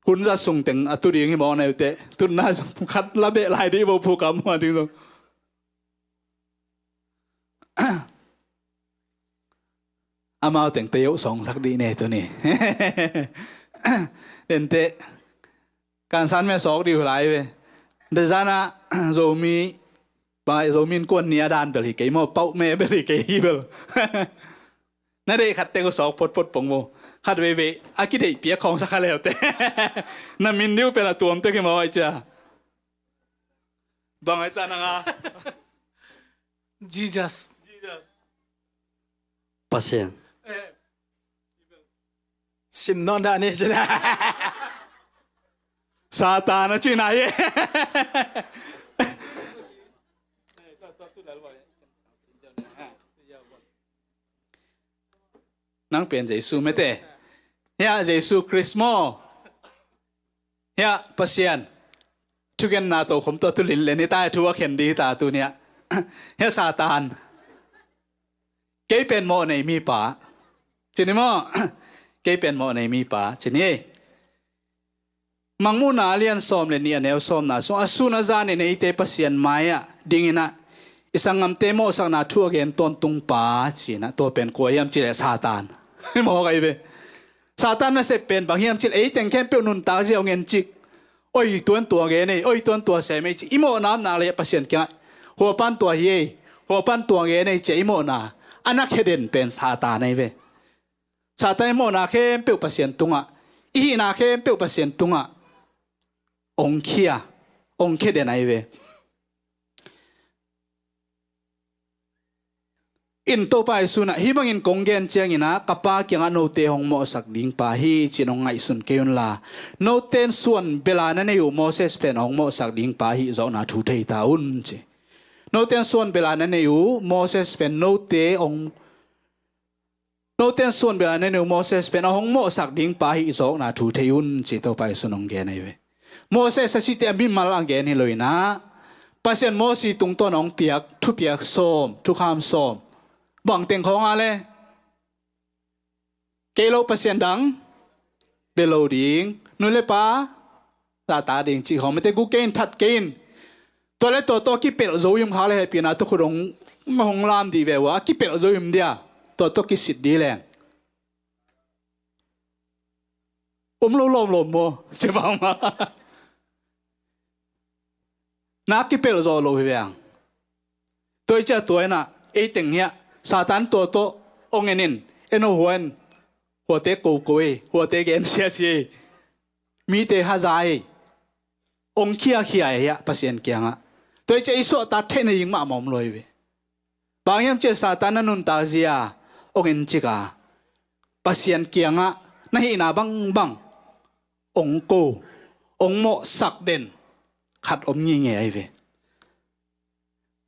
Hun za sung teng a tu ding hi mawk na hi uh teh, tutna zong khat la beh lai dih bo, pukam hong a ding zong. Amau teng te yoh sawngsak dih ne tuni. Dente kansan me sawk dih uh lai ve. Dezana Zomi bai Zomi in kuan nia dan bel hi kei maw, pauh me bel hi kei hi bel. Na deih khat tek uh sawk potpot pong maw? Khat veivei a kideih piak khawng sa kha leute. Na min dih uh pen a tuam tek hi maw ai cia? Bang ai ta nanga? Jesus. Pasian. Sim nawn dah ni cina. Satan a cina ye. Nang pen Jesu mete. Ya Jesu Christ maw? Hiah Pasian thugenna tokhom tawh tulin le nitai thu a khen dih ta tuniah. Hiah Satan, kei pen mawh nei mipa cini maw? Kei pen mawh nei mipa cini. Mangmuhna a lian sawm le nih a neu sawmna sung a sun a zan in eite Pasian mai-ah dinginah i sanggamte mawhsakna thu a gen tawntung pa cinah tua pen kua hiam cileh Satan. Mawh kai ve. Satan nasep pen bang hiam cil, ei teng khempeuh nuntak zia hong en cik. Oi, tuan tua gen ei, oi, tuan tua sem ei ci i mawhna om nak leh Pasian kiangah, hua pan tua hi ei, hua pan tua gen ei ci i mawhna a na khia den pen Satan ahi ve. Satan i mawhna khempeuh Pasian tungah, i hihna khempeuh Pasian tungah ong khia, ong khia den ahi ve. In Topa Jesu in ah, hih bangin kong gen ciangin ah, ka Pa kiangah note hong mawhsak ding pa hi, ci-in hong ngaihsun kei unla, note in suan bela na nei uh Moses pen hong mawhsak ding pa hih zawhna thu thei ta un, ci. Note in suan bela na nei uh Moses pen note hong, note in suan bela na nei uh Moses pen a hong mawhsak ding pa hih zawhna thu thei un, ci Topa Jesu in hong gen ahi ve. Moses a cihte a mimal a gen hi lo in ah, Pasian Moses tungtawn a hong piak thupiak sawm, thukham sawm, bang teng khawng a le, kei lo Pasian dang bia lo ding, nu le pa zahtak ding cih khawng, mite guk kei in, that kei in. Tua le tua tawh kipelh zo i om kha le hehpihna tawh khut hong, hong lam dih ve uh a, kipelh zo i om dia, tua tawh kisit dih leng om lo lawmlawm maw? Ci bang mah. Na kipelh zawh lo hi veng. Tua i ciah tua in ah, ei teng hiah Satan tua tawh hong en in, en aw hua in, huate koko ei, huate gen siasia ei, mite haza ei, hong khiakhia ei hiah Pasian kiangah. Tua i ciah i suahtak theih nading mahmah om lo hi ve. Bang hiam cih leh Satan na nuntak zia hong en cik a, Pasian kiangah na hihna bangbang hong ko, hong mawhsak den khat om ngingei ahi ve.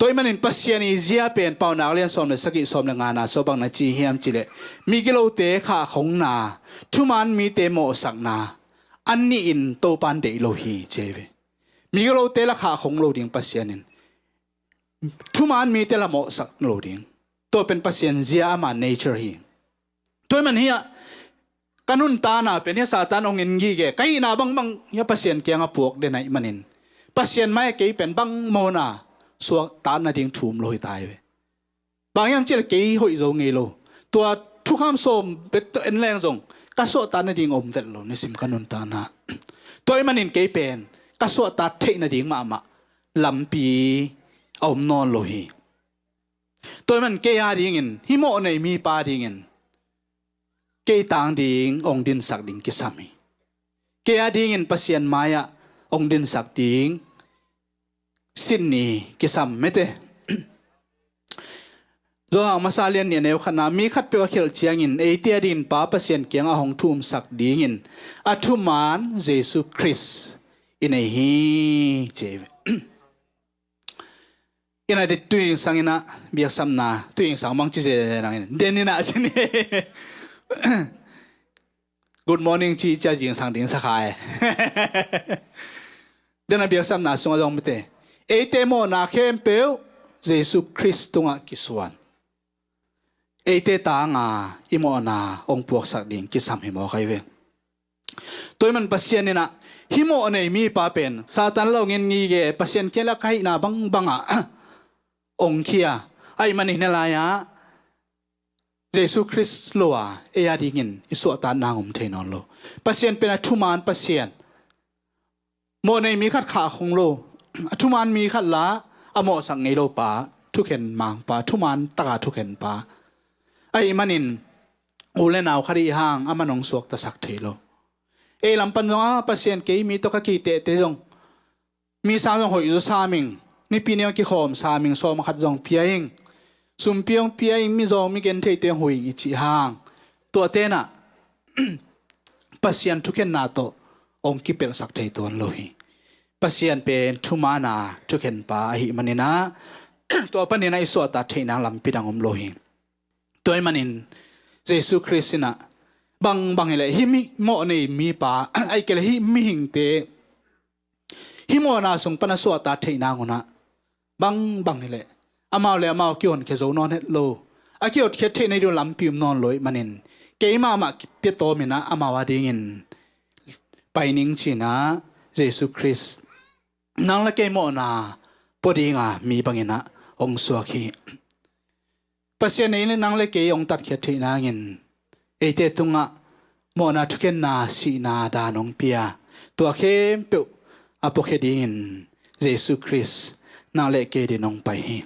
Tua ahih manin Pasian i zia pen Paunak lian sawm le sagih, sawm le ngana sung bang na ci hiam cih leh, migilote khahkhongna, thuman mite mawhsakna, a nih in Topa in deih lo hi, ci ahi ve. Migilote la khahkhong lo ding Pasian in, thuman mite la mawhsak lo ding. Tua pen Pasian zia, ama nature hi. Tua ahih man hiah ka nuntakna pen hiah Satan hong en gige, ka hihna bangbang hiah Pasian kiangah puak den ahih manin, Pasian mai-ah kei pen bangmah a suahtak nading thu om lo hi ta hi ve. Bang hiam cih leh kei hoih zo ngei lo. Tua thukham sawm bek tawh en leng zong ka suahtak nading om vet lo, nisim ka nuntakna. Tua ahih manin kei pen ka suahtak theih nading mahmah lampi a om nawn lo hi. Tua ahih man kei a dingin, hih mawhnei mipa dingin, kei tang ding hong dinsak ding kisam hi. Kei a dingin Pasian mai-ah hong dinsak ding sin ni kisam mete. Johan masa lian nih a neu khatna, mi khatpeuh a khialh ciangin eite a dingin Pa Pasian kiangah hong thumsak dingin a thuman Jesu Khrist i nei hi, ci hi ve. Ina dit tuingsang ina biaksapna, tuingsang bang ci zenzen nangin den ina ci ni. Good morning ci cia zingsang ding sa kha e. Dena biaksapna sungah zong mite, eite mawhna khempeuh Jesu Khrist tungah kisuan. Eite tanga i mawhna hong puaksak ding kisam hi mawk ahi ve. Tua ahih man Pasian inah hih mawhnei mipa pen Satan lo ngin ngige, Pasian kiang le ka hihna bangbangah hong khia. Ahih manin hih lai-ah Jesu Khrist lo a ei a dingin i suahtakna om thei nawn lo. Pasian pen a thuman Pasian. Mawhnei mi khat khahkhong lo, a thuman mi khat la a mawhsak ngei lo pa, thukhen mangpa, thuman taka thukhen pa. Ahih manin u le nau khat ih hang aman hong suaktasak thei lo. Ei lam pan zong a, Pasian kei mi tawh ka kitehteh zong, mi sang zong hoih zaw sam ing, nipi ni hong kikhawm sam ing, sawm khat zong pia ing, sumpi hong pia ing, mi zawng mi gentheite hong hu ing i cih hang, tuate inah Pasian thukhenna tawh hong kipelhsak thei tuan lo hi. Pasian pen thuman a thukhen pa ahih manin ah tua panin ah i suahtak theihna lampi dang om lo hi. Tua ahih manin Jesu Khrist inah bangbang hileh hih mi mawhnei mipa, ahih kei leh hih mihingte, hih mawhna sung pan a suahtak theih nangun ah bangbang hileh amau le amau kihonkhia zo nawn het lo. A kihotkhiat theih nading lampi om nawn lo ahih manin kei mahmah pia tawm inah amau a dingin pai ning ci-in ah Jesu Khrist nang le kei mawhna pua dinga mi bangin ah hong suak hi. Pasian in nang le kei hong tatkhiat theih nangin eite tungah mawhna, thukhenna, sihna dan hong pia. Tua khempeuh a puakhia dingin Jesu Khrist nang le kei adingin hong pai hi.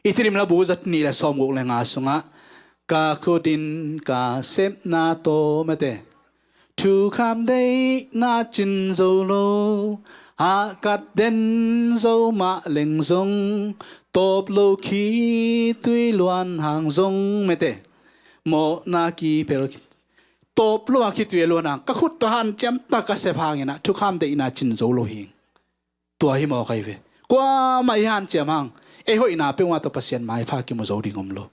I Tedim labu za nih le sawmguk le nga sungah, ka khut in ka sepna tawh mete, thukham deihna cin zo lo, hahkat den zo mah leng zong, tawp lo khitui luan hang zong mete, mawhna kiphel, tawp lo a khitui a luan hang, ka khut tawh hanciam tak ka sep hangin ah thukham deihna cin zo lo hi. Tua hi mawk ahi ve. Kuamah i hanciam hang, ei hoihna peuhmah tawh Pasian maipha kimu zo ding om lo.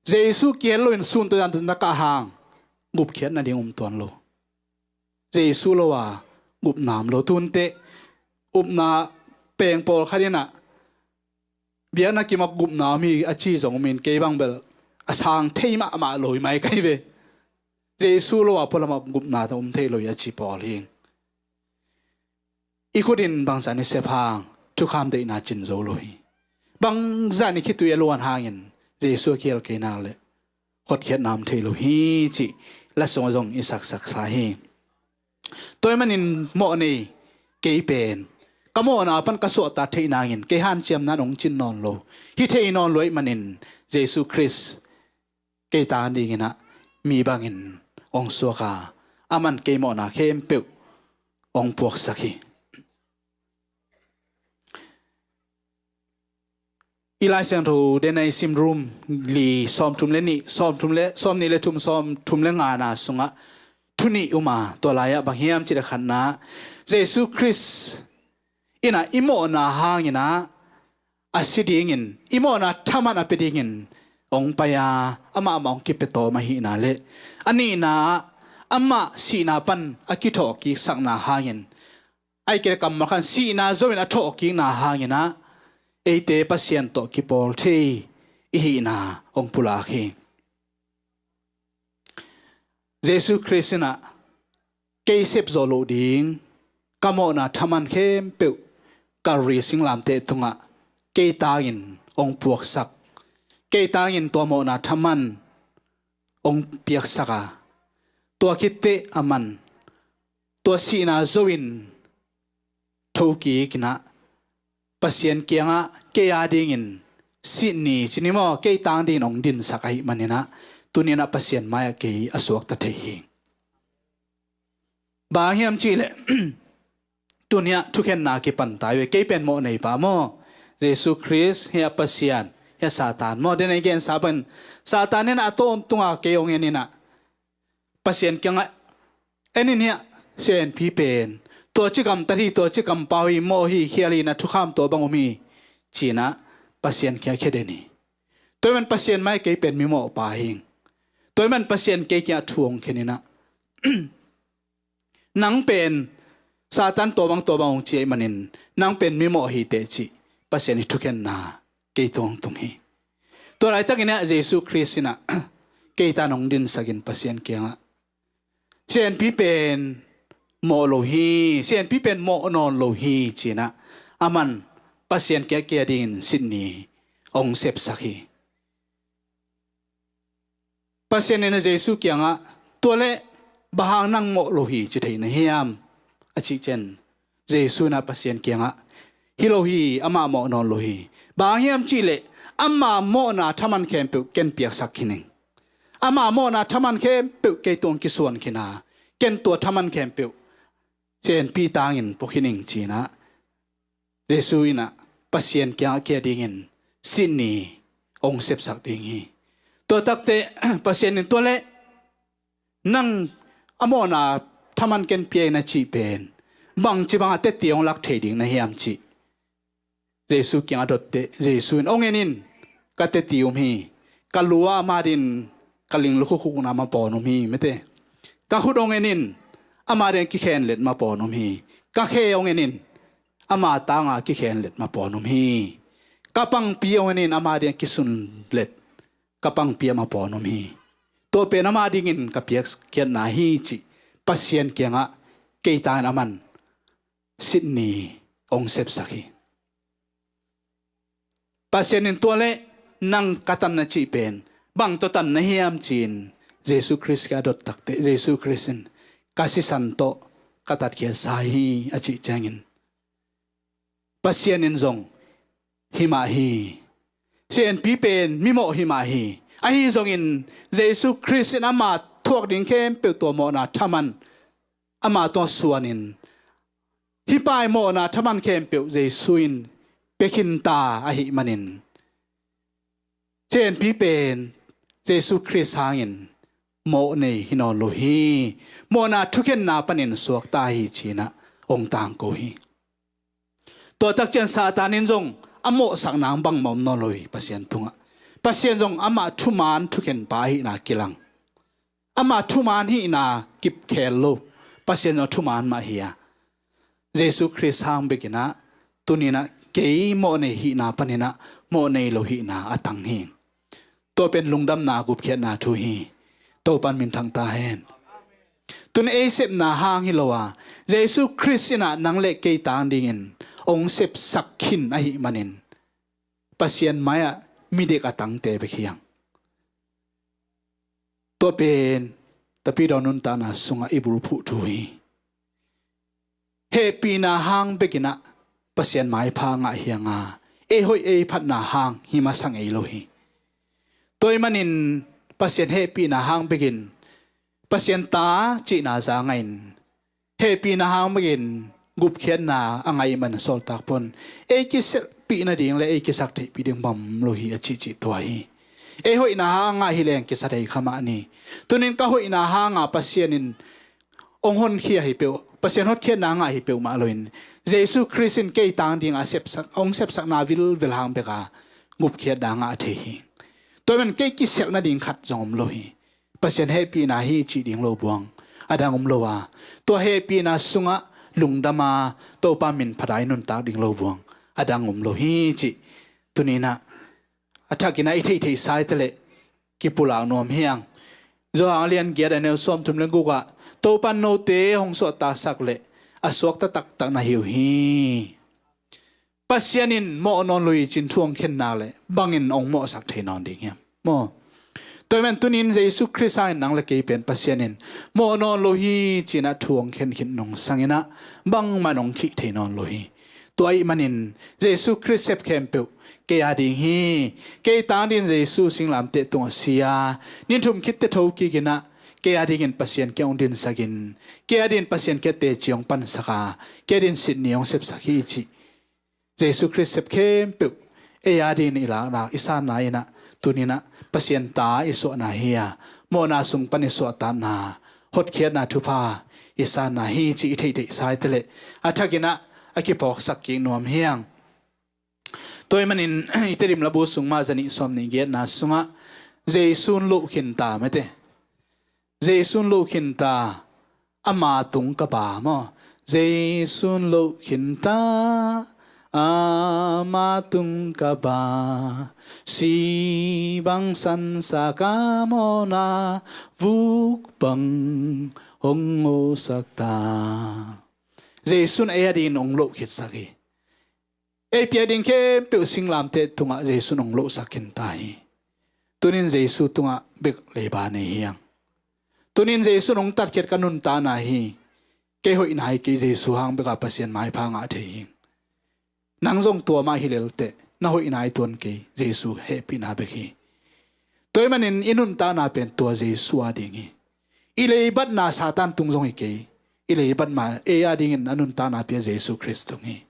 Jesu kihel loin sun tawh zan tawh na kah hang, gupkhiat nading om tuan lo. Jesu lo a gupna om lo. Tunte upna peng pawlkhat in ah, biakna kimah gupna om hi a ci zong om in, kei bang bel a sang thei mahmah lo hi mai ka hi ve. Jesu lo a pualamah gupna tawh om thei lo hi a ci pawl hi. I khut in bangzah in i sep hang, thukham deihna cin zo lo hi. Bangzah in i khitui a luan hangin Jesu a kihel kei nak leh hotkhiatna om thei lo hi cih la sungah zong i saksak sa hi. Tua ahih manin mawh nei kei pen ka mawhna pan ka suahtak theih nangin kei hanciamna in hong cin nawn lo, hi thei nawn lo ahih manin Jesu Khrist kei tang dingin ah mi bangin hong suak a, aman kei mawhna khempeuh hong puaksak hi. I Lai Siangtho denai sim Rom li sawmthum le nih, sawmthum le, sawmnih le thum, sawmthum le ngana sungah thu nih um a, tua lai-ah bang hiam cih leh khatna, Jesu Khrist in ah i mawhna hangin ah a si dingin, i mawhna thaman a pia dingin hong pai a, amah mah hong kipia tawm ahihna le a nihna ah amah sihna pan a kithawhkiksakna hangin, ahih kei leh kammal khat in sihna zo-in a thawhkikna hangin ah eite Pasian tawh kipawl thei i hihna hong pulak hi. Jesu Khrist in ah kei sep zawh loh ding, ka mawhna thaman khempeuh Kalvari singlamteh tungah kei tangin hong puaksak, kei tangin tua mawhna thaman hong piaksak a, tua khit teh aman tua sihna zo-in thokik in ah Pasian kiangah kei a dingin sit ni ci ni maw, kei tang dingin hong dinsak ahih manin ah tuni-in ah Pasian mai-ah kei a suakta thei hi. Bang hang hiam cih leh tuni-ah thukhenna kipan ta hi ve. Kei pen mawh nei pa maw, Jesu Khrist, hia Pasian, hia Satan maw, den a i gensa pen Satan in ah a tawntunga kei hong en in ah Pasian kiangah, en in hia, siahenpi pen tua ci gamtat hi, tua ci kampau hi, mawh hi, khial hi, na thukham tua bang om hi, ci-in ah Pasian kiangah khia den hi. Tua ahih man Pasian mai kei pen mimawh pa hi ing. Tua ahih man Pasian kei kiangah thu hong khen in ah, nang pen Satan tua bang tua bang hong ci ahih manin nang pen mimawh hi teh cih Pasian i thukhenna kei tungah hong tung hi. Tua laitakin ah Jesu Khrist in ah kei tang hong dinsakin Pasian kiangah, siahenpi pen mawh lo hi, siahenpi pen mawh nawn lo hi, ci-in ah aman Pasian kiangah kei a dingin sit ni hong sepsak hi. Pasian in ah Jesu kiangah, tua leh bang hang nang mawh lo hi ci thei na hiam, a cih ciang Jesu in ah Pasian kiangah, hi lo hi, amah mawh nawn lo hi. Bang hang hiam cih leh ama mawhna thaman khempeuh ken piaksak khin ing. Ama mawhna thaman khempeuh kei tungah kisuan khin a, ken tua thaman khempeuh siahenpi tangin pua khin ing, ci-in ah Jesu in ah Pasian kiangah kei a dingin sit ni hong sepsak ding hi. Tua tak teh Pasian in tua leh nang a mawhna thaman ken pia in a cih pen bangci banga teci hong lak thei ding na hiam cih Jesu kiangah dot teh Jesu in, hong en in, ka teci om hi. Ka lu ah ama dingin ka ling lukhukhukna mapawn om hi, mete. Ka khut hong en in, ama dingin kikhenlet mapawn om hi. Ka khe hong en in, ama tanga kikhenlet mapawn om hi. Ka pangpi hong en in, ama dingin kisunlet, ka pangpi ah mapawn om hi. Tua pen ama dingin ka piakkhiatna hi, cih Pasian kiangah kei tangin aman sit ni hong sepsak hi. Pasian in tua leh nang ka tan na cih pen bang tawh tan na hiam ci-in Jesu Khrist kiangah dot tak teh Jesu Khrist in, ka sisan tawh, a tatkhiatsa hi a cih ciangin, Pasian in zong himah hi. Sianpi pen mimawh himah hi. Ahi zongin Jesu Khrist in ama thuak ding khempeuh tua mawhna thaman ama tua suanin, hih pai mawhna thaman khempeuh Jesu in pia khin ta ahih manin, sianpi pen Jesu Khrist hangin mawh nei hi nawn lo hi. Mawhna thukhenna panin suakta hi ci-in ah hong tangko hi. Tua takciang Satan in zong a mawhsak nang bangmah om nawn lo hi Pasian tungah. Pasian zong amah thuman thukhenpa ahihna kilang. Amah thuman hihna kipkhel lo. Pasian zong thuman mah hi a, Jesu Khrist hang bekin ah tuni-in ah kei mawh nei hihna panin ah mawh nei lo hihna a tang hi. Tua pen lungdamna gupkhiatna thu hi. Topan minthang ta hen. Tun ei sepna hang hi lo a, Jesu Khrist in ah nang le kei tang dingin hong sepsak khin ahih manin, Pasian mai-ah midek a tangte bek hi hang. Tua pen Tapidaw nuntakna sungah i bulphuh thu hi. Hehpihna hang bekin ah Pasian maipha ngah hi hang a, ei hoih ei phatna hang hi masa ngei lo hi. Tua ahih manin Pasian hehpihna hang bekin Pasian ta cihna za ngahin, hehpihna hang bekin gupkhiatna a ngah ahih manin Sawltak Paul in ei kiselhpih nading le ei kisaktheihpih ding bang om lo hi a cihcih tua hi. Ei hoihna hang a ngah hi leng kisa thei kha mah ni. Tuni-in ka hoihna hang a Pasian in hong honkhia hi peuh, Pasian hotkhiatna ngah hi peuhmah loin, Jesu Khrist in kei tang dingin a sepsak, hong sepsakna vilvel hang bek a gupkhiatna ngah thei hi. Tua ahih manin kei kiselh nading khat zong om lo hi. Pasian hehpihna hi cih ding lo buang a dang om lo a, tua hehpihna sungah lungdam a Topa min phat a i nuntak ding lo buang a dang om lo hi cih tuni-in ah a thakin ah i theihtheihsa hi taleh kipulak nuam hi hang. Johan a lian giat a neu sawmthum le guk ah, Topan note hong suahtaksak leh a suakta taktak na hi uh hi. Pasian in mawh nawn lo hi ci-in thu hong khen nak leh bangin hong mawhsak thei nawn ding hiam? Maw. Tua ahih manin tuni-in Jesu Khrist hangin nang le kei pen Pasian in mawh nawn lo hi ci-in ah thu hong khen khit nungsangin ah bangmah in hong khih thei nawn lo hi. Tua ahih manin Jesu Khrist sep khempeuh kei a ding hi. Kei tang dingin Jesu singlamteh tungah si a, ni thum khit teh tho kikin ah kei a dingin Pasian kiang hong dinsakin, kei a dingin Pasian kiang teci hong pansak a, kei a dingin sitni hong sepsak hi cih Jesu Khrist sep khempeuh ei a dingin i laknak, i sanna in ah tuni-in ah Pasian ta i suahna hi a, mawhna sung pan i suahtakna, hotkhiatna thupha i sanna hi cih i theihtheihsa hi taleh a thakin ah a kiphawksak kik nuam hi hang. Tua ahih manin i Tedim labu sung mah zanih sawmnih giatna sungah Jesu'n loh khin ta mete. Jesu'n loh khin ta, ama tung ka ba maw. Jesu'n loh khin ta, ama tung ka ba. Si bang sansa ka mawhna, vuk bang hong ngawhsak ta. Jesu'n ei a dingin hong loh khitsak hi. Ei piak ding khempeuh singlamteh tungah Jesu'n hong lohsak khin ta hi. Tuni-in Jesu tungah bek leiba nei hi hang. Tuni-in Jesu'n hong tatkhiat ka nuntakna hi. Kei hoihna hi kei, Jesu hang bek a Pasian maipha ngah thei hi. Nang zong tua mah hi lel teh, na hoihna hi tuan kei, Jesu hehpihna bek hi. Tua ahih manin i nuntakna pen tua Jesu a ding hi. I leibatna Satan tung zong hi kei. I leibatna ei a dingin a nuntakna pia Jesu Khrist tung hi.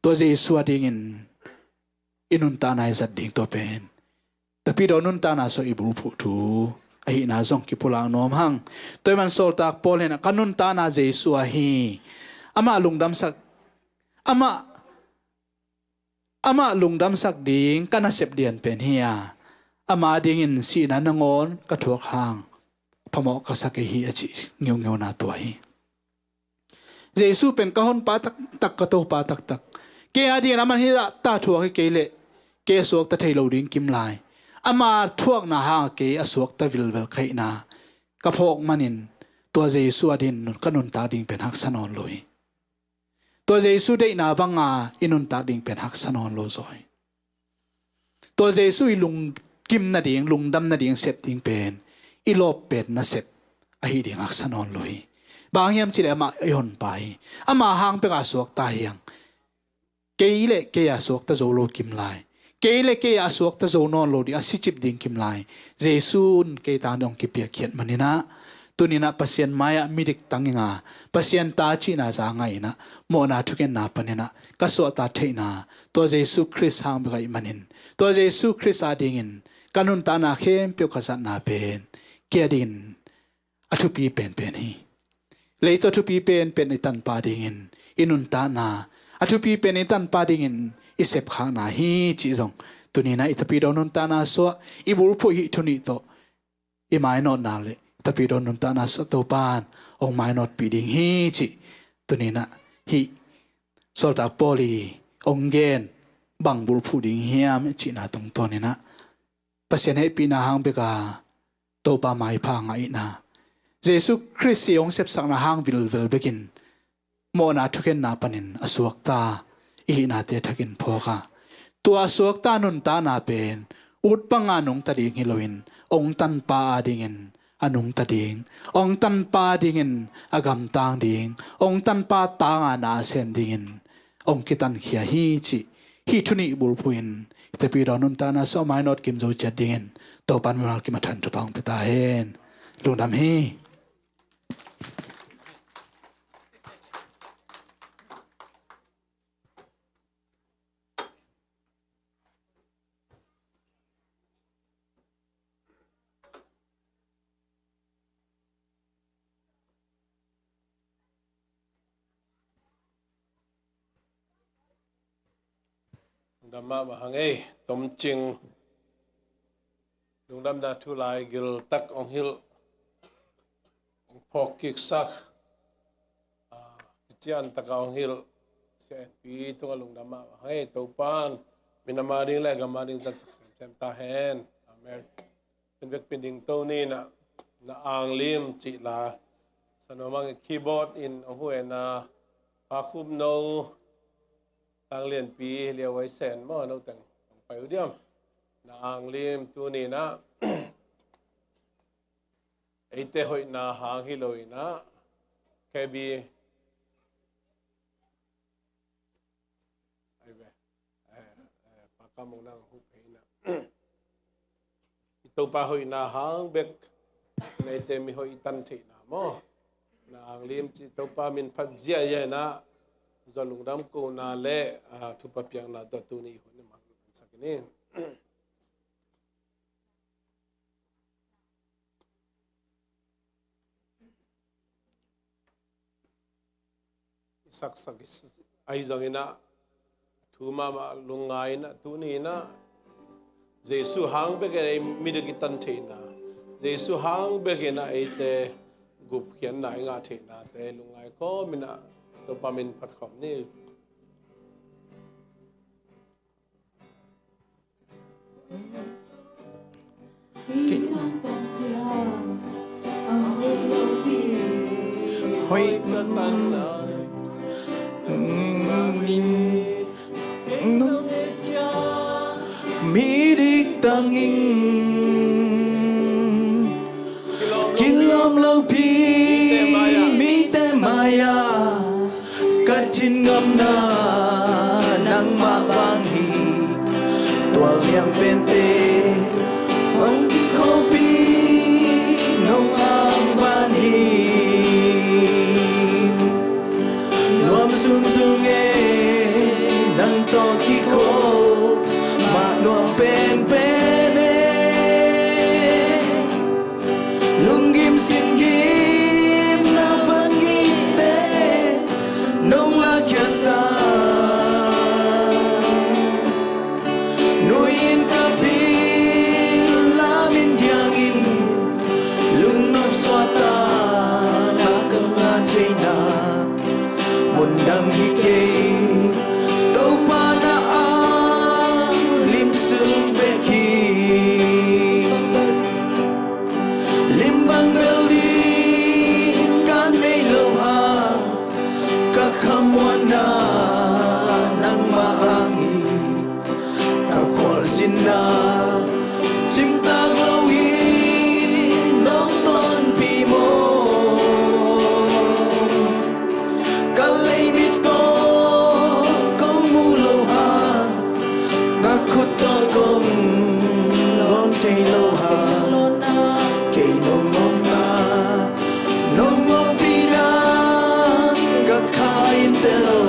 Tua Jesu a dingin i nuntakna i zat ding tua pen Tapidaw nuntakna sungah i bulphuh thu ahihna zong kipulak nuam hang. Tua ahih manin sawltak Paul in ka nuntakna Jesu ahi. Amah lungdamsak, amah, amah lungdamsak ding ka nasep lian pen hi a, ama dingin sihna nangawn ka thuak hang phamawh ka sa kei hi a cih ngeungeuna tua hi. Jesu pen ka honpa taktak, ka Topa taktak. Kei a dingin aman hih zahta thuak hi kei leh kei a suakta thei lo ding kim lai. Ama thuakna hang kei a suakta vilvel ka hihna ka phawk manin tua Jesu a dingin ka nuntak ding pen haksa nawn lo hi. Tua Jesu deihna banga i nuntak ding pen haksa nawn lo zaw hi. Tua Jesu i lungkim nading, lungdam nading sep ding pen i lawp pen nasep ahi ding haksa nawn lo hi. Bang hiam cih leh amah i honpa hi. Ama hang bek a suakta hi hang. Kei le kei a suakta zo lo kim lai. Kei le kei a suakta zo nawn lo ding, a sicip ding kim lai. Jesu in kei tang ding hong kipiakkhiat manin ah, tuni-in ah Pasian mai-ah midik tang ing a, Pasian ta cihna za ngah in ah, mawhna thukhenna panin ah ka suahta theihna, tua Jesu Khrist hang bek ahih manin, tua Jesu Khrist adingin ka nuntakna khempeuh ka zatna pen kei adingin a thupi penpen hi. Leitungah a thupi penpen i tanpa dingin i nuntakna, a thupi pen i tanpa dingin i sepkhakna hi cih zong tuni-in ah i Tapidaw nuntakna suah, i bulphuh hih thu nih tawh i mainawtna le i Tapidaw nuntakna suah Topa'n hong mainawtpih ding hi cih tuni-in ah hih sawltak Paul i hong gen bang bulphuh ding hiam cihna tungtawnin ah Pasian hehpihna hang bek a, Topa maipha ngaihna, Jesu Khrist i hong sepsakna hang vilvel bekin mawhna thukhenna panin a suakta i hihnate thakin phawk a, tua a suakta nuntakna pen ut banga nungta ding hi loin, hong tanpa adingin a nungta ding, hong tanpa dingin a gamtang ding, hong tanpa tanga na a sem dingin hong kitankhia hi cih hih thu nih bulphuhin i Tapidaw nuntakna suah mainawt kim zo ciat dingin Topa'n mimal kim a than thupha hong pia ta hen. Lungdam hi. Lungdam mahmah hang ei, tomcing lungdamna thu lai giltak hong hilh, hong phawk kiksak, a, kician taka hong hilh Sia En Pi tungah lungdam mahmah hang ei. Topa'n min a ma ding le gam a ding zatsak semsem ta hen. Amen. Pen bek pi ding to ni na, Na Ang Lim cih la, Sanuamang i keyboard in hong huhna, Pa Khup No, Tang Lian Pi, Lia Wai Sen maw, no teng hong pai uh diam. Na Ang Lim tuni na, eite hoihna hang hi lo in ah, K B, ai ve, eh, eh, Pa Kam Mung nang huh phei na. I Topa hoihna hang bek, na eite mi hoih i tan theihna maw. Na Ang Lim cih Topa min phat ziahziah in ah, zon lungdam kohna le, ah, thupha piakna tawh tuni hun i mang sak ni. I saksak i s-, ahi zongin ah, thu mahmah lungngai in ah, tuni in ah, Jesu hang bek in ah ei midik i tan theihna, Jesu hang bek in ah eite gupkhiatna i ngah theihnate lungngai khawm in ah, Topa min phat khawm ni. Hoih, midik tangin kilawm lopi mite mai-ah ka thin ngamna nangmah vang hi. Tualniam pente hong kikhopih nong ang van hi. Nuam zungzung e, nang tawh kikhop mah nuam penpen e. Lunggim singgim na vangikte nong lakhia sa, nuih in ka bil lam in diangin, lungnop suahtakna ka ngah theihna mun dang hi kei, Topa na Ang Lim sung bek hi. Lim bang bel ding ka nei lo hang, ka khamuanna nangmah hang hi. Ka khualzinna cimtak loin nong tonpih maw? Khut tawh kong lawm thei lo hang, kei nong omna, nong ompihna ka kha in tel.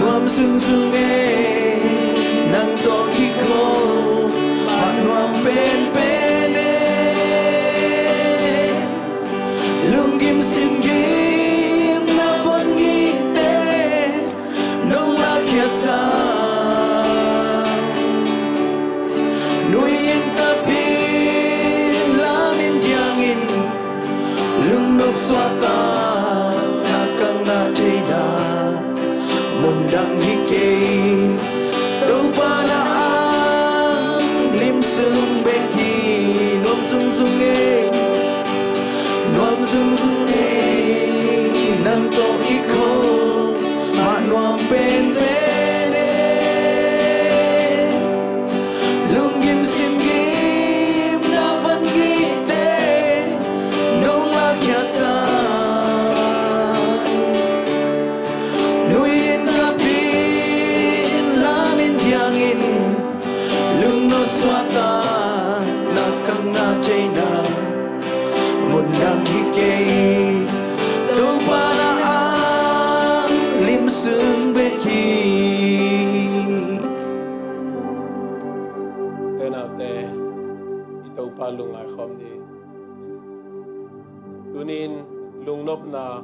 Nuam zungzung e, nang tawh kikhol mah nuam penpen e. Lunggim simgim na von ngite nong lakhia sa, nui in ka pin lam in diang in, lungnop suahtak na ka ngah theihna mun dang hi kei. Topa na ang lim sung bek hi. Nuam zungzung e, nuam zungzung e, nang tawh kikhol mah nuam penpen e. Lunggim simgim na van ngite nong lakhia sa, nui in ka pin lam in diang in, lungnop suahtak na ka ngah theihna mun dang hi kei. Topa na ang lim sung bek hi. Te naute, i Topa lungngai khawm ni. Tunin lungnopna,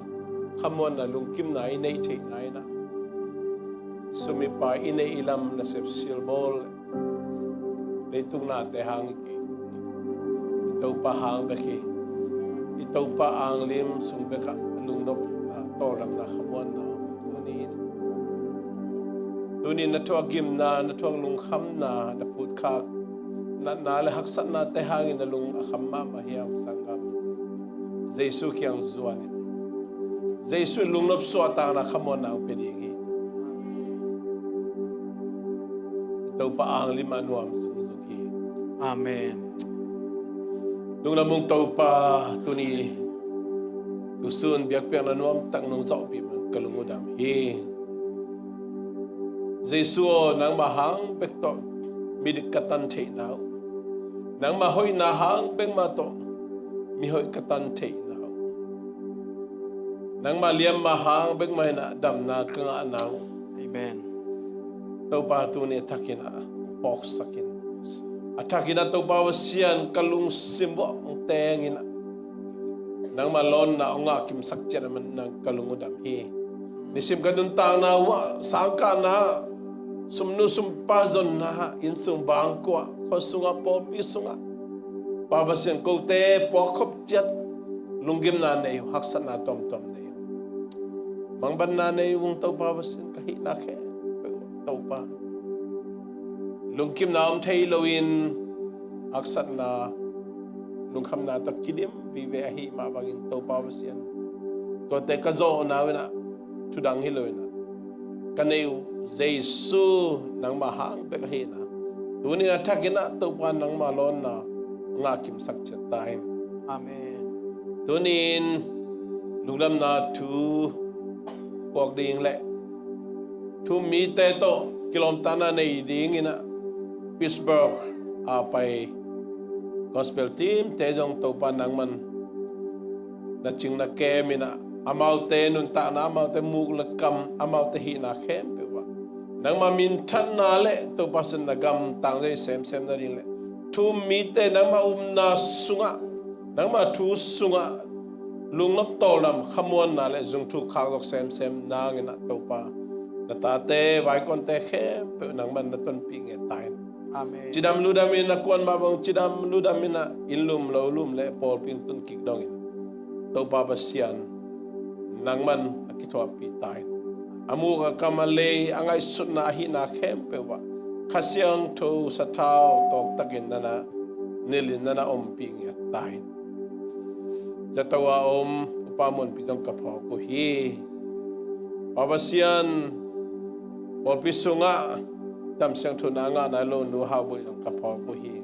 khamuanna, lungkimna i neih theihna in ah, sum i pai, i neih i lam, nasep silbawl, leitung nate hang hi kei. I Topa hang bek hi. I Topa anglim sung bekah lungnopna, tawldamna, khamuanna om hi. Tunin, tunin na thuak gimna, na thuak lungkhamna, na phutkhak natna le haksatnate hangin na lung a kham mahmah hiam, sanggam? Jesu kiang zuan in. Jesu in lungnop suahtakna, khamuanna hong pia ding hi. I Topa anglim a nuam zungzung hi. Amen. Lungdam ung Topa, tuni tusun biakpiakna nuamtak nong zawhpih man ka lung uh dam hi. Jesu aw, nangmah hang bek tawh midik ka tan theihna uh, nangmah hoihna hang bek mah tawh mihoih ka tan theihna uh, nangmah liamma hang bek mah in ah damna ka ngahna uh. Amen. Topa, tuni a thakin ah hong phawksak in. A thakin ah Topa Pasian, ka lungsim uah hong teng in ah, nangmah lawnna hong ngahkimsak ciat a man nang ka lung uh dam hi. Nisim ka nuntakna uah, sangkahna, sumnu sumpa zonna, innsung bangkua, khua sungah, pawlpi sungah, Pa Pasian, kote puakkhop ciat lunggimna nei uh, haksatna tuamtuam nei uh, mangbanna nei ung Topa Pasian, ka hihna khempeuh Topa, lungkimna om thei loin haksatna, lungkhamna tawh kidim vive ahih mah bangin Topa Pasian, tuate ka zawhna uh in ah, thudang hi loin ah, ka neih uh Jesu nangmah hang bek ahihna, tunin a thakin ah Topa nangmah lawnna ngahkimsak ciat ta in. Amen. Tunin lungdamna thu puak ding le thu mite tawh kilawmtatna nei dingin ah Pittsburgh a pai gospel team te zong Topa nangman na cing na kem in ah, amaute nuntakna, amaute muk le kam, amaute hihna khempeuh ah nangmah minthanna le Topa Pasian na gam tangzai semsem nading le thu mite nangmah upna sungah, nangmah thu sungah lungnop tawldam, khamuanna le zungthuk khakzawk semsem nangin ah Topa, na tate vaikuante khempeuh nangman na tonpih ngiat ta in. Amen. Cidam ludam in, a kuan mah bang cidam ludam in ah, inn lum lo lum le pawlpi hong tun kik dongin Topa Pasian, nangman a kithuahpih ta in. A muk a kam a lei a ngaihsutna a hihna khempeuh ah Kha Siangtho sathau tawktakin nana nilhin, nana ompih ngiat ta in. Zato a om Upa Muanpi zong ka phawk uh hi. Pa Pasian, pawlpi sungah damsiangthona a ngah nai lo Nu Hau Boih zong ka phawk uh hi.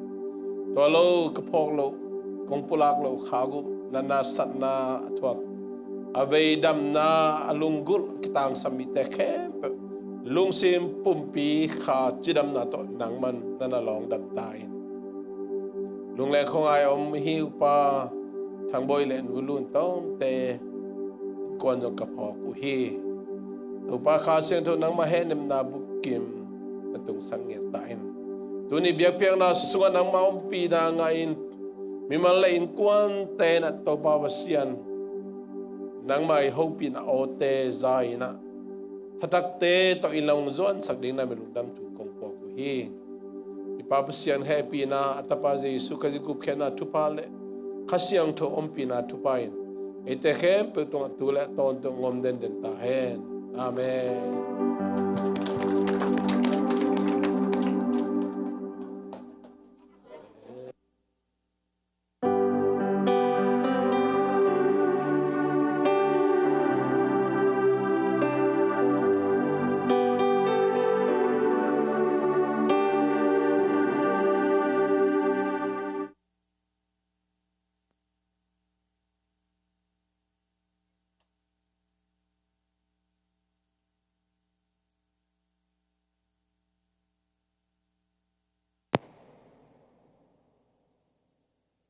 Tua lo ka phawk loh, kong pulak loh khak uh, na nasatna a thuak, a vei damna a lunggulh kitangsam mite khempeuh lungsim pumpi kha cidamna tawh nangman na na lawng dam ta in. Lungleng khuangai om hi upa Thangbawi le nu Lun Tawngte innkuan zong ka phawk uh hi. Topa Kha Siangtho nangmah hehnepna bukim na tungsak ngiat ta in. Tuni biakpiakna sungah nangmah ompihna ngah in, mimal le innkuante na Topa Pasian nangmah i hopihna awte za in ah thatakte tawh i lawng zuansak ding na min lungdam thu kong puak uh hi. I Pa Pasian hehpihna, a Tapa Jesu Khazih gupkhiatna thupha le Kha Siangtho ompihna thupha in eite khempeuh tungah tu le tawntung ngom denden ta hen. Amen.